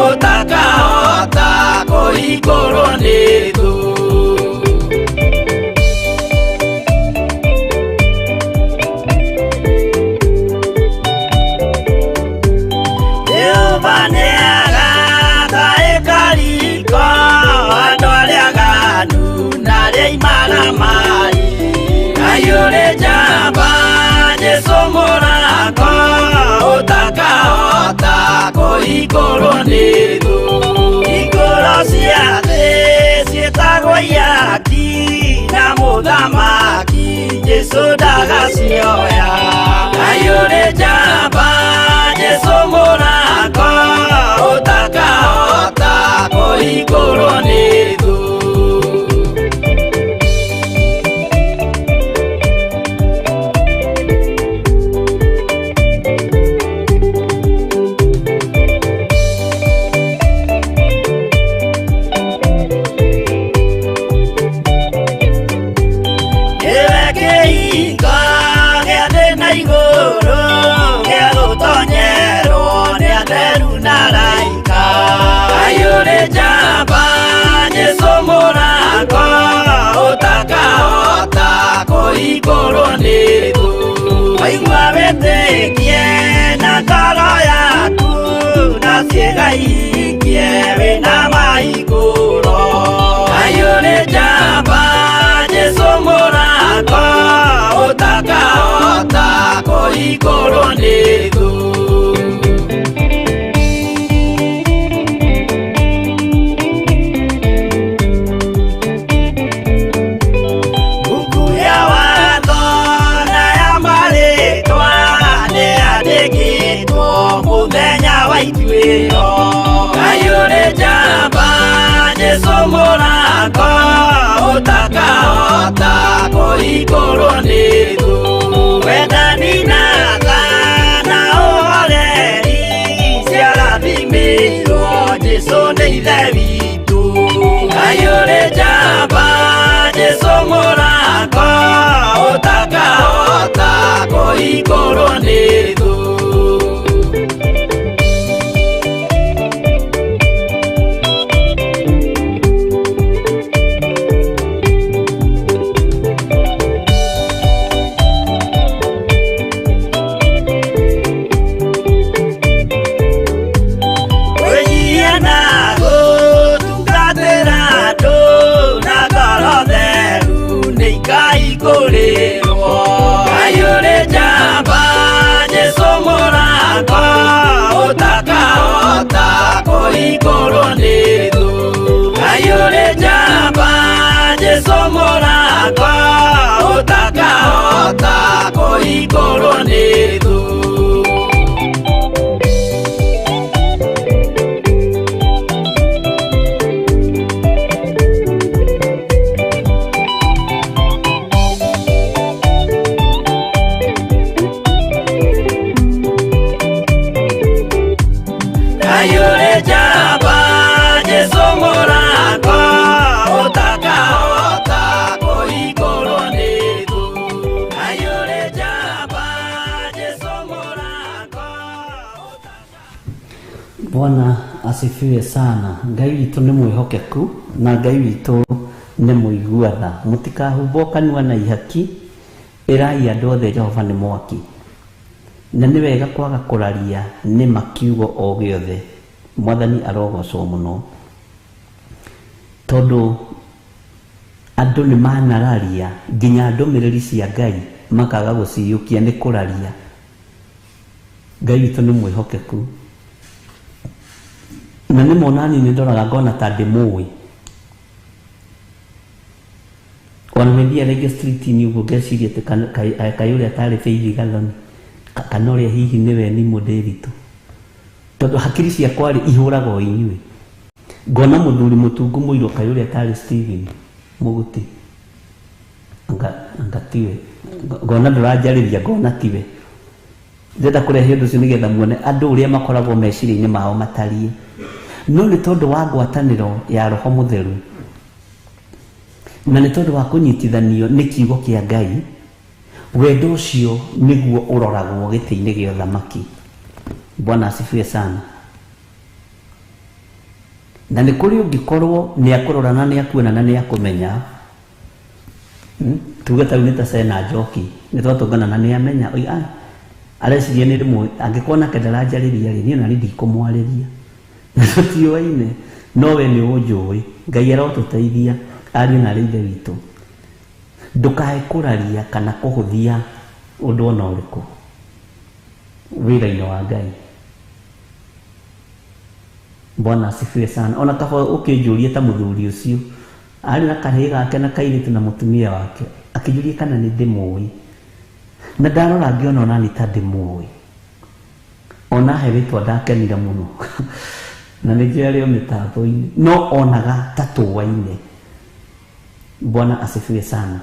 ũtakahota kũhingũrwo nĩ thũ. Jehova nĩagaka ĩkariko, andũ arĩa aganu na arĩa imaramari. Ngai ũrĩ njamba, Jesũ mũrango, ũtakahota kũhingũrwo nĩ thũ. Hingũro cia thĩ ciĩtagwo ihaki, na mũthamaki Jesũ ndagacioya. Ngai ũrĩ njamba, Jesũ mũrango, ũtakahota kũhingũrwo kũhingũrwo nĩ thũ. Waigua wĩtĩkie na ngoro yaku na ciĩga ihingie wĩna mahingũro. Ngai ũrĩ njamba Jesũ mũrata ũtakahota kũhingũrwo nĩ thũ. Buku ya watho na ya marĩtwa nĩyandĩkĩtwo mũthenya wa ituĩro. Ngai ũrĩ njamba Jesũ mũrata ũtakahota kũhingũrwo nĩ thũ. Wendani na tha na ũhoreri ciarathimĩirwo Jesũ nĩ Ithe witũ. Ngai ũrĩ njamba Jesũ mũrata ũtakahota kũhingũrwo nĩ thũ. Kwĩnyihia na gũtungatĩra andũ na ngoro theru nĩikaihingũrĩrwo. Ngai ũrĩ njamba Jesũ mũrata ũtakahota kũhingũrwo nĩ thũ. Ngai ũrĩ njamba Jesũ mũrata ũtakahota kũhingũrwo nĩ thũ. Ngai ũrĩ njamba Jesũ mũrata ũtakahota kũhingũrwo nĩ thũ. Ngai ũrĩ njamba Jesũ mũrata. Bwana asifiwe sana. Ngai witũ nĩ mwĩhokeku na Ngai witũ nĩ mũigua tha. Mũtikahumbwo kanua na ihaki, ĩrai andũ othe Jehova nĩ mwaki. Na nĩ wega kwaga kũraria nĩ makiugo o gĩothe. Mwathani arogocwo mũno, tondũ andũ nĩ manararia nginya ndũmĩrĩri cia Ngai makaga gũciyũkia nĩ kũraria. Ngai witũ nĩ mwĩhokeku. Na nĩ monani nĩ ndoraga ngona ta ndĩmũĩ. Ona nĩ thiaga rĩngĩ street-inĩ ũguo ngeciria atĩ kaĩ ũrĩa tarĩ Faith Gathoni, kana ũrĩa hihi nĩwe ni mũndĩritũ, tondũ hakiri ciakwa rĩ ihũraga o inyuĩ. Ngona mũthuri mũtungu mũirũ kaĩ ũrĩa tarĩ Steven Mũgũti, anga tiwe. Ngona ndũranjarĩria ngona tiwe. Ndĩrenda kũrehe ũndũ ũcio nĩgetha muone andũ ũrĩa makoragwo meciria-inĩ mao matariĩ. No nĩ tondũ wa ngwatanĩro ya Roho Mũtheru na nĩ tondũ wa kũnyitithanio nĩ kiugo kĩa Ngai, wendo ũcio nĩguo ũroragwo gĩtĩ-inĩ gĩa ũthamaki. Bwana asifiwe sana. Na nĩ kũrĩ ũngĩkorwo nĩ akũrora na nĩ akuona na nĩ akũmenya. Tuge ta rĩu nĩ ta Sena Njoki, nĩ twatũngana na nĩ amenya, oi areciria nĩ rĩmwe angĩkorwo nake ndaranjarĩria rĩ, niĩ ona niĩ ndikũmwarĩria. Na tũtiũaine, no we nĩ ũnjũĩ. Ngai arotũteithia ariũ na arĩ Ithe witũ. Ndũkae kũraria kana kũhũthia ũndũ ona ũrĩkũ wĩra-inĩ wa Ngai. Bwana asifiwe sana. Ona kaba ũkĩnjũria ta mũthuri ũcio arĩ na kahĩĩ gake na kairĩtu na mũtumia wake, akĩnjũria kana nĩ ndĩmũĩ, na ndarora ngĩona ona nĩ ta ndĩmũĩ. Ona he rĩtwa ndakenire mũno na nĩ njũĩ arĩ o mĩtambo-inĩ, no onaga ta tũaine. Bwana asifiwe sana.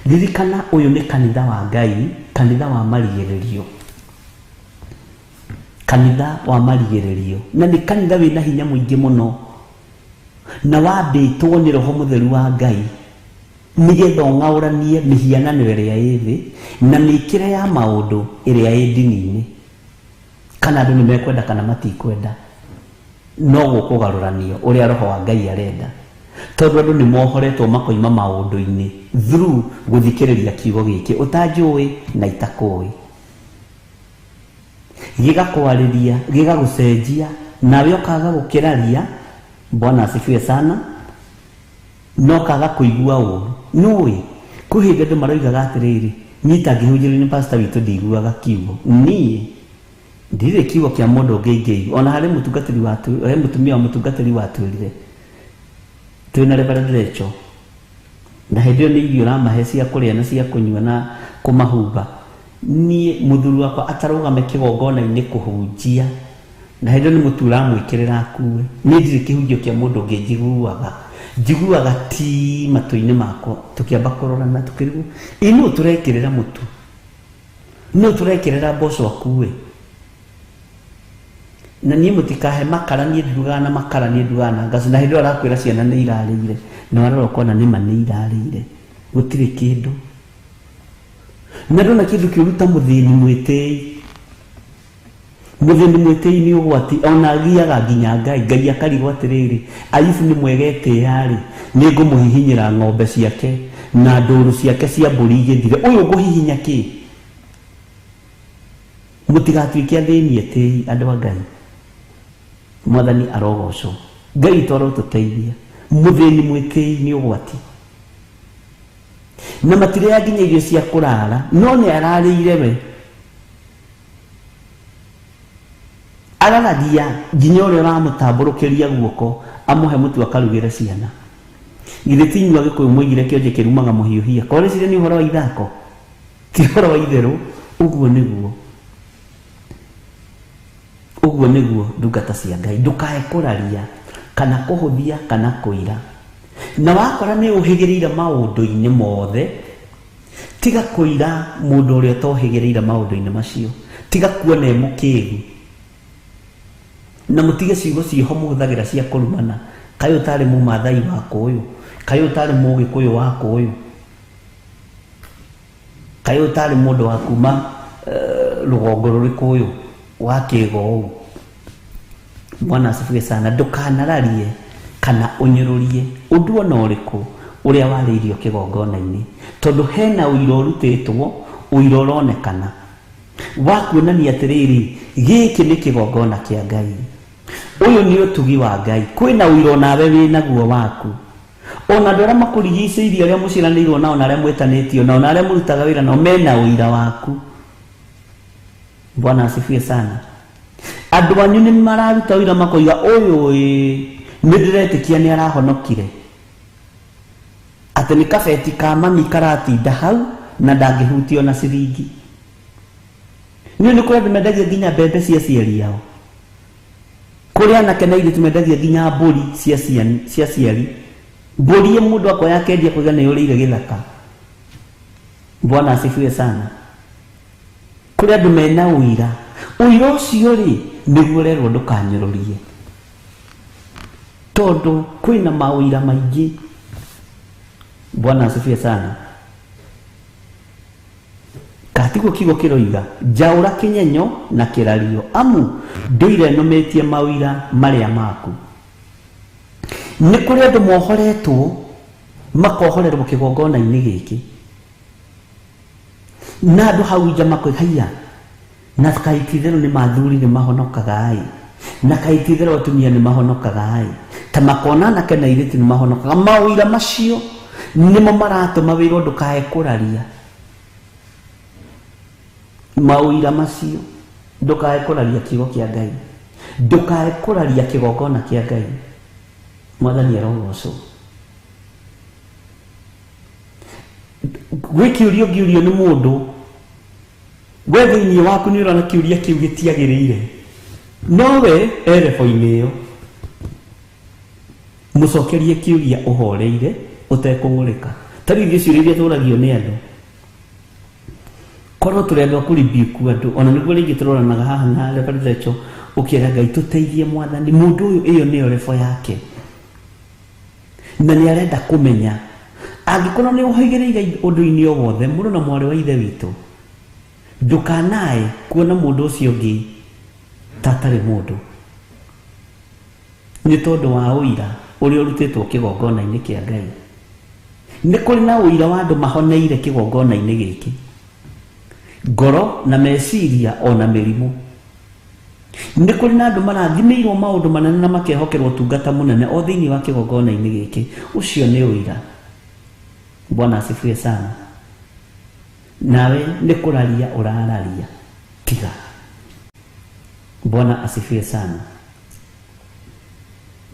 Ririkana ũyũ nĩ kanitha wa Ngai, kanitha wa marigĩrĩrio. Kanitha wa marigĩrĩrio. Na nĩ kanitha wĩna hinya mũingĩ mũno, na wambĩtwo nĩ Roho Mũtheru wa Ngai nĩgetha ũng'aũranie mĩhianano ĩrĩa ĩ thĩ na mĩkĩre ya maũndũ ĩrĩa ĩ ndini-inĩ. Kana andũ nĩ mekwenda kana matikwenda, no gũkũgarũranio ũrĩa Roho wa Ngai arenda. Tondũ andũ nĩ mohoretwo makoima maũndũ-inĩ through gũthikĩrĩria kiugo gĩkĩ ũtanjũĩ na itakũĩ. Gĩgakwarĩria, gĩgagũcenjia, nawe ũkaga gũkĩraria. Bwana asifiwe sana. No kaga kũigua ũru. Nũĩ kwĩ hĩndĩ andũ maroigaga atĩrĩrĩ, niĩ tangĩhunjĩrio nĩ pastor witũ ndiguaga kiugo. Niĩ ndirĩ kiugo kĩa mũndũ ũngĩ ingĩigua. Ona harĩ mũtungatĩri watu, he mũtumia wa mũtungatĩri watwĩrire twĩna Reverend Rachel, na hĩndĩ ĩyo nĩ irio ũramahe cia kũrĩa na cia kũnyua na kũmahumba. Niĩ mũthuri wakwa atarũgame kĩgongona-inĩ kũhunjia, na hĩndĩ ĩyo nĩ mũtu ũramwĩkĩrĩra akue. Niĩ ndirĩ kĩhunjio kĩa mũndũ ũngĩ njiguaga. Njiguaga ti matũ-inĩ makwa. Tũkĩamba kũrorana tũkĩrigwo, ĩ nũ tũrekĩrĩra mũtu? Nũ tũrekĩrĩra mboco akue? Na niĩ mũtikahe makara, niĩ ndugaga na makara, niĩ ndugaga na ngaci. Na hĩndĩ ĩyo arakwĩra ciana nĩ irarĩire, na warora ũkona nĩma nĩ irarĩire, gũtirĩ kĩndũ. Na ndona kĩndũ kĩũru ta mũthĩni mwĩtĩi. Mũthĩni mwĩtĩi nĩ ũgwati, ona agiaga nginya Ngai. Ngai akarigwo atĩrĩrĩ, Ayubu nĩ mwega etĩĩa-rĩ, nĩ ngũmũhihinyĩra ng'ombe ciake na ndũru ciake cia mbũri igĩthire. Ũyũ ngũhihinya kĩ? Mũtigatuĩke athĩni etĩi, andũ a Ngai. Mwathani arogocwo. Ngai witũ arotũteithia. Mũthĩni mwĩtĩi nĩ ũgwati. Na matirĩaga nginya irio cia kũrara, no nĩ ararĩire we. Araragia nginya ũrĩa ũramũtambũrũkĩria guoko amũhe mũtu akarugĩre ciana. Githĩ ti inyuĩ Agĩkũyũ mwoigire kĩonje kĩrumaga mũhiũhia? Korwo rĩciria nĩ ũhoro wa ithako, ti ũhoro wa itherũ. Ũguo nĩguo. Ũguo nĩguo ndungata cia Ngai. Ndũkae kũraria kana kũhũthia kana kũira. Na wakora nĩ ũhĩgĩrĩire maũndũ-inĩ mothe, tiga kũira mũndũ ũrĩa ũtohĩgĩrĩire maũndũ-inĩ macio. Tiga kuona e mũkĩgu. Na mũtige ciugo ciĩho mũhũthagĩra cia kũrumana. Kaĩ ũtarĩ mũmathai wa kũyũ? Kaĩ ũtarĩ mũgĩkũyũ wa kũyũ? Kaĩ ũtarĩ mũndũ wa kuma rũgongo rũrĩkũ ũyũ wa kĩgo ũũ? Bwana asifiwe sana. Ndũkanararie kana ũnyũrũrie ũndũ ona ũrĩkũ ũrĩa warĩirio kĩgongona-inĩ, tondũ hena ũira ũrutĩtwo, ũira ũronekana wa kuonania atĩrĩrĩ, gĩkĩ nĩ kĩgongona kĩa Ngai, ũyũ nĩ ũtugi wa Ngai. Kwĩna ũira onawe wĩnaguo waku. Ona andũ arĩa makũrigicĩirie, arĩa mũciaranĩirwo nao, na arĩa mwĩtanĩtio nao, na arĩa mũrutaga wĩra nao, mena ũira waku. Bwana asifiwe sana. Andũ anyu nĩ mararuta ũira makoiga, ũyũ ĩ nĩ ndĩretĩkia nĩ arahonokire, atĩ nĩ kabeti ka mami karatinda hau na ndangĩhutio na ciringi. Nĩ nĩ kũrĩ andũ mendagia nginya mbembe cia aciari ao. Kũrĩ anake na airĩtu mendagia nginya mbũri cia aciari. Mbũri mũndũ akoya akendia kuiga nĩ yũrĩire gĩthaka. Bwana asifiwe sana. Kũrĩ andũ mena ũira. Ũira ũcio rĩ, nĩguo ũrerwo ndũkanyũrũrie, tondũ kwĩna maũira maingĩ. Bwana asifiwe sana. Katiguo kiugo kĩroiga, njaũra kĩnyenyo na kĩrario, amu ndũire nũmĩtie maũira marĩa maku. Nĩ kũrĩ andũ mohoretwo makohorerwo kĩgongona-inĩ gĩkĩ, na andũ hau nja makoiga, haiya, na kaĩ ti-itherũ nĩ mathuri nĩ mahonokaga ĩ, na kaĩ ti-itherũ atumia nĩ mahonokaga ĩ, ta makona anake na airĩtu nĩ mahonokaga. Maũira macio nĩmo maratũma wĩrwo ndũkae kũraria. Maũira macio, ndũkae kũraria kiugo kĩa Ngai, ndũkae kũraria kĩgongona kĩa Ngai. Mwathani arogocwo. Gwĩ kĩũria ũngĩũrio nĩ mũndũ, we thĩinĩ waku nĩ ũrona kĩũria kĩu gĩtiagĩrĩire, no we e rebo-inĩ ĩyo. Mũcokerie kĩũria ũhoreire ũtekũng'ũrĩka. Ta rĩu ithuĩ ciũria iria tũragio nĩ andũ, korwo tũrĩ andũ a kũrebuke andũ, ona nĩguo rĩngĩ tũroranaga haha na Reverend Rachel, ũkĩra Ngai tũteithie Mwathani, mũndũ ũyũ ĩyo nĩyo rebo yake, na nĩ arenda kũmenya. Angĩkorwo nĩ ũhĩgĩrĩire ũndũ-inĩ o wothe, mũrũ na mwarĩ wa ithe witũ, ndũkanae kuona mũndũ ũcio ũngĩ ta atarĩ mũndũ, nĩ tondũ wa ũira ũrĩa ũrutĩtwo kĩgongona-inĩ kĩa Ngai. Nĩ kũrĩ na ũira wa andũ mahoneire kĩgongona-inĩ gĩkĩ, ngoro na meciria ona mĩrimũ. Nĩ kũrĩ na andũ marathimĩirwo maũndũ manene na makehokerwo ũtungata mũnene o thĩinĩ wa kĩgongona-inĩ gĩkĩ. Ũcio nĩ ũira. Bwana asifiwe sana. Nawe nĩ kũraria ũrararia, tiga. Bwana asifiwe sana.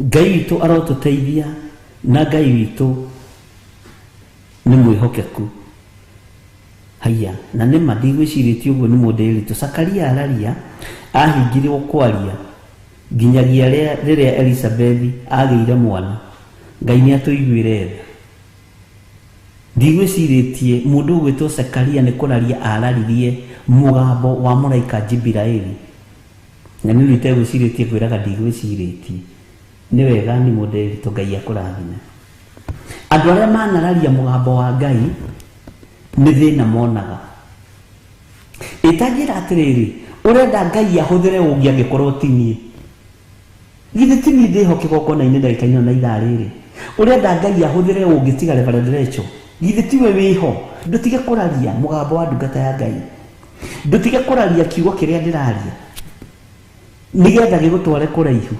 Ngai witũ arotũteithia, na Ngai witũ nĩ mwĩhokeku. Haiya, na nĩ ma ndigwĩcirĩtie ũguo nĩ mũndũ witũ. Zakaria araria, ahingirwo kwaria nginyagia rĩrĩa Elizabeth agĩire mwana. Ngai nĩ atũiguĩre tha. Ndigwĩcirĩtie mũndũ ũgwĩtwo Zakaria nĩ kũraria araririe mũgambo wa mũraika Jibiraeli. Na nĩ itegwĩcirĩtie kwĩraga ndigwĩcirĩtie. Nĩ wega nĩ mũndũ witũ, Ngai akũrathime. Andũ arĩa manararia mũgambo wa Ngai nĩ thĩna monaga. Ĩtanjĩra atĩrĩrĩ, ũrenda Ngai ahũthĩre ũngĩ angĩkorwo ti niĩ. Githĩ ti niĩ ndĩho kĩgongona-inĩ ndagĩka ĩno na ithaa rĩrĩ? Ũrenda Ngai ahũthĩre ũngĩ tiga Reverend Rachel? Githĩ tiwe wĩho? Ndũtige kũraria mũgambo wa ndungata ya Ngai. Ndũtige kũraria kiugo kĩrĩa ndĩraria nĩgetha gĩgũtware kũraihu.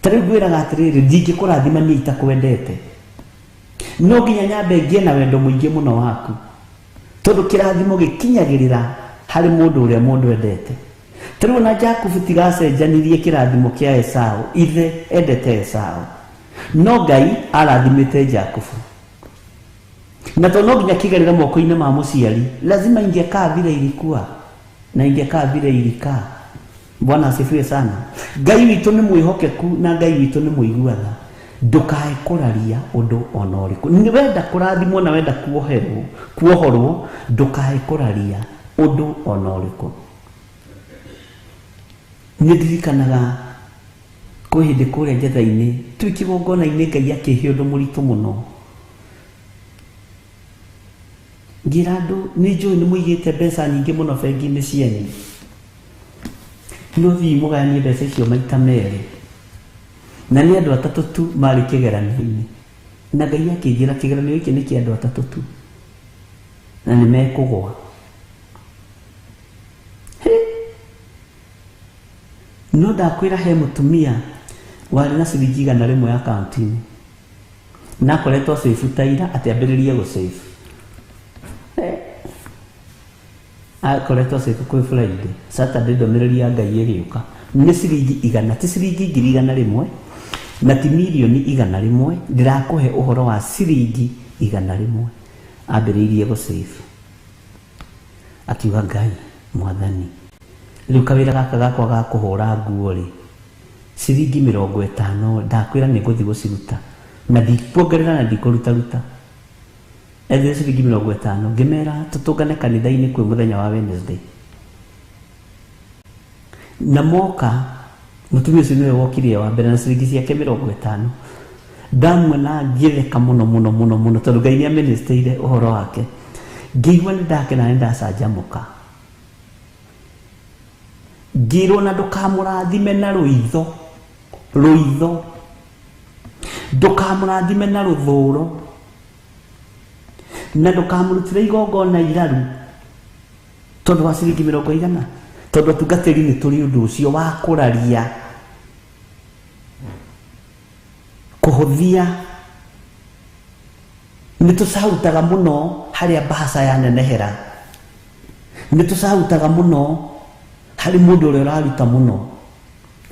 Ta rĩu ngwĩraga atĩrĩrĩ, ndingĩkũrathima niĩ itakwendete. No nginya nyambe ngĩe na wendo mũingĩ mũno waku, tondũ kĩrathimo gĩkinyagĩrĩra harĩ mũndũ ũrĩa mũndũ endete. Ta rĩu ona Jakubu tigacenjanirie kĩrathimo kĩa Esau, ithe endete Esau, no Ngai arathimĩte Jakubu. Na tondũ no nginya kĩgerere moko-inĩ ma mũciari, lazima ingekaa vile ilikuwa na ingekaa vile ilikaa. Bwana asifiwe sana. Ngai witũ nĩ mwĩhokeku na Ngai witũ nĩ mũigua tha. Ndũkae kũraria ũndũ ona ũrĩkũ. Nĩ wenda kũrathimwo na wenda kuohorwo, ndũkae kũraria ũndũ ona ũrĩkũ. Nĩ ndirikanaga kwĩ hĩndĩ kũrĩa njetha-inĩ twĩ kĩgongona-inĩ, Ngai akĩhe ũndũ mũritũ mũno. Ngĩra andũ, nĩ njũĩ nĩ mũigĩte mbeca nyingĩ mũno bengi-inĩ cianyu, no thiĩ mũgayanie mbeca icio maita merĩ. Na nĩ andũ atatũ tu marĩ kĩgeranio-inĩ. Na Ngai akĩnjĩra kĩgeranio gĩkĩ nĩ kĩa andũ atatũ tu, na nĩ mekũgũa. No ndakwĩra he mũtumia warĩ na ciringi 100 akaunti-inĩ, na akoretwo save ta ira atĩ ambĩrĩrie gũ-save. Akoretwo save kwĩ Friday, Saturday ndũmĩrĩri ya Ngai ĩgĩũka. Nĩ ciringi 100, ti ciringi 100,000 na ti mirioni 100. Ndĩrakũhe ũhoro wa ciringi 100. Ambĩrĩirie gũ-save, akiuga Ngai mwathani, rĩu kawĩra gaka gakwa ga kũhũra nguo rĩ, ciringi 50 ndakwĩra nĩ ngũthiĩ gũciruta na ndikuongerera na ndikũrutaruta. Ethire ciringi 50, ngĩmera tũtũngane kanitha-inĩ kwĩ mũthenya wa Wednesday. Na moka mũtumia ũcio nĩwe wokire wa mbere na ciringi ciake 50. Ndamuona ngĩtheka mũno mũno mũno mũno, tondũ Ngai nĩ aministeire ũhoro wake. Ngĩigua nĩ ndakena, nĩ ndacanjamũka. Ngĩrwo na ndũkamũrathime na rũitho, rũitho, ndũkamũrathime na rũthũro, na ndũkamũrutĩre igongona iraru tondũ wa ciringi 100. Tondũ atungatĩri nĩ tũrĩ ũndũ ũcio wa kũraria, kũhũthia. Nĩ tũcautaga mũno harĩa mbaca yanenehera, nĩ tũcautaga mũno harĩ mũndũ ũrĩa ũraruta mũno.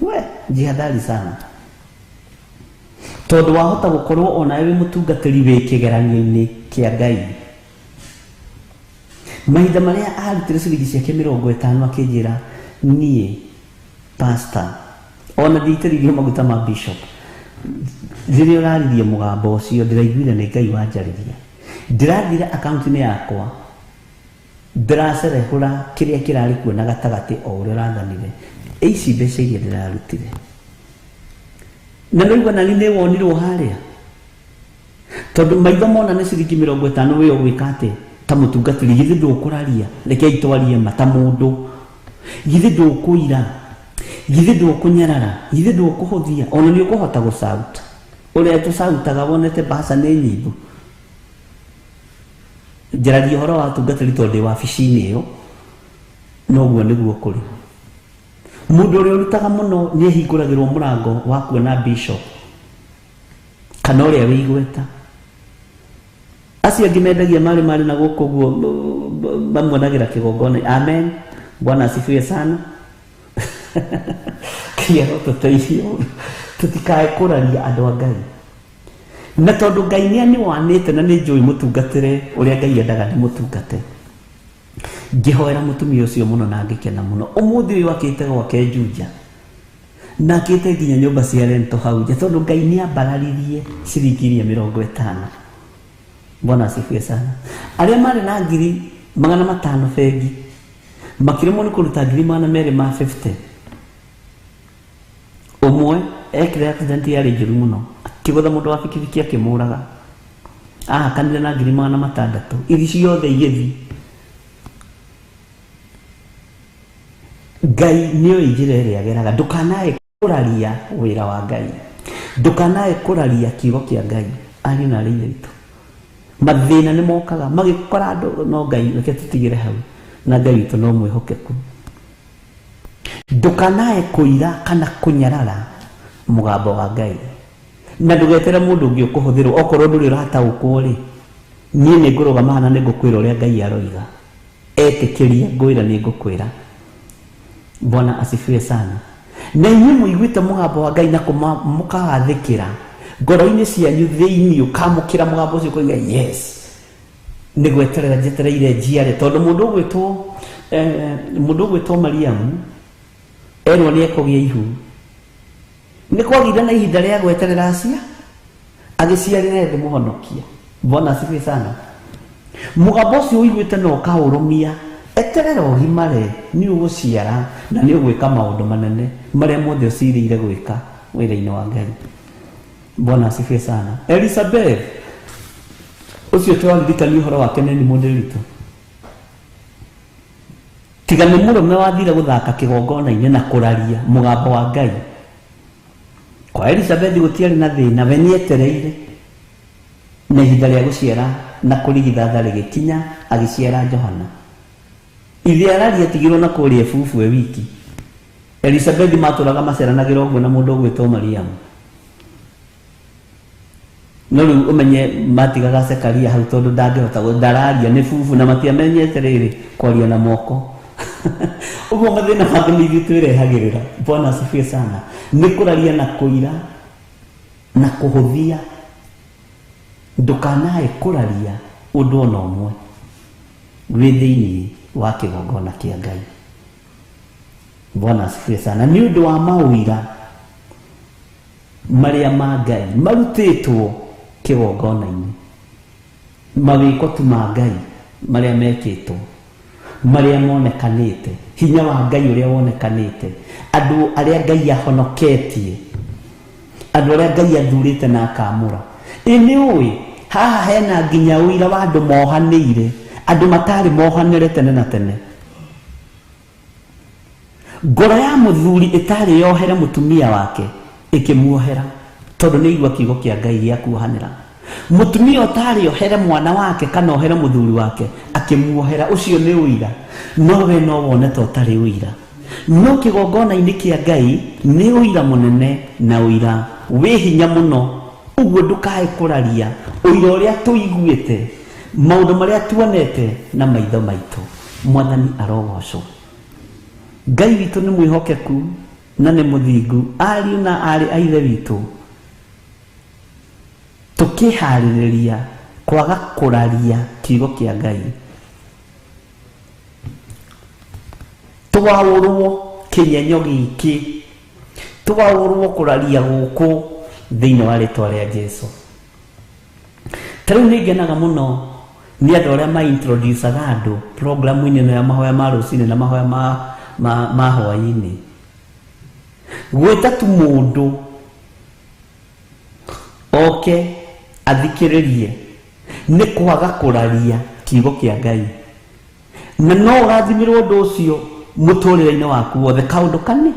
We jihadhari sana, tondũ wahota gũkorwo onawe wĩ mũtungatĩri wĩ kĩgeranio-inĩ kĩa Ngai. Mahinda marĩa arutire ciringi ciake 50 akĩnjĩra niĩ pastor, ona ndiitĩrĩirio maguta ma bishop, rĩrĩa ũraririe mũgambo ũcio ndĩraiguire nĩ Ngai wanjarĩria. Ndĩrathire akaunti-inĩ yakwa, ndĩracerehũra kĩrĩa kĩrarĩ kuo na gatagatĩ o ũrĩa ũrathanire, ici mbeca iria ndĩrarutire. Na nĩũigua nani nĩ wonirwo harĩa, tondũ maitho mona nĩ ciringi 50 wĩ ũgwĩka atĩ ta mũtungatĩri, githĩ ndũkũraria? Rekei twarie ma ta mũndũ, githĩ ndũkũira? Githĩ ndũkũnyarara, githĩ ndũkũhũthia, ona nĩ ũkũhota gũcauta. Ũrĩa tũcautaga wonete mbaca nĩ nyimbo. Njaragia ũhoro wa atungatĩri tondũ ndĩ wabici-inĩ ĩyo, noguo nĩguo kũrĩ. Mũndũ ũrĩa ũrutaga mũno nĩ ahingũragĩrwo mũrango wa kuona bishop kana ũrĩa wĩ igweta. Acio angĩ mendagia marĩ marĩ na gũkũ ũguo mamuonagĩra kĩgongona. Amen. Bwana asifiwe sana. Kĩero tũteithio tũtikae kũraria andũ a Ngai. Na tondũ Ngai nĩ anĩwanĩte na nĩ njũĩ mũtungatĩre ũrĩa Ngai endaga ndĩmũtungate. Ngĩhoera mũtumia ũcio mũno na ngĩkena mũno. Ũmũthĩ ũyũ akĩte gwake Juja. Na akĩte nginya nyũmba cia rento hau nja tondũ Ngai nĩ ambararirie ciringi iria 50. Bwana asifiwe sana. Arĩa marĩ na 500,000 bengi makĩremwo nĩ kũruta 250,000. Ũmwe ekire accident yarĩ njũru mũno, akĩgũtha mũndũ wa bikibiki akĩmũraga. Ahakanire na 600,000 ithi ciothe igĩthiĩ. Ngai nĩoĩ njĩra ĩrĩa ageraga. Ndũkanae kũraria wĩra wa Ngai, ndũkanae kũraria kiugo kĩa Ngai. Ariũ na arĩ ithe witũ, mathĩna nĩ mokaga magĩkora andũ, no Ngai reke tũtigĩre hau, na Ngai witũ no mwĩhokeku. Ndũkanae kũira kana kũnyarara mũgambo wa Ngai, na ndũgetere mũndũ ũngĩ ũkũhũthĩrwo. Okorwo ndũrĩ ũrataũkwo rĩ, niĩ nĩ ngũrũgama haha na nĩ ngũkwĩra ũrĩa Ngai aroiga. Etĩkĩria ngwĩra nĩ ngũkwĩra. Bwana asifiwe sana. Na inyuĩ mũiguĩte mũgambo wa Ngai na mũkawathĩkĩra ngoro-inĩ cianyu thĩinĩ, ũkamũkĩra mũgambo ũcio ũkoiga yes, nĩ gweterera njetereire njiare. Tondũ mũndũ ũgwĩtwo Mariamu erwo nĩ ekũgĩa ihu, nĩ kwagĩire na ihinda rĩa gweterera acia agĩciarĩre thĩ mũhonokia. Bwana asifiwe sana. Mũgambo ũcio ũiguĩte na ũkaũrũmia, eterera ũgimare, nĩ ũgũciara na nĩ ũgwĩka maũndũ manene marĩa mothe ũcirĩire gwĩka wĩra-inĩ wa Ngai. Bwana asifiwe sana. Elizabeth ũcio twaririkania ũhoro wake nĩ mũndĩritũ, tiga nĩ mũrũme wathire gũthaka kĩgongona-inĩ na kũraria mũgambo wa Ngai. Kwa Elizabeth gũtiarĩ na thĩna, we nĩetereire na ihinda rĩa gũciara na kũrigithatha rĩgĩkinya, agĩciara Johana. Ithe araria atigirwo na kũrĩa bubu e wiki. Elizabeth matũraga maceranagĩra ũguo na mũndũ ũgwĩtwo Mariamu. No rĩu ũmenye matigaga Zekaria hau tondũ ndangĩhota ndararia nĩ bubu, na matiamenyete rĩrĩ kwaria na moko. Ũguo mathĩna mangĩ nĩ ithuĩ twĩrehagĩrĩra. Bwana asifiwe sana. Nĩ kũraria na kũira na kũhũthia. Ndũkanae kũraria ũndũ ona ũmwe wĩ thĩinĩ wa kĩgongona kĩa Ngai. Bwana asifiwe sana. Nĩ ũndũ wa maũira marĩa ma Ngai marutĩtwo kĩgongona-inĩ, mawĩko tu ma Ngai marĩa mekĩtwo, marĩa monekanĩte, hinya wa Ngai ũrĩa wonekanĩte, andũ arĩa Ngai ahonoketie, andũ arĩa Ngai athurĩte na akamũra. Ĩ nĩ ũĩ haha hena nginya ũira wa andũ mohanĩire, andũ matarĩ mohanĩre tene na tene. Ngoro ya mũthuri ĩtarĩ yohere mũtumia wake ĩkĩmuohera, tondũ nĩ igua kiugo kĩa Ngai gĩa kuohanĩra. Mũtumia ũtarĩ ohere mwana wake kana ohere mũthuri wake akĩmuohera, ũcio nĩ ũira. No we no wone ta ũtarĩ ũira, no kĩgongona-inĩ kĩa Ngai nĩ ũira mũnene na ũira wĩ hinya mũno. Ũguo ndũkae kũraria ũira ũrĩa tũiguĩte, maũndũ marĩa tuonete na maitho maitũ. Mwathani arogocwo. Ngai witũ nĩ mwĩhokeku na nĩ mũthingu. Ariũ na aarĩ a ithe witũ, tũkĩharĩrĩria kwaga kũraria kiugo kĩa Ngai, twaũrwo kĩnyenyo gĩkĩ, twaũrwo kũraria gũkũ thĩinĩ wa rĩtwa rĩa Jesu. Ta rĩu nĩ ngenaga mũno nĩ andũ arĩa ma-introducaga andũ programu-inĩ ĩno ya mahoya ma rũcinĩ na mahoya ma hwaĩ-inĩ. Gwĩta tu mũndũ oke athikĩrĩrie nĩ kwaga kũraria kiugo kĩa Ngai, na no ũrathimĩrwo ũndũ ũcio mũtũrĩre-inĩ waku wothe. Kaũndũ kani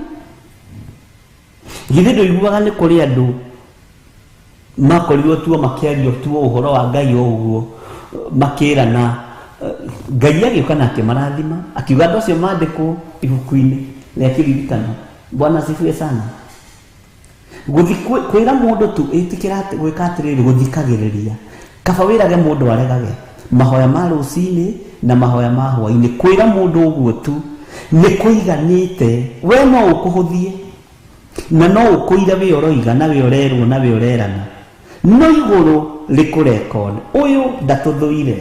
Githĩ ndũiguaga nĩ kũrĩ andũ makorirwo tuo makĩario tuo ũhoro wa Ngai o ũguo makĩrana, Ngai agĩũka na akĩmarathima, akiuga andũ acio mandĩkwo ibuku-inĩ rĩa kĩririkano. Bwana asifiwe sana. Gũthi kwĩra mũndũ tu ĩtĩkĩra gwĩka atĩrĩrĩ, gũthikagĩrĩria. Kaba wĩrage mũndũ aregage mahoya ma rũcinĩ na mahoya ma hwainĩ. Kwĩra mũndũ ũguo tu nĩ kũiganĩte. We no ũkũhũthie na no ũkũire wĩ ũroiga na wĩ ũrerwo na wĩ ũrerana, no igũrũ rĩkũrecord ũyũ ndatũthũire.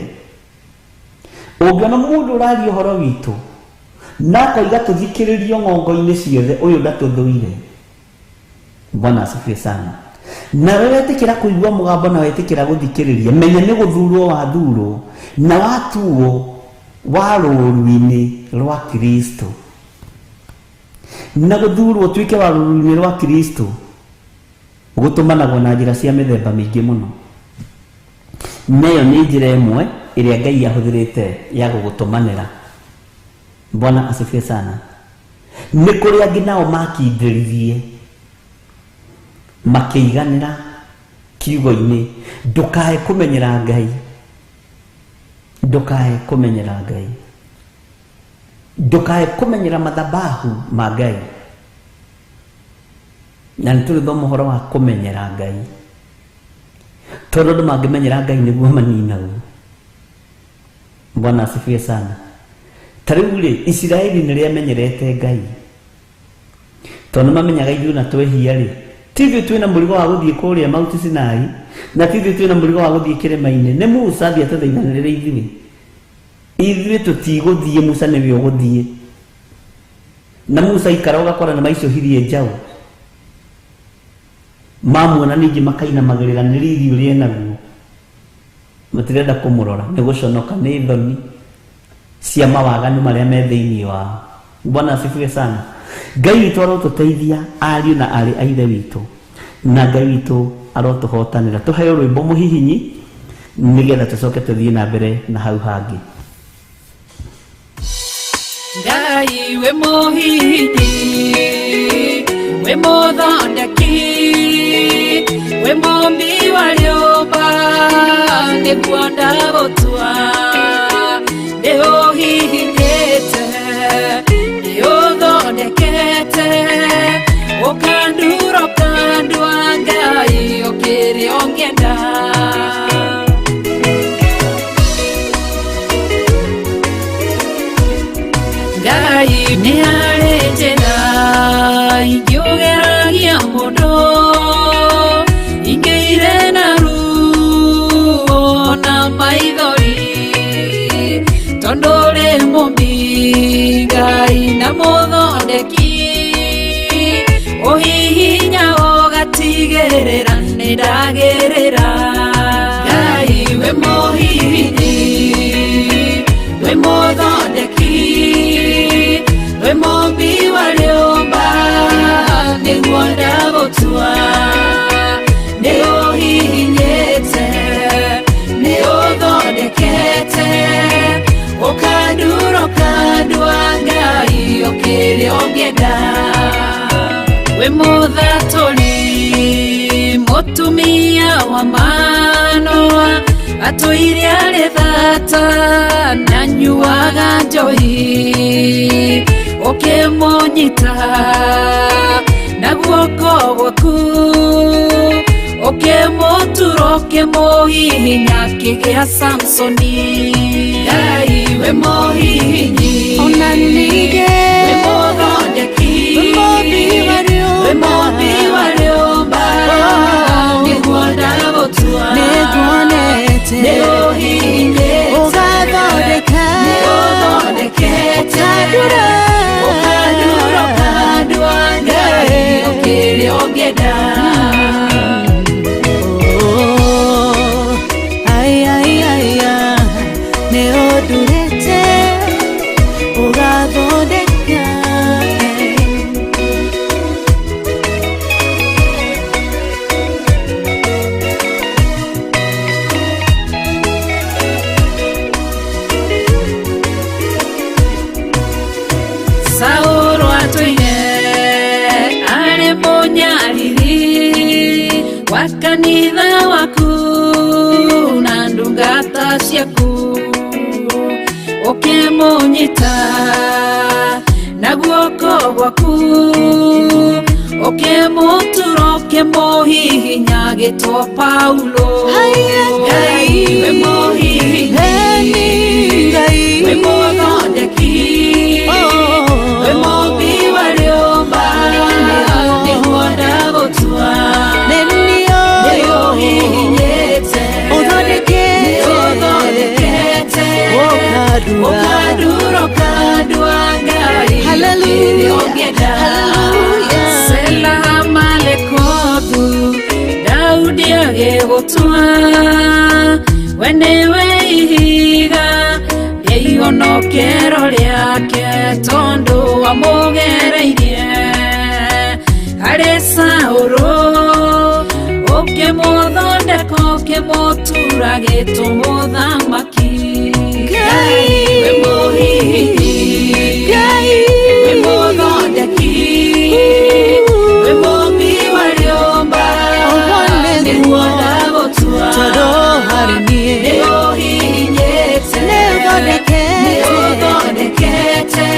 Ũngĩona mũndũ ũraria ũhoro witũ na akoiga tũthikĩrĩrio ng'ongo-inĩ ciothe, ũyũ ndatũthũire. Bwana asifiwe sana. Nawe wetĩkĩra kũigua mũgambo na wetĩkĩra gũthikĩrĩria, menya nĩ gũthurwo wathurwo na watuo wa rũũru-inĩ rwa Kristo. Na gũthurwo ũtuĩke wa rũũru-inĩ rwa Kristo gũtũmanagwo na njĩra cia mĩthemba mĩingĩ mũno. Nayo nĩ njĩra ĩmwe ĩrĩa Ngai ahũthĩrĩte ya gũgũtũmanĩra. Bwana asifiwe sana. Nĩ kũrĩ angĩ nao makindĩririe makĩiganĩra kiugo-inĩ, ndũkae kũmenyera Ngai, ndũkae kũmenyera Ngai, ndũkae kũmenyera mathabahu ma Ngai. Na nĩ tũrĩthoma ũhoro wa kũmenyera Ngai, tondũ andũ mangĩmenyera Ngai nĩguo maninagwo. Bwana asifiwe sana. Ta rĩu rĩ, Isiraeli nĩ rĩamenyerete Ngai, tondũ mamenyaga ithuĩ na twehia rĩ, ti ithuĩ twĩna mũrigo wa gũthiĩ kũrĩa Mount Sinai, na ti ithuĩ twĩna mũrigo wa gũthiĩ kĩrĩma-inĩ. Nĩ Musa athiĩ atũthaithanĩrĩre ithuĩ. Ithuĩ tũtigũthiĩ, Musa nĩwe ũgũthiĩ. Na Musa aikara ũgakora nĩ maicũhirie njaũ, mamuona ningĩ makainamagĩrĩra nĩ riri ũrĩa enaguo, matirenda kũmũrora, nĩ gũconoka, nĩ thoni cia mawaganu marĩa me thĩinĩ wao. Bwana asifiwe sana. Ngai witũ arotũteithia ariũ na aarĩ a Ithe witũ, na Ngai witũ arotũhotanĩra. Tũheo rwĩmbo mũhihinyi nĩgetha tũcoke tũthiĩ na mbere na hau hangĩ. Ngai wĩ mũhihinyi, wĩ mũthondeki, wĩ mũmbi wa rĩũmba, nĩguo ndagũtua. Nĩ ũhihinyĩte, nĩ ũthondekete, ũkandura ũkandua Ngai ũkĩrĩ ũngĩenda. Ngai nĩ harĩ njĩra ingĩũgeragia mũndũ, ingĩire na ruo na maithori, tondũ ũrĩ mũmbi Ngai na mũthondeki, ũhihinya ũgatigĩrĩra nĩ ndagĩrĩra. Ngai wĩ mũhihinyi, wĩ mũthondeki, wĩ mũmbi wa rĩũmba, nĩguo ndagũtua. Nĩ ũhihinyĩte, nĩ ũthondekete, ũkandura ũkandua Ngai ũkĩrĩ ũngĩenda. Wĩ mũthatũri, mũtumia wa Manoa, atũire arĩ thata na anyuaga njohi, ũkĩmũnyita na guoko gwaku, ũkĩmũtura ũkĩmũhihinya akĩgĩa Samsoni. Ngai wĩ mũhihinyi, Ona ningĩ wĩ mũthondeki, wĩ mũmbi wa wĩ rĩũmba, mũmbi wa rĩũmba, nĩguo ndagũtua. Nĩnguonete Nĩ ũhihinyĩte, ũgathondeka, nĩ ũthondekete, ũkandura, ũkandura ũkandua Ngai ũkĩrĩ ũngĩenda. Oh, ai, ai, ai, ah, nĩ ũndurĩte ũgathondeka. Ũkĩmũnyita na guoko gwaku, ũkĩmũtura, ũkĩmũhihinya gĩtwo Paulo. Ngai wĩ mũhihinyi, wĩ mũthondeki, wĩ mũmbi wa rĩũmba, nĩguo ndagũtua. Nĩũhihinyĩte, nĩũthondekete, ũkandura, ũkandua Ngai kĩrĩa ũngĩenda. Sela Malekothu, Daudi agĩgũtua, we nĩwe ihiga rĩa ihonokero rĩake, tondũ wamũgereirie harĩ Saũlũ, ũkĩmũthondeka, ũkĩmũtura gĩtũ mũthamaki. Ngai wĩ mũhihinyi, wĩ mũthondeki, wĩ mũmbi wa rĩũmba, nĩguo ndagũtua. Nĩũhihinyĩte, nĩũthondekete,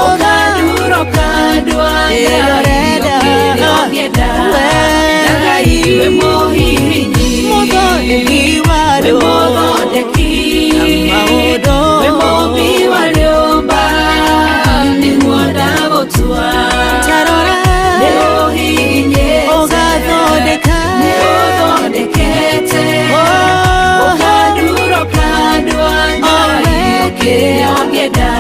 ũkandura, ũkandua Ngai kĩrĩa ũngĩenda. Ngai wĩ mũhihinyi, wĩ mũthondeki, wĩ mũmbi wa rĩũmba, nĩguo ndagũtua. Nĩũhihinyĩte, nĩũthondekete, ũkandura, ũkandua Ngai kĩrĩa ũngĩenda.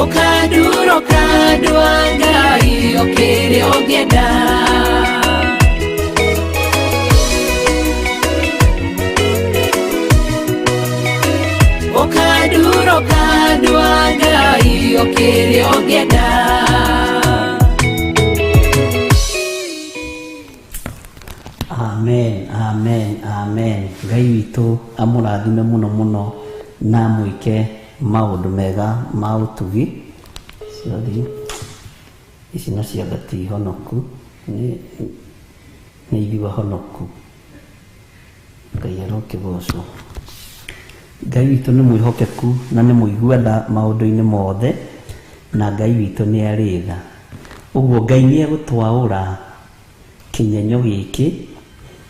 Ũkandura, ũkandua Ngai kĩrĩa ũngĩenda. Ũkandura, ũkandua Ngai kĩrĩa ũngĩenda. Amen, amen, amen. Ngai witũ amũrathime mũno mũno na amwĩke maũndũ mega ma ũtugi. Sorry, ici nacio anga ti honoku, nĩ ithuĩ honoku. Ngai arokĩgocwo. Ngai witũ nĩ mwĩhokeku na nĩ mũigua tha maũndũ-inĩ mothe, na Ngai witũ nĩ arĩ tha. Ũguo Ngai nĩ egũtwaũra kĩnyenyo gĩkĩ,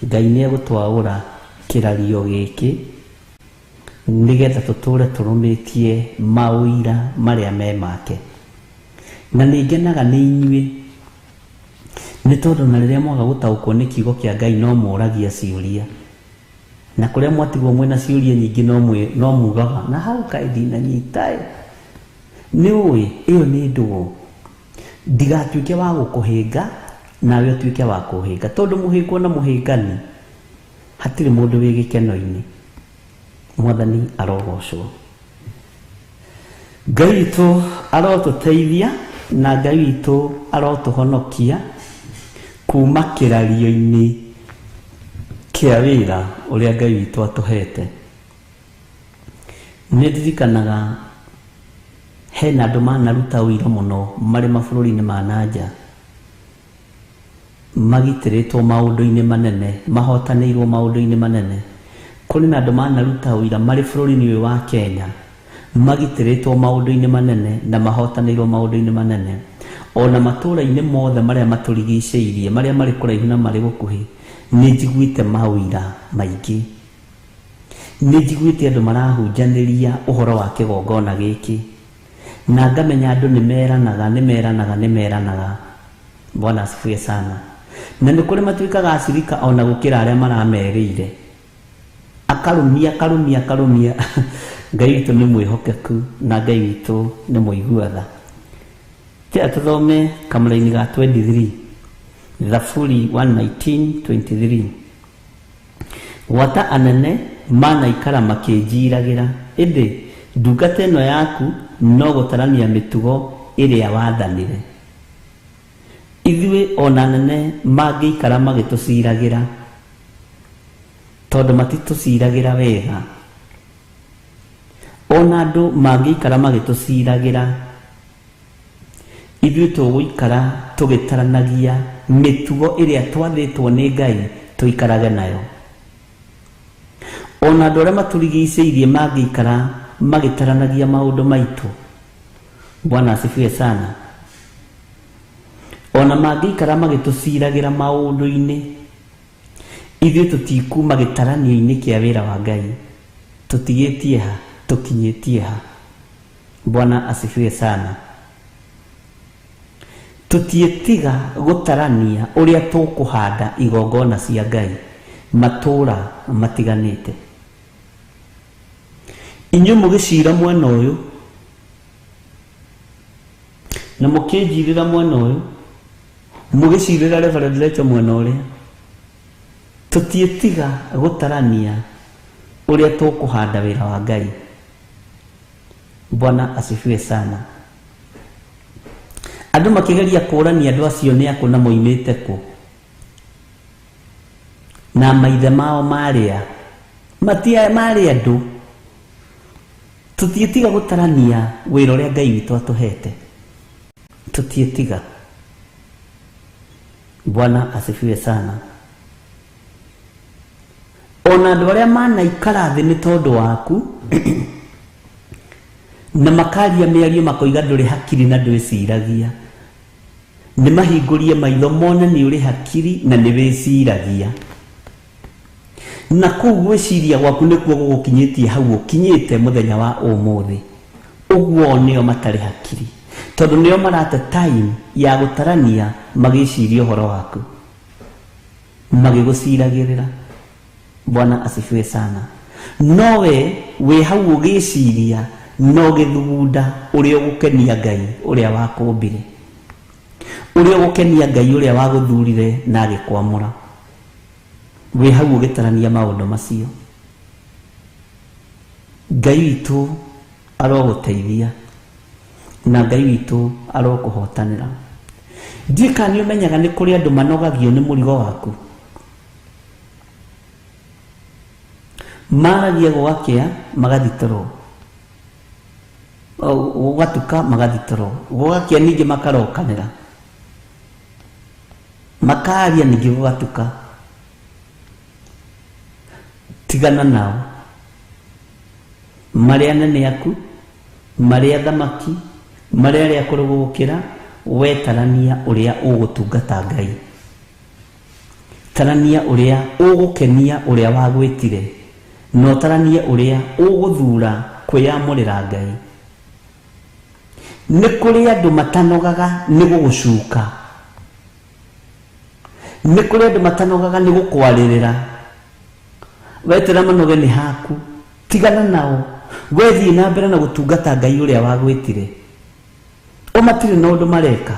Ngai nĩ egũtwaũra kĩrario gĩkĩ, nĩgetha tũtũre tũrũmĩtie maũira marĩa me make. Na nĩ ngenaga nĩ inyuĩ, nĩ tondũ na rĩrĩa mwaga gũtaũkwo nĩ kiugo kĩa Ngai no mũragia ciũria, na kũrĩa mwatigwo mwĩna ciũria nyingĩ no mugaga na hau kaĩ ndinanyita ĩ. Nĩ ũĩ ĩyo nĩ ndũgũ, ndigatuĩke wa gũkũhĩnga nawe ũtuĩke wa kũhĩnga, tondũ mũhĩngwo na mũhĩngani hatirĩ mũndũ wĩ gĩkeno-inĩ. Mwathani arogocwo. Ngai witũ arotũteithia na Ngai witũ arotũhonokia kuma kĩrario-inĩ kĩa wĩra ũrĩa Ngai witũ atũhete. Nĩ ndirikanaga hena andũ manaruta ũira mũno marĩ mabũrũri-inĩ ma nanja, magitĩrĩtwo maũndũ-inĩ manene, mahotanĩirwo maũndũ-inĩ manene. Kũrĩ na andũ manaruta ũira marĩ bũrũri-inĩ ũyũ wa Kenya, magitĩrĩtwo maũndũ-inĩ manene na mahotanĩirwo maũndũ-inĩ manene. Ona matũũra-inĩ mothe marĩa matũrigicĩirie, marĩa marĩ kũraihu na marĩ gũkuhĩ, nĩ njiguĩte maũira maingĩ. Nĩ njiguĩte andũ marahunjanĩria ũhoro wa kĩgongona gĩkĩ, na ngamenya andũ nĩ meranaga, nĩ meranaga, nĩ meranaga. Bwana asifiwe sana. Na nĩ kũrĩ matuĩkaga acirika ona gũkĩra arĩa maramerĩire. Akarumia, akarumia, akarumia. Ngai witũ nĩ mwĩhokeku na Ngai witũ nĩ mũigua tha. Tiga tũthome kamũraini ga 23, Thaburi 119:23. Gwata anene manaikara makĩnjiragĩra, ĩndĩ ndungata ĩno yaku no gũtarania mĩtugo ĩrĩa wathanire. Ithuĩ ona anene mangĩikara magĩtũciragĩra, tondũ matitũciragĩra wega. Ona andũ mangĩikara magĩtũciragĩra, Ithuĩ tũgũikara tũgĩtaranagia mĩtugo ĩrĩa twathĩtwo nĩ Ngai tũikarage nayo. Ona andũ arĩa matũrigicĩirie mangĩikara magĩtaranagia maũndũ maitũ, Bwana asifiwe sana, ona mangĩikara magĩtũciragĩra maũndũ-inĩ, ithuĩ tũtikuma gĩtaranio-inĩ kĩa wĩra wa Ngai. Tũtigĩtie ha, tũkinyĩtie ha. Bwana asifiwe sana. Tũtiĩtiga gũtarania ũrĩa tũkũhanda igongona cia Ngai matũra matiganĩte. Inyuĩ mũgĩcira mwena ũyũ na mũkĩnjirĩra mwena ũyũ, mũgĩcirĩra Reverend Rachel mwena ũrĩa, tũtiĩtiga gũtarania ũrĩa tũkũhanda wĩra wa Ngai. Bwana asifiwe sana. Andũ makĩgeria kũrania andũ acio nĩ akũ na moimĩte kũ, na maithe mao marĩa matia marĩ andũ. Tũtiĩtiga gũtarania wĩra ũrĩa Ngai witũ atũhete, tũtiĩtiga. Bwana asifiwe sana. Ona andũ arĩa manaikara thĩ nĩ tondũ waku na makaria mĩario makoiga ndũrĩ hakiri na ndwĩciragia, nĩ mahingũrie maitho mone nĩ ũrĩ hakiri na nĩ wĩciragia, na kũu gwĩciria gwaku nĩkuo gũgũkinyĩtie hau ũkinyĩte mũthenya wa ũmũthĩ. Ũguo nĩo matarĩ hakiri, tondũ nĩo marate time ya gũtarania magĩciria ũhoro waku, magĩgũciragĩrĩra. Bwana asifiwe sana. Nowe wĩ hau ũgĩciria no gĩthugunda ũrĩa ũgũkenia Ngai ũrĩa wakũmbire, ũrĩa ũgũkenia Ngai ũrĩa wagũthurire na agĩkwamũra. Wĩ hau ũgĩtarania maũndũ macio. Ngai witũ arogũteithia na Ngai witũ arokũhotanĩra. Ndiũĩ kana nĩ ũmenyaga nĩ kũrĩ andũ manogagio nĩ mũrigo waku. Maragia gũgakĩa magathitũrwo, gũgatuka magathitũrwo, gũgakĩa ningĩ makarokanĩra, makaria ningĩ gũgatuka. Tigana nao, marĩa anene aku, marĩa athamaki, marĩa arĩa akũrũ gũgũkĩra, we tarania ũrĩa ũgũtungata Ngai, tarania ũrĩa ũgũkenia ũrĩa wagwĩtire, na ũtaranie ũrĩa ũgũthura kwĩyamũrĩra Ngai. Nĩ kũrĩ andũ matanogaga nĩ gũgũcuka, nĩ kũrĩ andũ matanogaga nĩ gũkwarĩrĩra. Wetera manoge nĩ haku, tigana nao, we thiĩ na mbere na gũtungata Ngai ũrĩa wagwĩtire. O matirĩ na ũndũ mareka,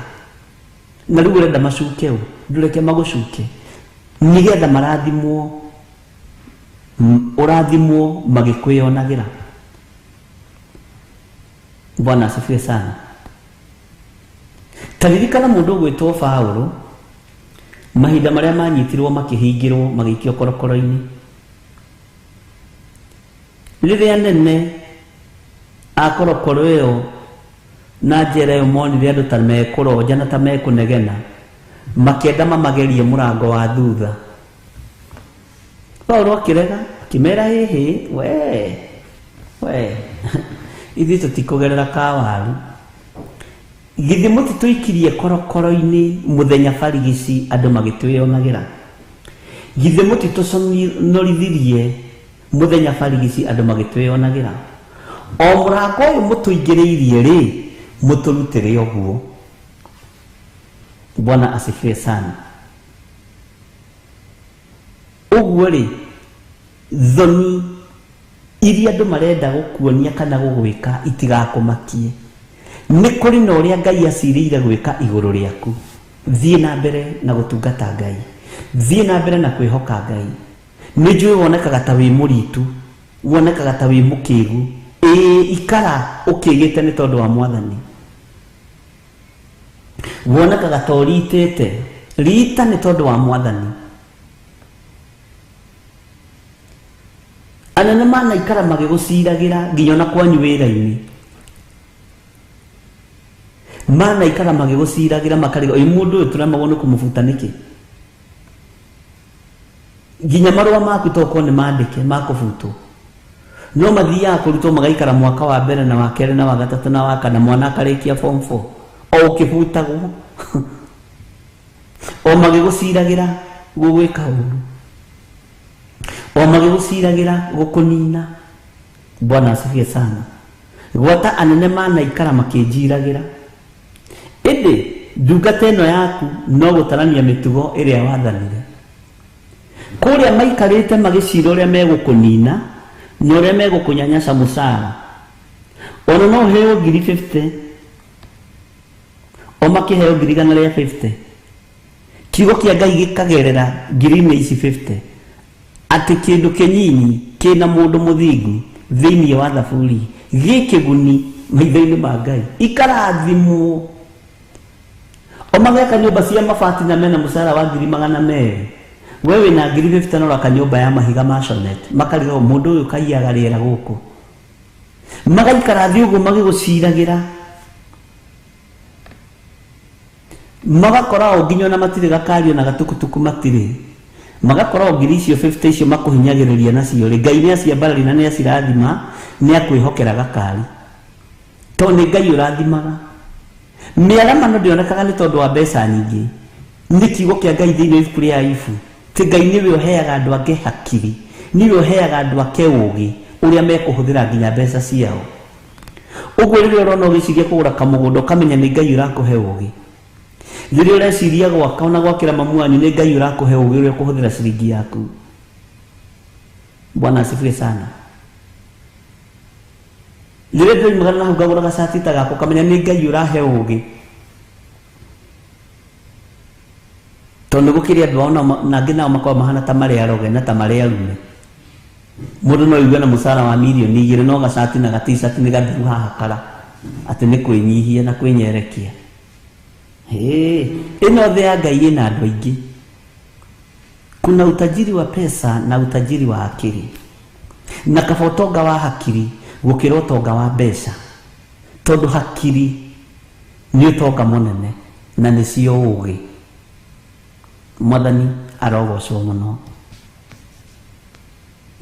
na rĩu ũrenda macuke ũ, ndũreke magũcuke, nĩgetha marathimwo, ũrathimwo magĩkwĩonagĩra. Bwana asifiwe sana. Ta ririkana mũndũ ũgwĩtwo Paũlũ, mahinda marĩa manyitirwo makĩhingĩrwo magĩikio korokoro-inĩ, rĩrĩa nene a korokoro ĩyo na njera ĩyo monire andũ ta mekũronja na ta mekũnegena, makĩenda mamagerie mũrango wa thutha. Paũlũ akĩrega, akĩmera hĩhĩ, we we ithuĩ tũtikũgerera kawaru, githĩ mũtitũikirie korokoro-inĩ mũthenya barigici andũ magĩtwĩonagĩra, githĩ mũtitũconorithirie mũthenya barigici andũ magĩtwĩonagĩra, o mũrango ũyũ mũtũingĩrĩirie rĩ, mũtũrutĩre ũguo. Bwana asifiwe sana. Ũguo rĩ, thoni iria andũ marenda gũkuonia kana gũgwĩka itigakũmakie. Nĩ kũrĩ na ũrĩa Ngai acirĩire gwĩka igũrũ rĩaku. Thiĩ na mbere na gũtungata Ngai, thiĩ na mbere na kwĩhoka Ngai. Nĩ njũĩ wonekaga ta wĩ mũritu, wonekaga ta wĩ mũkĩgu, ĩĩ ikara ũkĩgĩte nĩ tondũ wa Mwathani. Wonekaga ta ũritĩte, rita nĩ tondũ wa Mwathani. Anene manaikara magĩgũciragĩra nginya ona kwanyu wĩra-inĩ, Manaikara magĩgũciragĩra makariga ũyũ mũndũ ũyũ tũremagwo nĩ kũmũbuta nĩkĩ. Nginya marũa maku tokorwo nĩ mandĩke makũbutwo, no mathiaga kũrutwo magaikara mwaka wa mbere na wa kerĩ na wa gatatũ na wa kana, mwana akarĩkia form 4 o ũkĩbutagwo o magĩgũciragĩra gũgwĩka ũru, o magĩgũciragĩra gũkũnina. Bwana asifiwe sana. Gwata anene manaikara makĩnjiragĩra, ĩndĩ ndungata ĩno yaku no gũtarania mĩtugo ĩrĩa wathanire. Kũrĩa maikarĩte magĩcira ũrĩa megũkũnina na ũrĩa megũkũnyanyaca mũcara, ona no ũheo ngiri 50 o makĩheo ngiri 150. Kiugo kĩa Ngai gĩkagerera ngiri-inĩ ici 50 atĩ kĩndũ kĩnyinyi kĩna mũndũ mũthingu thĩinĩ wa thaburi gĩkĩguni maitho-inĩ ma Ngai, ikarathimwo. O mageka nyũmba cia mabati na mena mũcara wa ngiri 200, we wĩna ngiri 50 na ũraka nyũmba ya mahiga ma sonet, makarigwo mũndũ ũyũ kaiyaga rĩera gũkũ. Magaikara thĩ ũguo magĩgũciragĩra, magakora o nginya ona matirĩ gakario na gatukutuku matirĩ, magakora o ngiri icio 50 icio makũhinyagĩrĩria nacio rĩ, Ngai nĩ aciambarari na nĩ acirathima, nĩ akwĩhokera gakari, tondũ nĩ Ngai ũrathimaga. Mĩaramano ndĩonekaga nĩ tondũ wa mbeca nyingĩ, nĩ kiugo kĩa Ngai thĩinĩ wa ibuku rĩa Ayubu ti Ngai nĩwe ũheaga andũ ake hakiri, nĩwe ũheaga andũ ake ũũgĩ ũrĩa mekũhũthĩra nginya mbeca ciao. Ũguo rĩrĩa ũrona ũgĩciria kũgũra kamũgũnda ũkamenya nĩ Ngai ũrakũhe ũũgĩ. Rĩrĩa ũreciria gwaka ona gwakĩra mamu wanyu nĩ Ngai ũrakũhe ũũgĩ ũrĩa ũkũhũthĩra ciringi yaku. Bwana asifiwe sana. Rĩrĩa ndĩroimagara na hau ngagũra gacati ta gakwa ũkamenya nĩ Ngai ũrahe ũũgĩ, tondũ nĩ gũkĩrĩ andũ ao na angĩ nao makoragwo mahana ta marĩ aroge na ta marĩ arume. Mũndũ no aigue na mũcara wa mirioni 2 no gacati na gatishati nĩ gathiru haha kara, atĩ nĩ kwĩnyihia na kwĩnyerekia. Ĩno thĩ ya Ngai ĩna andũ aingĩ. Kuna utajiri wa pesa na utajiri wa akili, na kaba ũtonga wa hakiri gũkĩra ũtonga wa mbeca, tondũ hakiri nĩ ũtonga mũnene na nĩcio ũũgĩ. Mwathani arogocwo mũno.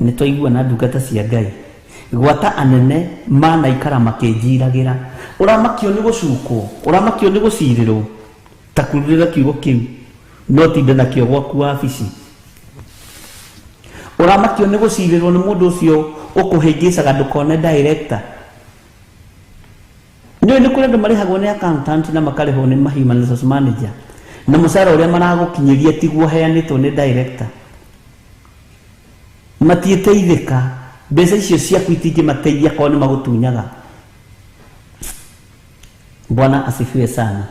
Nĩ twaigua na ndungata cia Ngai gwata anene manaikara makĩnjiragĩra. Ũramakio nĩ gũcukwo, ũramakio nĩ gũcirĩrwo, ta kururĩra kiugo kĩu no tinde nakĩo gwaku wabici. Ũramakio nĩ gũcirĩrwo nĩ mũndũ ũcio ũkũhĩngĩcaga ndũkone director. Nĩũĩ nĩ kũrĩ andũ marĩhagwo nĩ accountant na makarĩhwo nĩ human resource manager, na mũcara ũrĩa maragũkinyĩria tiguo ũheanĩtwo nĩ director. Matiĩteithĩka, mbeca icio ciaku itingĩmateithia korwo nĩ magũtunyaga. Bwana asifiwe sana.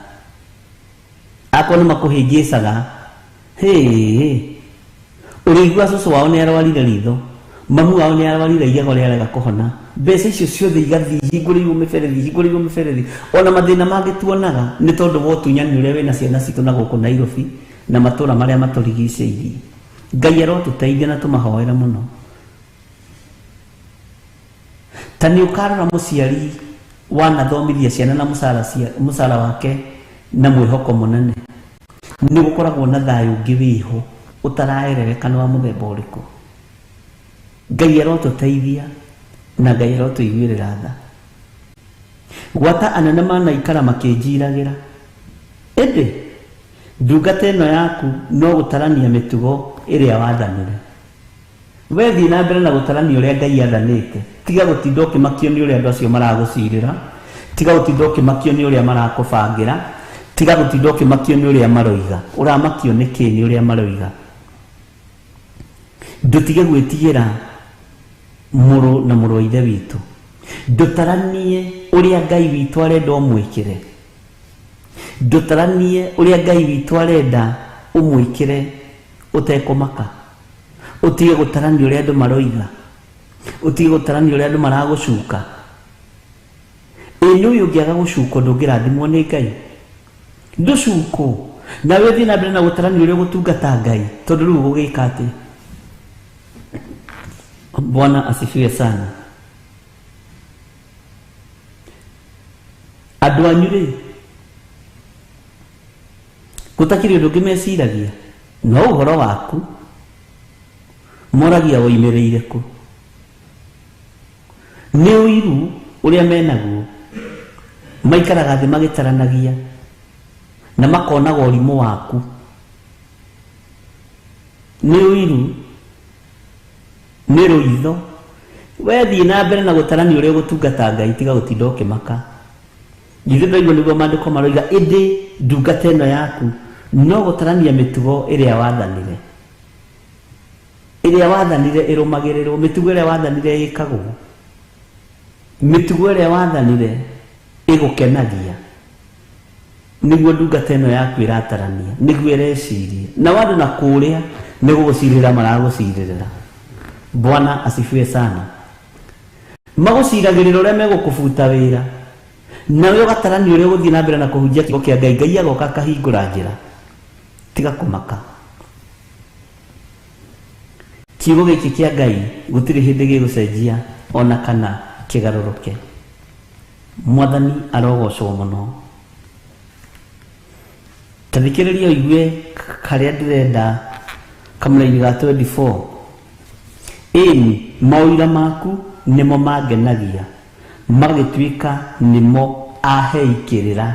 Akorwo nĩ makũhĩngĩcaga, ũrĩigua cũcũ wao nĩ arwarire ritho, mamu wao nĩ arwarire igego rĩarega kũhona, mbeca icio ciothe igathiĩ ihingũrĩirwo mĩberethi, ihingũrĩirwo mĩberethi. Ona mathĩna mangĩ tuonaga nĩ tondũ wa ũtunyani ũrĩa wĩna ciana citũ na gũkũ Nairobi na matũra marĩa matũrigicĩirie. Ngai arotũteithia na tũmahoere mũno. Ta nĩ ũkarora mũciari wanathomithia ciana na mũcara wake na mwĩhoko mũnene, nĩ gũkoragwo na thayũ ũngĩ wĩho ũtaraerereka nĩ wa mũthemba ũrĩkũ. Ngai arotũteithia na Ngai arotũiguĩrĩra tha. Gwata anene manaikara makĩnjiragĩra, ĩndĩ ndungata ĩno yaku no gũtarania mĩtugo ĩrĩa wathanire. We thiĩ na mbere na gũtarania ũrĩa Ngai athanĩte, tiga gũtinda ũkĩmakio nĩ ũrĩa andũ acio maragũcirĩra, tiga gũtinda ũkĩmakio nĩ ũrĩa marakũbangĩra, tiga gũtinda ũkĩmakio nĩ ũrĩa maroiga. Ũramakio nĩ kĩ nĩ ũrĩa maroiga? Ndũtige gwĩtigĩra mũrũ na mũrũ wa ithe witũ, ndũtaranie ũrĩa Ngai witũ arenda ũmwĩkĩre, ndũtaranie ũrĩa Ngai witũ arenda ũmwĩkĩre ũtekũmaka. Ũtige gũtarania ũrĩa andũ maroiga, ũtige gũtarania ũrĩa andũ maragũcuka. Ĩ nĩ ũyũ ũngĩaga gũcukwo ndũngĩrathimwo nĩ Ngai. Ndũcukwo nawe thiĩ na mbere na gũtarania ũrĩa ũgũtungata Ngai, tondũ rĩu ũgũgĩka atĩa? Bwana asifiwe sana. Andũ anyu rĩ, Gũtakĩrĩ ũndũ ũngĩ meciragia no ũhoro waku moragia woimĩrĩire kũ. Nĩ ũiru ũrĩa menaguo maikaraga thĩ magĩtaranagia na makonaga ũrimũ waku. Nĩ ũiru, nĩ rũitho. Wethiĩ na mbere na gũtarania ũrĩa ũgũtungata Ngai tiga gũtinda ũkĩmaka. Githĩ ndwaigua nĩguo maandĩko maroiga ĩndĩ ndungata ĩno yaku no gũtarania mĩtugo ĩrĩa wathanire. Ĩrĩa wathanire ĩrũmagĩrĩrwo, mĩtugo ĩrĩa wathanire ĩkagwo, mĩtugo ĩrĩa wathanire ĩgũkenagia. Nĩguo ndungata ĩno yaku ĩratarania, nĩguo ĩreciria. Na andũ na kũrĩa nĩ gũgũcirĩra maragũcirĩrĩra. Bwana asifiwe sana. Magũciragĩrĩra ũrĩa megũkũbuta wĩra, nawe ũgatarania ũrĩa ũgũthiĩ na mbere na kũhunjia kiugo kĩa Ngai. Ngai agoka akahingũra njĩra. Tiga kũmaka. Kiugo gĩkĩ kĩa Ngai gũtirĩ hĩndĩ gĩgũcenjia ona kana kĩgarũrũke. Mwathani arogocwo mũno. Ta thikĩrĩria ũigue karĩa ndĩrenda kamũraini ga 24. Ĩni maũira maku nĩmo mangenagia, magagĩtuĩka nĩmo ahei kĩrĩra.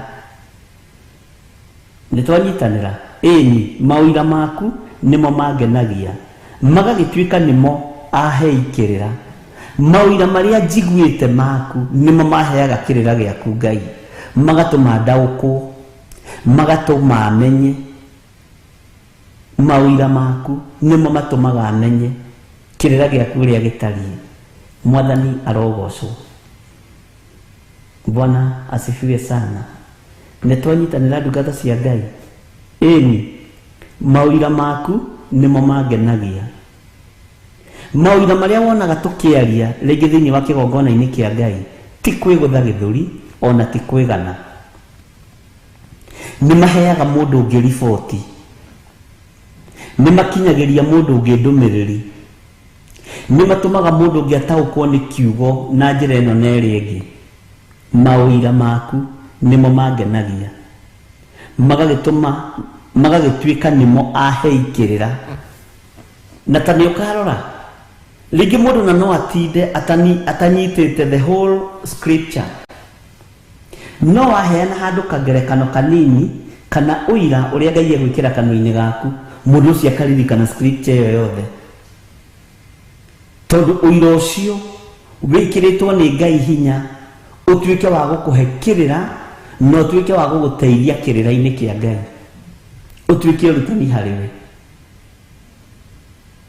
Nĩ twanyitanĩra? Ĩni maũira maku nĩmo mangenagia, magagĩtuĩka nĩmo ahei kĩrĩra. Maũira marĩa njiguĩte maku nĩmo maheaga kĩrĩra gĩaku Ngai, magatũma ndaũkwo, magatũma menye. Maũira maku nĩmo matũmaga menye kĩrĩra gĩaku ũrĩa gĩtariĩ. Mwathani arogocwo. Bwana asifiwe sana. Nĩ twanyitanĩra ndungata cia Ngai? Ĩni maũira maku nĩmo mangenagia. Maũira marĩa wonaga tũkĩaria rĩngĩ thĩinĩ wa kĩgongona-inĩ kĩa Ngai ti kwĩgũtha gĩthũri ona ti kwĩgana. Nĩ maheaga mũndũ ũngĩ riboti, nĩ makinyagĩria mũndũ ũngĩ ndũmĩrĩri, nĩ matũmaga mũndũ ũngĩ ataũkwo nĩ kiugo na njĩra ĩno na ĩrĩa ĩngĩ. Maũira maku nĩmo mangenagia, magagĩtũma magagĩtuĩka nĩmo ahei kĩrĩra. Na ta nĩ ũkarora rĩngĩ mũndũ na no atinde atanyitĩte the whole scripture, no aheana handũ kagerekano kanini kana ũira ũrĩa Ngai egwĩkĩra kanua-inĩ gaku, mũndũ ũcio akaririkana scripture ĩyo yothe, tondũ ũira ũcio wĩkĩrĩtwo nĩ Ngai hinya ũtuĩke wa gũkũhe kĩrĩra na ũtuĩke wa gũgũteithia kĩrĩra-inĩ kĩa Ngai, ũtuĩke ũrutani harĩ we.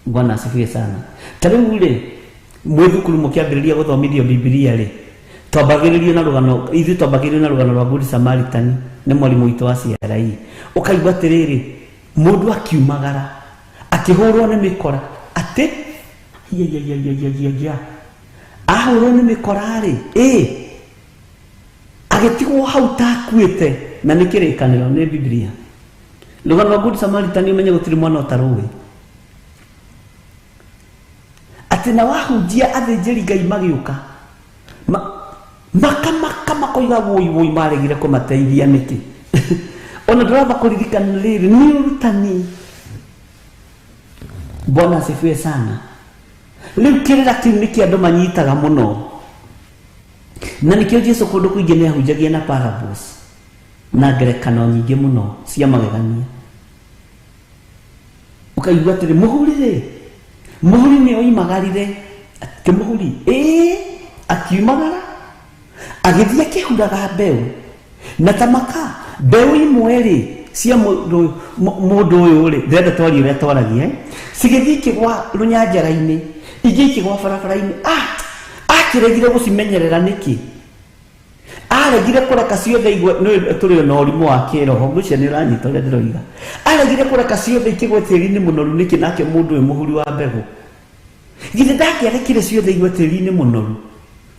Bwana asifiwe sana. Ta rĩu rĩ, mwĩ thukuru mũkĩambĩrĩria gũthomithio Bibilia rĩ, twambagĩrĩrio na rũgano, ithuĩ twambagĩrĩrio na rũgano rwa Good Samaritan nĩ mwarimũ witũ wa CRE. Ũkaigua atĩrĩrĩ, mũndũ akiumagara akĩhũrwo nĩ mĩkora, atĩ ya ahũrwo nĩ mĩkora rĩ, ĩ agĩtigwo hau takuĩte. Na nĩ kĩrĩkanĩro nĩ Bibilia. Rũgano rwa Good Samaritan ũmenye gũtirĩ mwana ũtarũĩ. Atĩ na wahunjia athĩnjĩri Ngai magĩũka makamaka makoiga woi woi, maregire kũmateithia nĩkĩ? Ona ndĩramba kũririkana rĩrĩ nĩ ũrutani. Bwana asifiwe sana. Rĩu kĩrĩra kĩu nĩkĩo andũ manyitaga mũno, na nĩkĩo Jesu kũndũ kũingĩ nĩ ahunjagia na parables na ngerekano nyingĩ mũno cia magegania. Ũkaigua atĩrĩ, mũhuri rĩ, mũhuri nĩ oimagarire. Atĩ mũhuri ĩĩ, akiumagara agĩthiĩ akĩhuraga mbeũ. Na tamaka mbeũ imwe rĩ cia mũndũ ũyũ rĩ, ndĩrenda twarie ũrĩa twaragia, cigĩthiĩ ikĩgwa rũnyanjara-inĩ, ingĩ ikĩgwa barabara-inĩ. Akĩregire gũcimenyerera nĩkĩ? Aregire kũreka ciothe igwe. Nĩ tũrĩ na ũrimũ wa kĩroho, ngwĩciria nĩ ũranyita ũrĩa ndĩroiga. Aregire kũreka ciothe ikĩgwe tĩri-inĩ mũnoru nĩkĩ? Nake mũndũ ũyũ mũhuri wa mbegũ githĩ ndakĩarekire ciothe igwe tĩri-inĩ mũnoru?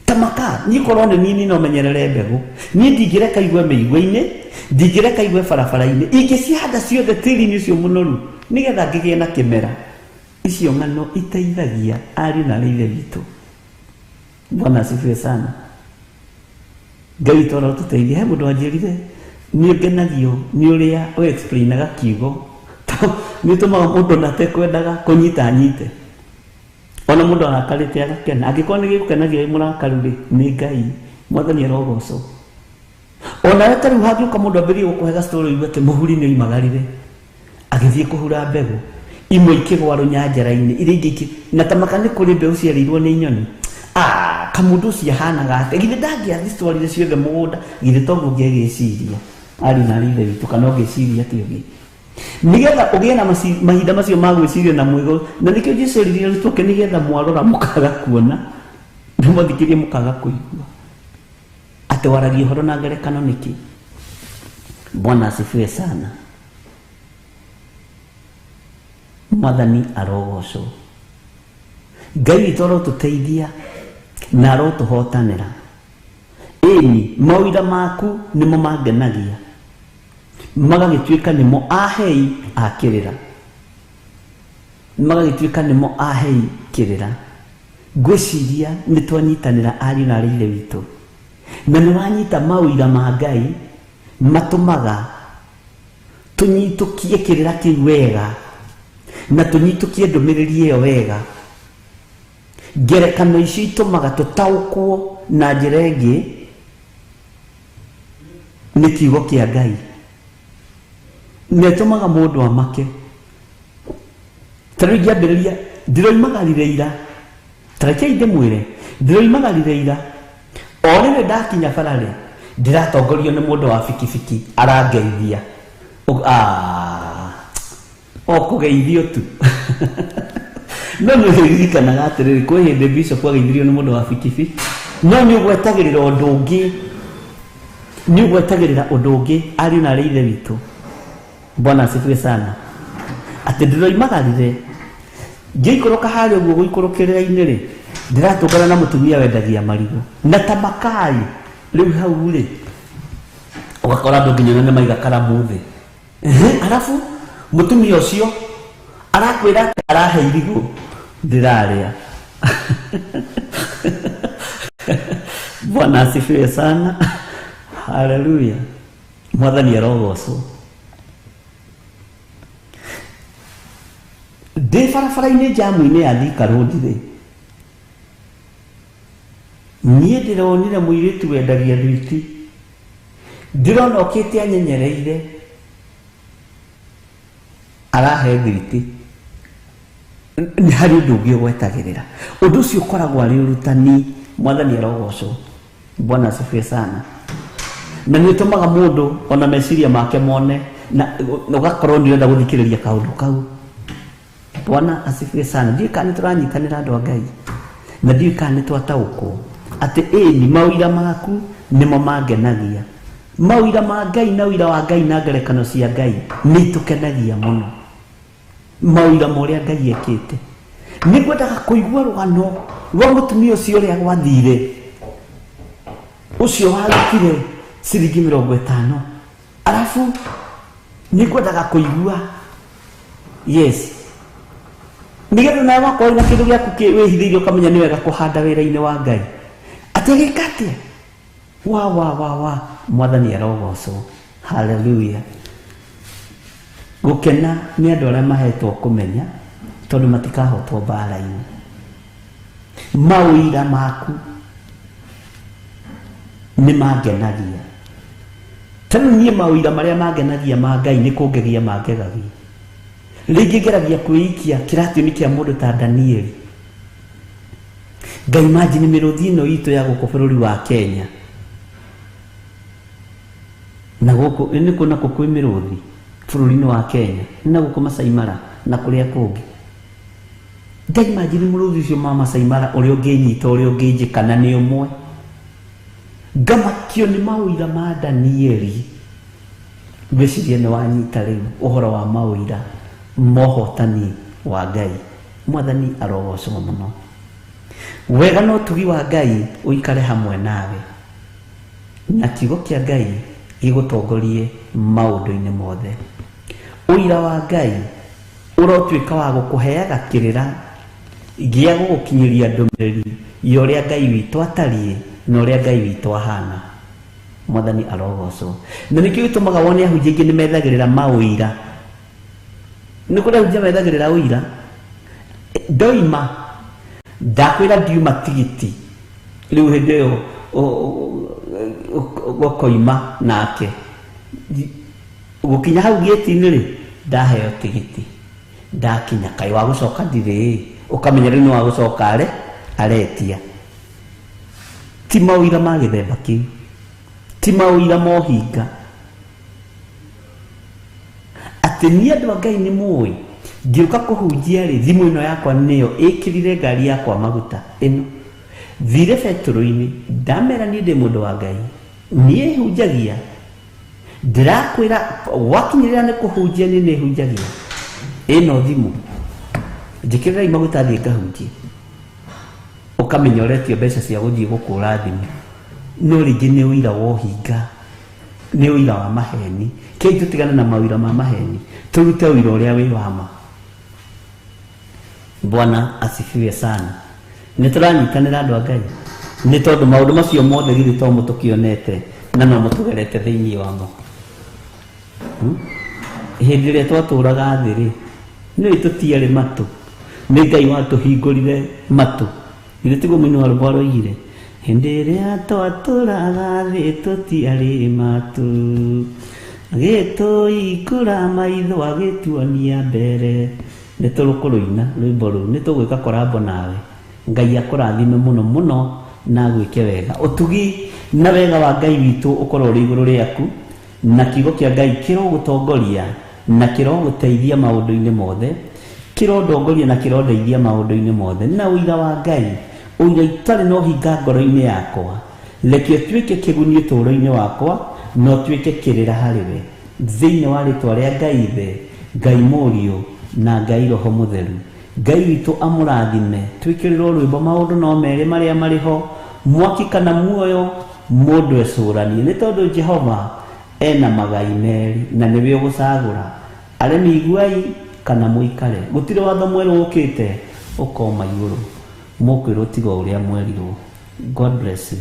Tamaka niĩ korwo nĩ niĩ no menyerere mbegũ, niĩ ndingĩreka igwe mĩigua-inĩ, ndingĩreka igwe barabara-inĩ, ingĩcihanda ciothe tĩri-inĩ ũcio mũnoru nĩgetha ngĩgĩe na kĩmera. Icio ng'ano iteithagia ariũ na aarĩ ithe witũ. Bwana asifiwe sana. Ngai witũ arotũteithia. He mũndũ wanjĩrire Nĩ ngenagio nĩ ũrĩa ũexplainaga kiugo nĩ ũtũmaga mũndũ ona atekwendaga kũnyita anyite ona mũndũ arakarĩte agakena angĩkorwo nĩ gĩgũkenagia wĩ mũrakaru rĩ nĩ Ngai mwathani arogocwo onawe ta rĩu hangĩũka mũndũ ambĩrĩrie gũkũhe story ũigue atĩ mũhuri nĩ oimagarire agĩthiĩ kũhura mbegũ imwe ikĩgwa rũnyanjara-inĩ iria ingĩ na ta maka nĩ kũrĩ mbeũ ciarĩirwo nĩ nyoni kamũndũ ũcio ahanaga atĩa githĩ ndangĩathitwarire ciothe mũgũnda githĩ toguo ũngĩagĩciria ari na ithe witũ kana ũngĩciria atĩ ũngĩ nĩgetha ũgĩe na mahinda macio ma gwĩciria na mwĩgo na nĩkĩo Jesũ erire arutwo ake nĩgetha mwarora mũkaga kuona na mwathikĩria mũkaga kũigua atĩ waragia ũhoro na ngerekano nĩkĩ. Bwana asifiwe sana. Mwathani arogocwo. Ngai witũ arotũteithia na arotũhotanĩra. Ĩni maũira maku nĩmo mangenagia magagĩtuĩka nĩmo ahei a kĩrĩra magagĩtuĩka nĩmo ahei kĩrĩra. Ngwĩciria nĩ twanyitanĩra ariũ na arĩ ithe witũ na nĩ wanyita maũira ma Ngai matũmaga tũnyitũkie kĩrĩra kĩu wega na tũnyitũkie ndũmĩrĩri ĩyo wega. Ngerekano icio itũmaga tũtaũkwo na njĩra ĩngĩ nĩ kiugo kĩa Ngai nĩ ĩtũmaga mũndũ amake. Ta rĩu ingĩambĩrĩria ndĩroimagarire ira ta rekei ndĩmwĩre ndĩroimagarire ira o rĩrĩ ndakinya bara-rĩ ndĩratongorio nĩ mũndũ wa bikibiki arangeithia o kũgeithio tu no nĩ ũririkanaga atĩrĩrĩ kwĩ hĩndĩ bishop ageithirio nĩ mũndũ wa bikibiki no nĩ ũgwetagĩrĩra ũndũ ũngĩ nĩ ũgwetagĩrĩra ũndũ ũngĩ ariũ na arĩ ithe witũ. Bwana asifiwe sana. Atĩ ndĩroimagarire ngĩikũrũka harĩa ũguo gũikũrũkĩrĩra-inĩ rĩ ndĩratũngana na mũtumia wendagia marigũ na ta makai rĩu hau rĩ ũgakora andũ nginya nĩ maiga karamu thĩ. Arabu mũtumia ũcio arakwĩra atĩ arahe irigũ ndĩrarĩa. Bwana asifiwe sana. Haleluya. Mwathani arogocwo. Ndĩ barabara-inĩ njamu-inĩ ya Thika Road rĩ niĩ ndĩronire mũirĩtu wendagia thwiti ndĩrona okĩte anyenyereire arahe thwiti. Nĩ harĩ ũndũ ũngĩ ũgwetagĩrĩra ũndũ ũcio ũkoragwo arĩ ũrutani. Mwathani arogocwo. Bwana asifiwe sana. Na nĩ ũtũmaga mũndũ ona meciria make mone na ũgakorwo nĩ ũrenda gũthikĩrĩria kaũndũ kau. Bwana asifiwe sana. Ndiũĩ kana nĩ tũranyitanĩra andũ a Ngai na ndiũĩ kana nĩ twataũkwo atĩ ĩni maũira maku nĩmo mangenagia. Maũira ma Ngai na ũira wa Ngai na ngerekano cia Ngai nĩ itũkenagia mũno. Maũira ma ũrĩa Ngai ekĩte. Nĩ ngwendaga kũigua rũgano rwa mũtumia ũcio ũrĩa gwathire ũcio warutire ciringi 50 arabu nĩ ngwendaga kũigua yes nĩgetha nawe wakorwo na kĩndũ gĩaku wĩhithĩirie ũkamenya nĩ wega kũhanda wĩra-inĩ wa Ngai atĩ gĩka atĩa wa wa wa wa mwathani arogocwo. Haleluya. Gũkena nĩ andũ arĩa mahetwo kũmenya tondũ matikahotwo mbara-inĩ. Maũira maku nĩ mangenagia. Ta rĩu niĩ maũira marĩa mangenagia ma Ngai nĩ kũngegia mangegagia. Rĩngĩ ngeragia kwĩikia kĩratũ-inĩ kĩa mũndũ ta Danieli. Ngai imagine mĩrũthi ĩno itũ ya gũkũ bũrũri wa Kenya na gũkũ nĩ kũ nakũ kwĩ mĩrũthi bũrũri-inĩ wa Kenya na gũkũ Masai Mara na kũrĩa kũngĩ. Ngai imagine mũrũthi ũcio ma Masai Mara ũrĩa ũngĩnyita ũrĩa ũngĩnjĩka na nĩ ũmwe. Ngamakio nĩ maũira ma Danieli. Ngwĩciria nĩ wanyita rĩu ũhoro wa maũira mohotani wa Ngai. Mwathani arogocwo mũno. Wega na ũtugi wa Ngai ũikare hamwe nawe na kiugo kĩa Ngai gĩgũtongorie maũndũ-inĩ mothe. Ũira wa Ngai ũrotuĩka wa gũkũheaga kĩrĩra gĩa gũgũkinyĩria ndũmĩrĩri ya ũrĩa Ngai witũ atariĩ na ũrĩa Ngai witũ ahana. Mwathani arogocwo. Na nĩkĩo gĩtũmaga wone ahunjia aingĩ nĩ methagĩrĩra maũira. Nĩ kũrĩ ahunjia methagĩrĩra ũira. Ndoima ndakwĩra ndiuma tigiti, rĩu hĩndĩ ĩyo gũkoima nake gũkinya hau gĩti-inĩ rĩ, ndaheo tigiti, ndakinya kaĩ wa gũcoka ndirĩ, ũkamenya rĩu nĩ wa gũcoka are aretia. Ti maũira ma gĩthemba kĩu, ti maũira ma ũhinga. Atĩ niĩ andũ a Ngai nĩ mũĩ, ngĩũka kũhunjia rĩ, thimũ ĩno yakwa nĩyo ĩkĩrire ngari yakwa maguta ĩno. Thire betũrũ-inĩ, ndamera niĩ ndĩ mũndũ wa Ngai, niĩ hunjagia, ndĩrakwĩra gwakinyĩrĩra nĩ kũhunjia, niĩ nĩ hunjagia. Ĩno thimũ njĩkĩrĩrai maguta thiĩ ngahunjie. Ũkamenya ũretio mbeca cia gũthiĩ gũkũra thimũ, no rĩngĩ nĩ ũira wa ũhinga, nĩ ũira wa maheni. Kĩu tũtigane na mawĩra ma maheni, tũrute ũira ũrĩa wĩ wa ma. Bwana asifiwe sana. Nĩ tũranyitanĩra andũ a Ngai, nĩ tondũ maũndũ macio mothe githĩ to mũtũkĩonete na no mũtũgerete thĩinĩ wamo. Hĩndĩ ĩrĩa twatũraga thĩ rĩ, nĩ tũtiarĩ matũ, nĩ Ngai watũhingũrire matũ. Githĩ tiguo mũini wa rwĩmbo aroigire, hĩndĩ ĩrĩa twatũraga thĩ tũtiarĩ matũ, agĩtũhingũra maitho agĩtuonia mbere. Nĩ tũrũkũrũina rwĩmbo rũu, nĩ tũgwĩka korambo nawe. Ngai akũrathime mũno mũno na agwĩke wega. Ũtugi na wega wa Ngai witũ ũkorwo ũrĩ igũrũ rĩaku, na kiugo kĩa Ngai kĩrogũtongoria na kĩrogũteithia maũndũ-inĩ mothe, kĩrondongoria na kĩrondeithia maũndũ-inĩ mothe. Na ũira wa Ngai, ũira itarĩ na ũhinga ngoro-inĩ yakwa, reke ũtuĩke kĩguni ũtũũro-inĩ wakwa na ũtuĩke kĩrĩra harĩ we. Thĩinĩ wa rĩtwa rĩa Ngai Ithe, Ngai Mũriũ na Ngai Roho Mũtheru. Ngai witũ amũrathime. Twĩkĩrĩrwo rwĩmbo maũndũ no merĩ marĩa marĩ ho, mwaki kana muoyo, mũndũ ecũranie, nĩ tondũ Jehova ena magai merĩ na nĩwe ũgũcagũra. Arĩmi iguai kana mũikare, gũtirĩ watho mwerũ ũkĩte ũkoma igũrũ, mũkwĩrwo tiga ũrĩa mwerirwo. God bless you.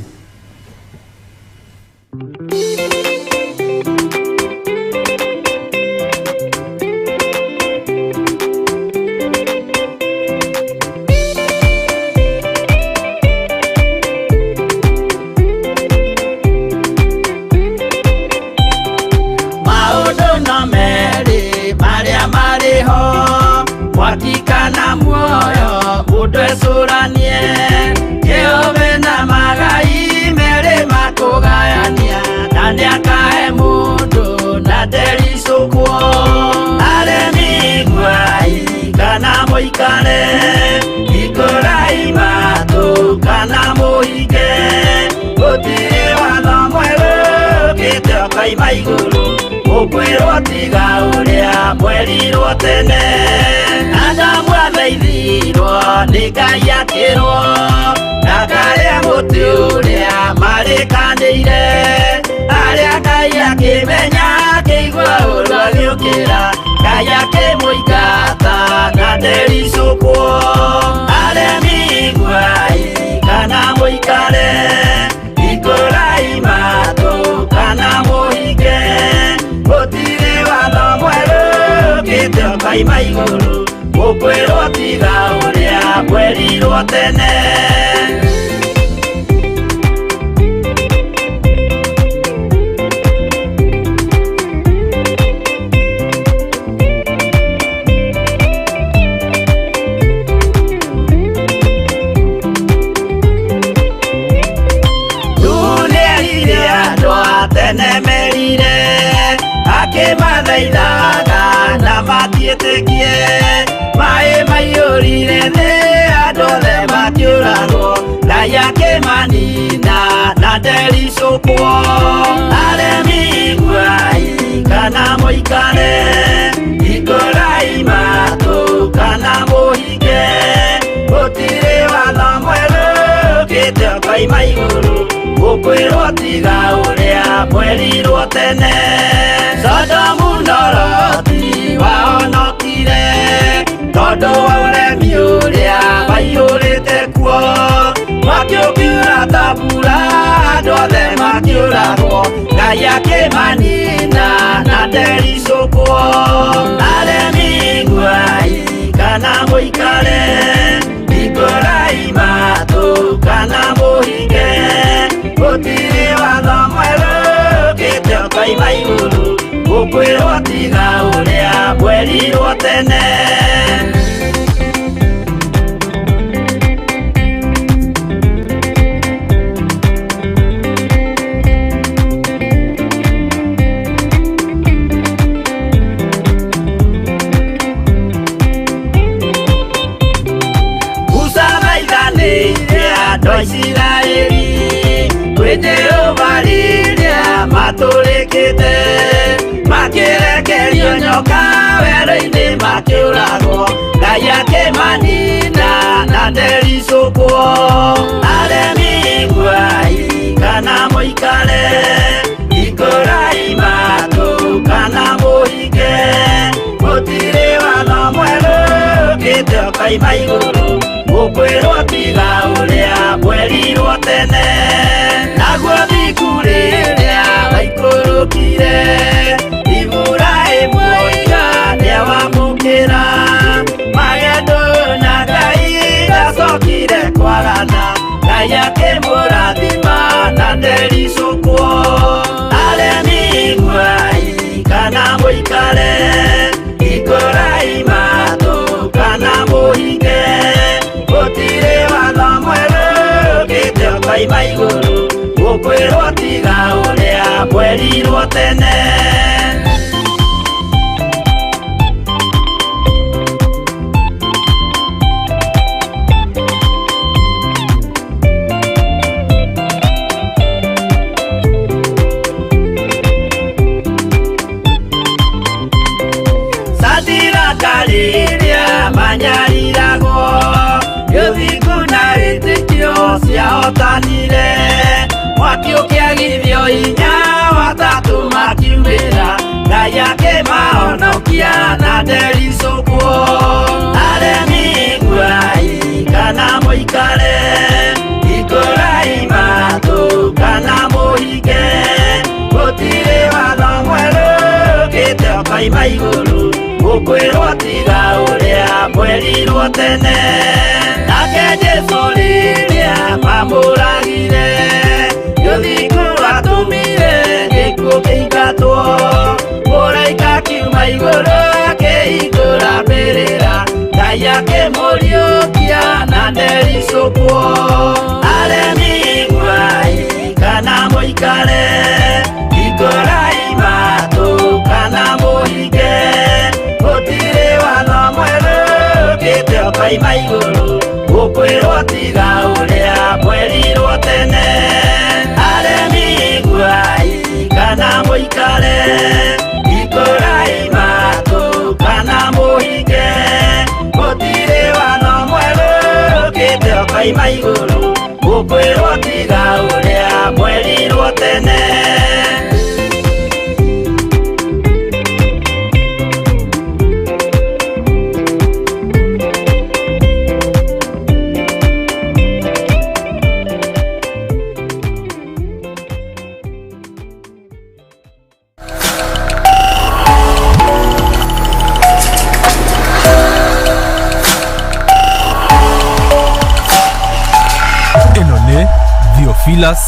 Maũndũ no merĩ marĩa marĩ ho, mwaki kana muoyo, mũndũ ecũranie. Jehova na magai merĩ makũgayania, na nĩakahe mũndũ na ndericũkwo. Arĩmi iguai kana mũikare, hingũrai matũ kana mũhinge, gũtirĩ watho mwerũ ũkĩte ũkoima igũrũ, mũkwĩrwo tiga ũrĩa mwerirwo tene. Adamu athaithirwo nĩ Ngai akĩrwo, ndakarĩa mũtĩ ũrĩa marĩkanĩire. Arĩa Ngai akĩmenya akĩigua ũũru agĩũkĩra, Ngai akĩmũingata na ndericũkwo. Arĩmi iguai kana mũikare, hingũrai matũ kana mũhinge, gũtirĩ watho mwerũ ũkĩte ũkoima igũrũ, mũkwĩrwo tiga ũrĩa mwerirwo tene. Nĩerire andũ a tene merire, akĩmathaithaga na matiĩtĩkie. Maĩ maiyũrire thĩ, andũ othe makĩũragwo, Ngai akĩmanina na ndericũkwo. Arĩmi iguai kana mũikare, hingũrai matũ kana mũhinge, gũtirĩ watho mwerũ ũkĩte ũkoima igũrũ, mũkwĩrwo tiga ũrĩa mwerirwo tene. Sodomu na Loti wahonokire, tondũ wa ũremi ũrĩa waiyũrĩte kuo. Mwaki ũkiura ta mbura, andũ othe makĩũragwo, Ngai akĩmanina na ndericũkwo. Aremi iguai kana mũikare, hingũrai matũ kana mũhinge, gũtirĩ watho mwerũ ũkĩte ũkoima igũrũ, gũkwĩrwo tiga ũrĩa mwerirwo tene. Musa maithanĩire andũ a Isiraeli kwĩ Jehova rĩrĩa matũrĩkĩte, makĩrekerio nyoka werũ-inĩ makĩũragwo, Ngai akĩmanina na ndericũkwo. Aremi iguai kana mũikare, hingũrai matũ kana mũhinge, gũtirĩ watho mwerũ ũkĩte ũkoima igũrũ, gũkwĩrwo tiga ũrĩa mwerirwo tene. Naguo thiku rĩrĩa waikũrũkire, Iburahĩmu oiga nĩawamũkĩra, magendo na Ngai ndacokire kwagana, Ngai akĩmũrathima na ndericũkwo. Aremi iguai kana mũikare, hingũrai matũ kana mũhinge, gũtirĩ watho mwerũ ũkĩte ũkoima igũrũ, gũkwĩrwo tiga ũrĩa mwerirwo tene. Sadiraka rĩrĩa manyariragwo, gĩthingu na wĩtĩkio ciahotanire, mwaki ũkĩagithio hinya watatũ makiumĩra, Ngai akĩmahonokia na ndericũkwo. Aremi iguai kana mũikare, hingũrai matũ kana mũhinge, gũtirĩ watho mwerũ ũkĩte ũkoima igũrũ, gũkwĩrwo tiga ũrĩa mwerirwo tene. Nake Jesũ rĩrĩa mamũragire, gĩthingu atũmire gĩkuũ kĩingatwo, mũraika akiuma igũrũ akĩhingũra mbĩrĩra, Ngai akĩmũriũkia na ndericũkwo. Aremi iguai kana mũikare, hingũrai matũ kana mũhinge, gũtirĩ watho mwerũ ũkĩte ũkoima igũrũ, gũkwĩrwo tiga ũrĩa mwerirwo tene. Aremi iguai kana mũikare, hingũrai matũ kana mũhinge, gũtirĩ watho mwerũ ũkĩte ũkoima igũrũ, gũkwĩrwo tiga ũrĩa mwerirwo tene. Ĩno nĩ Theophilus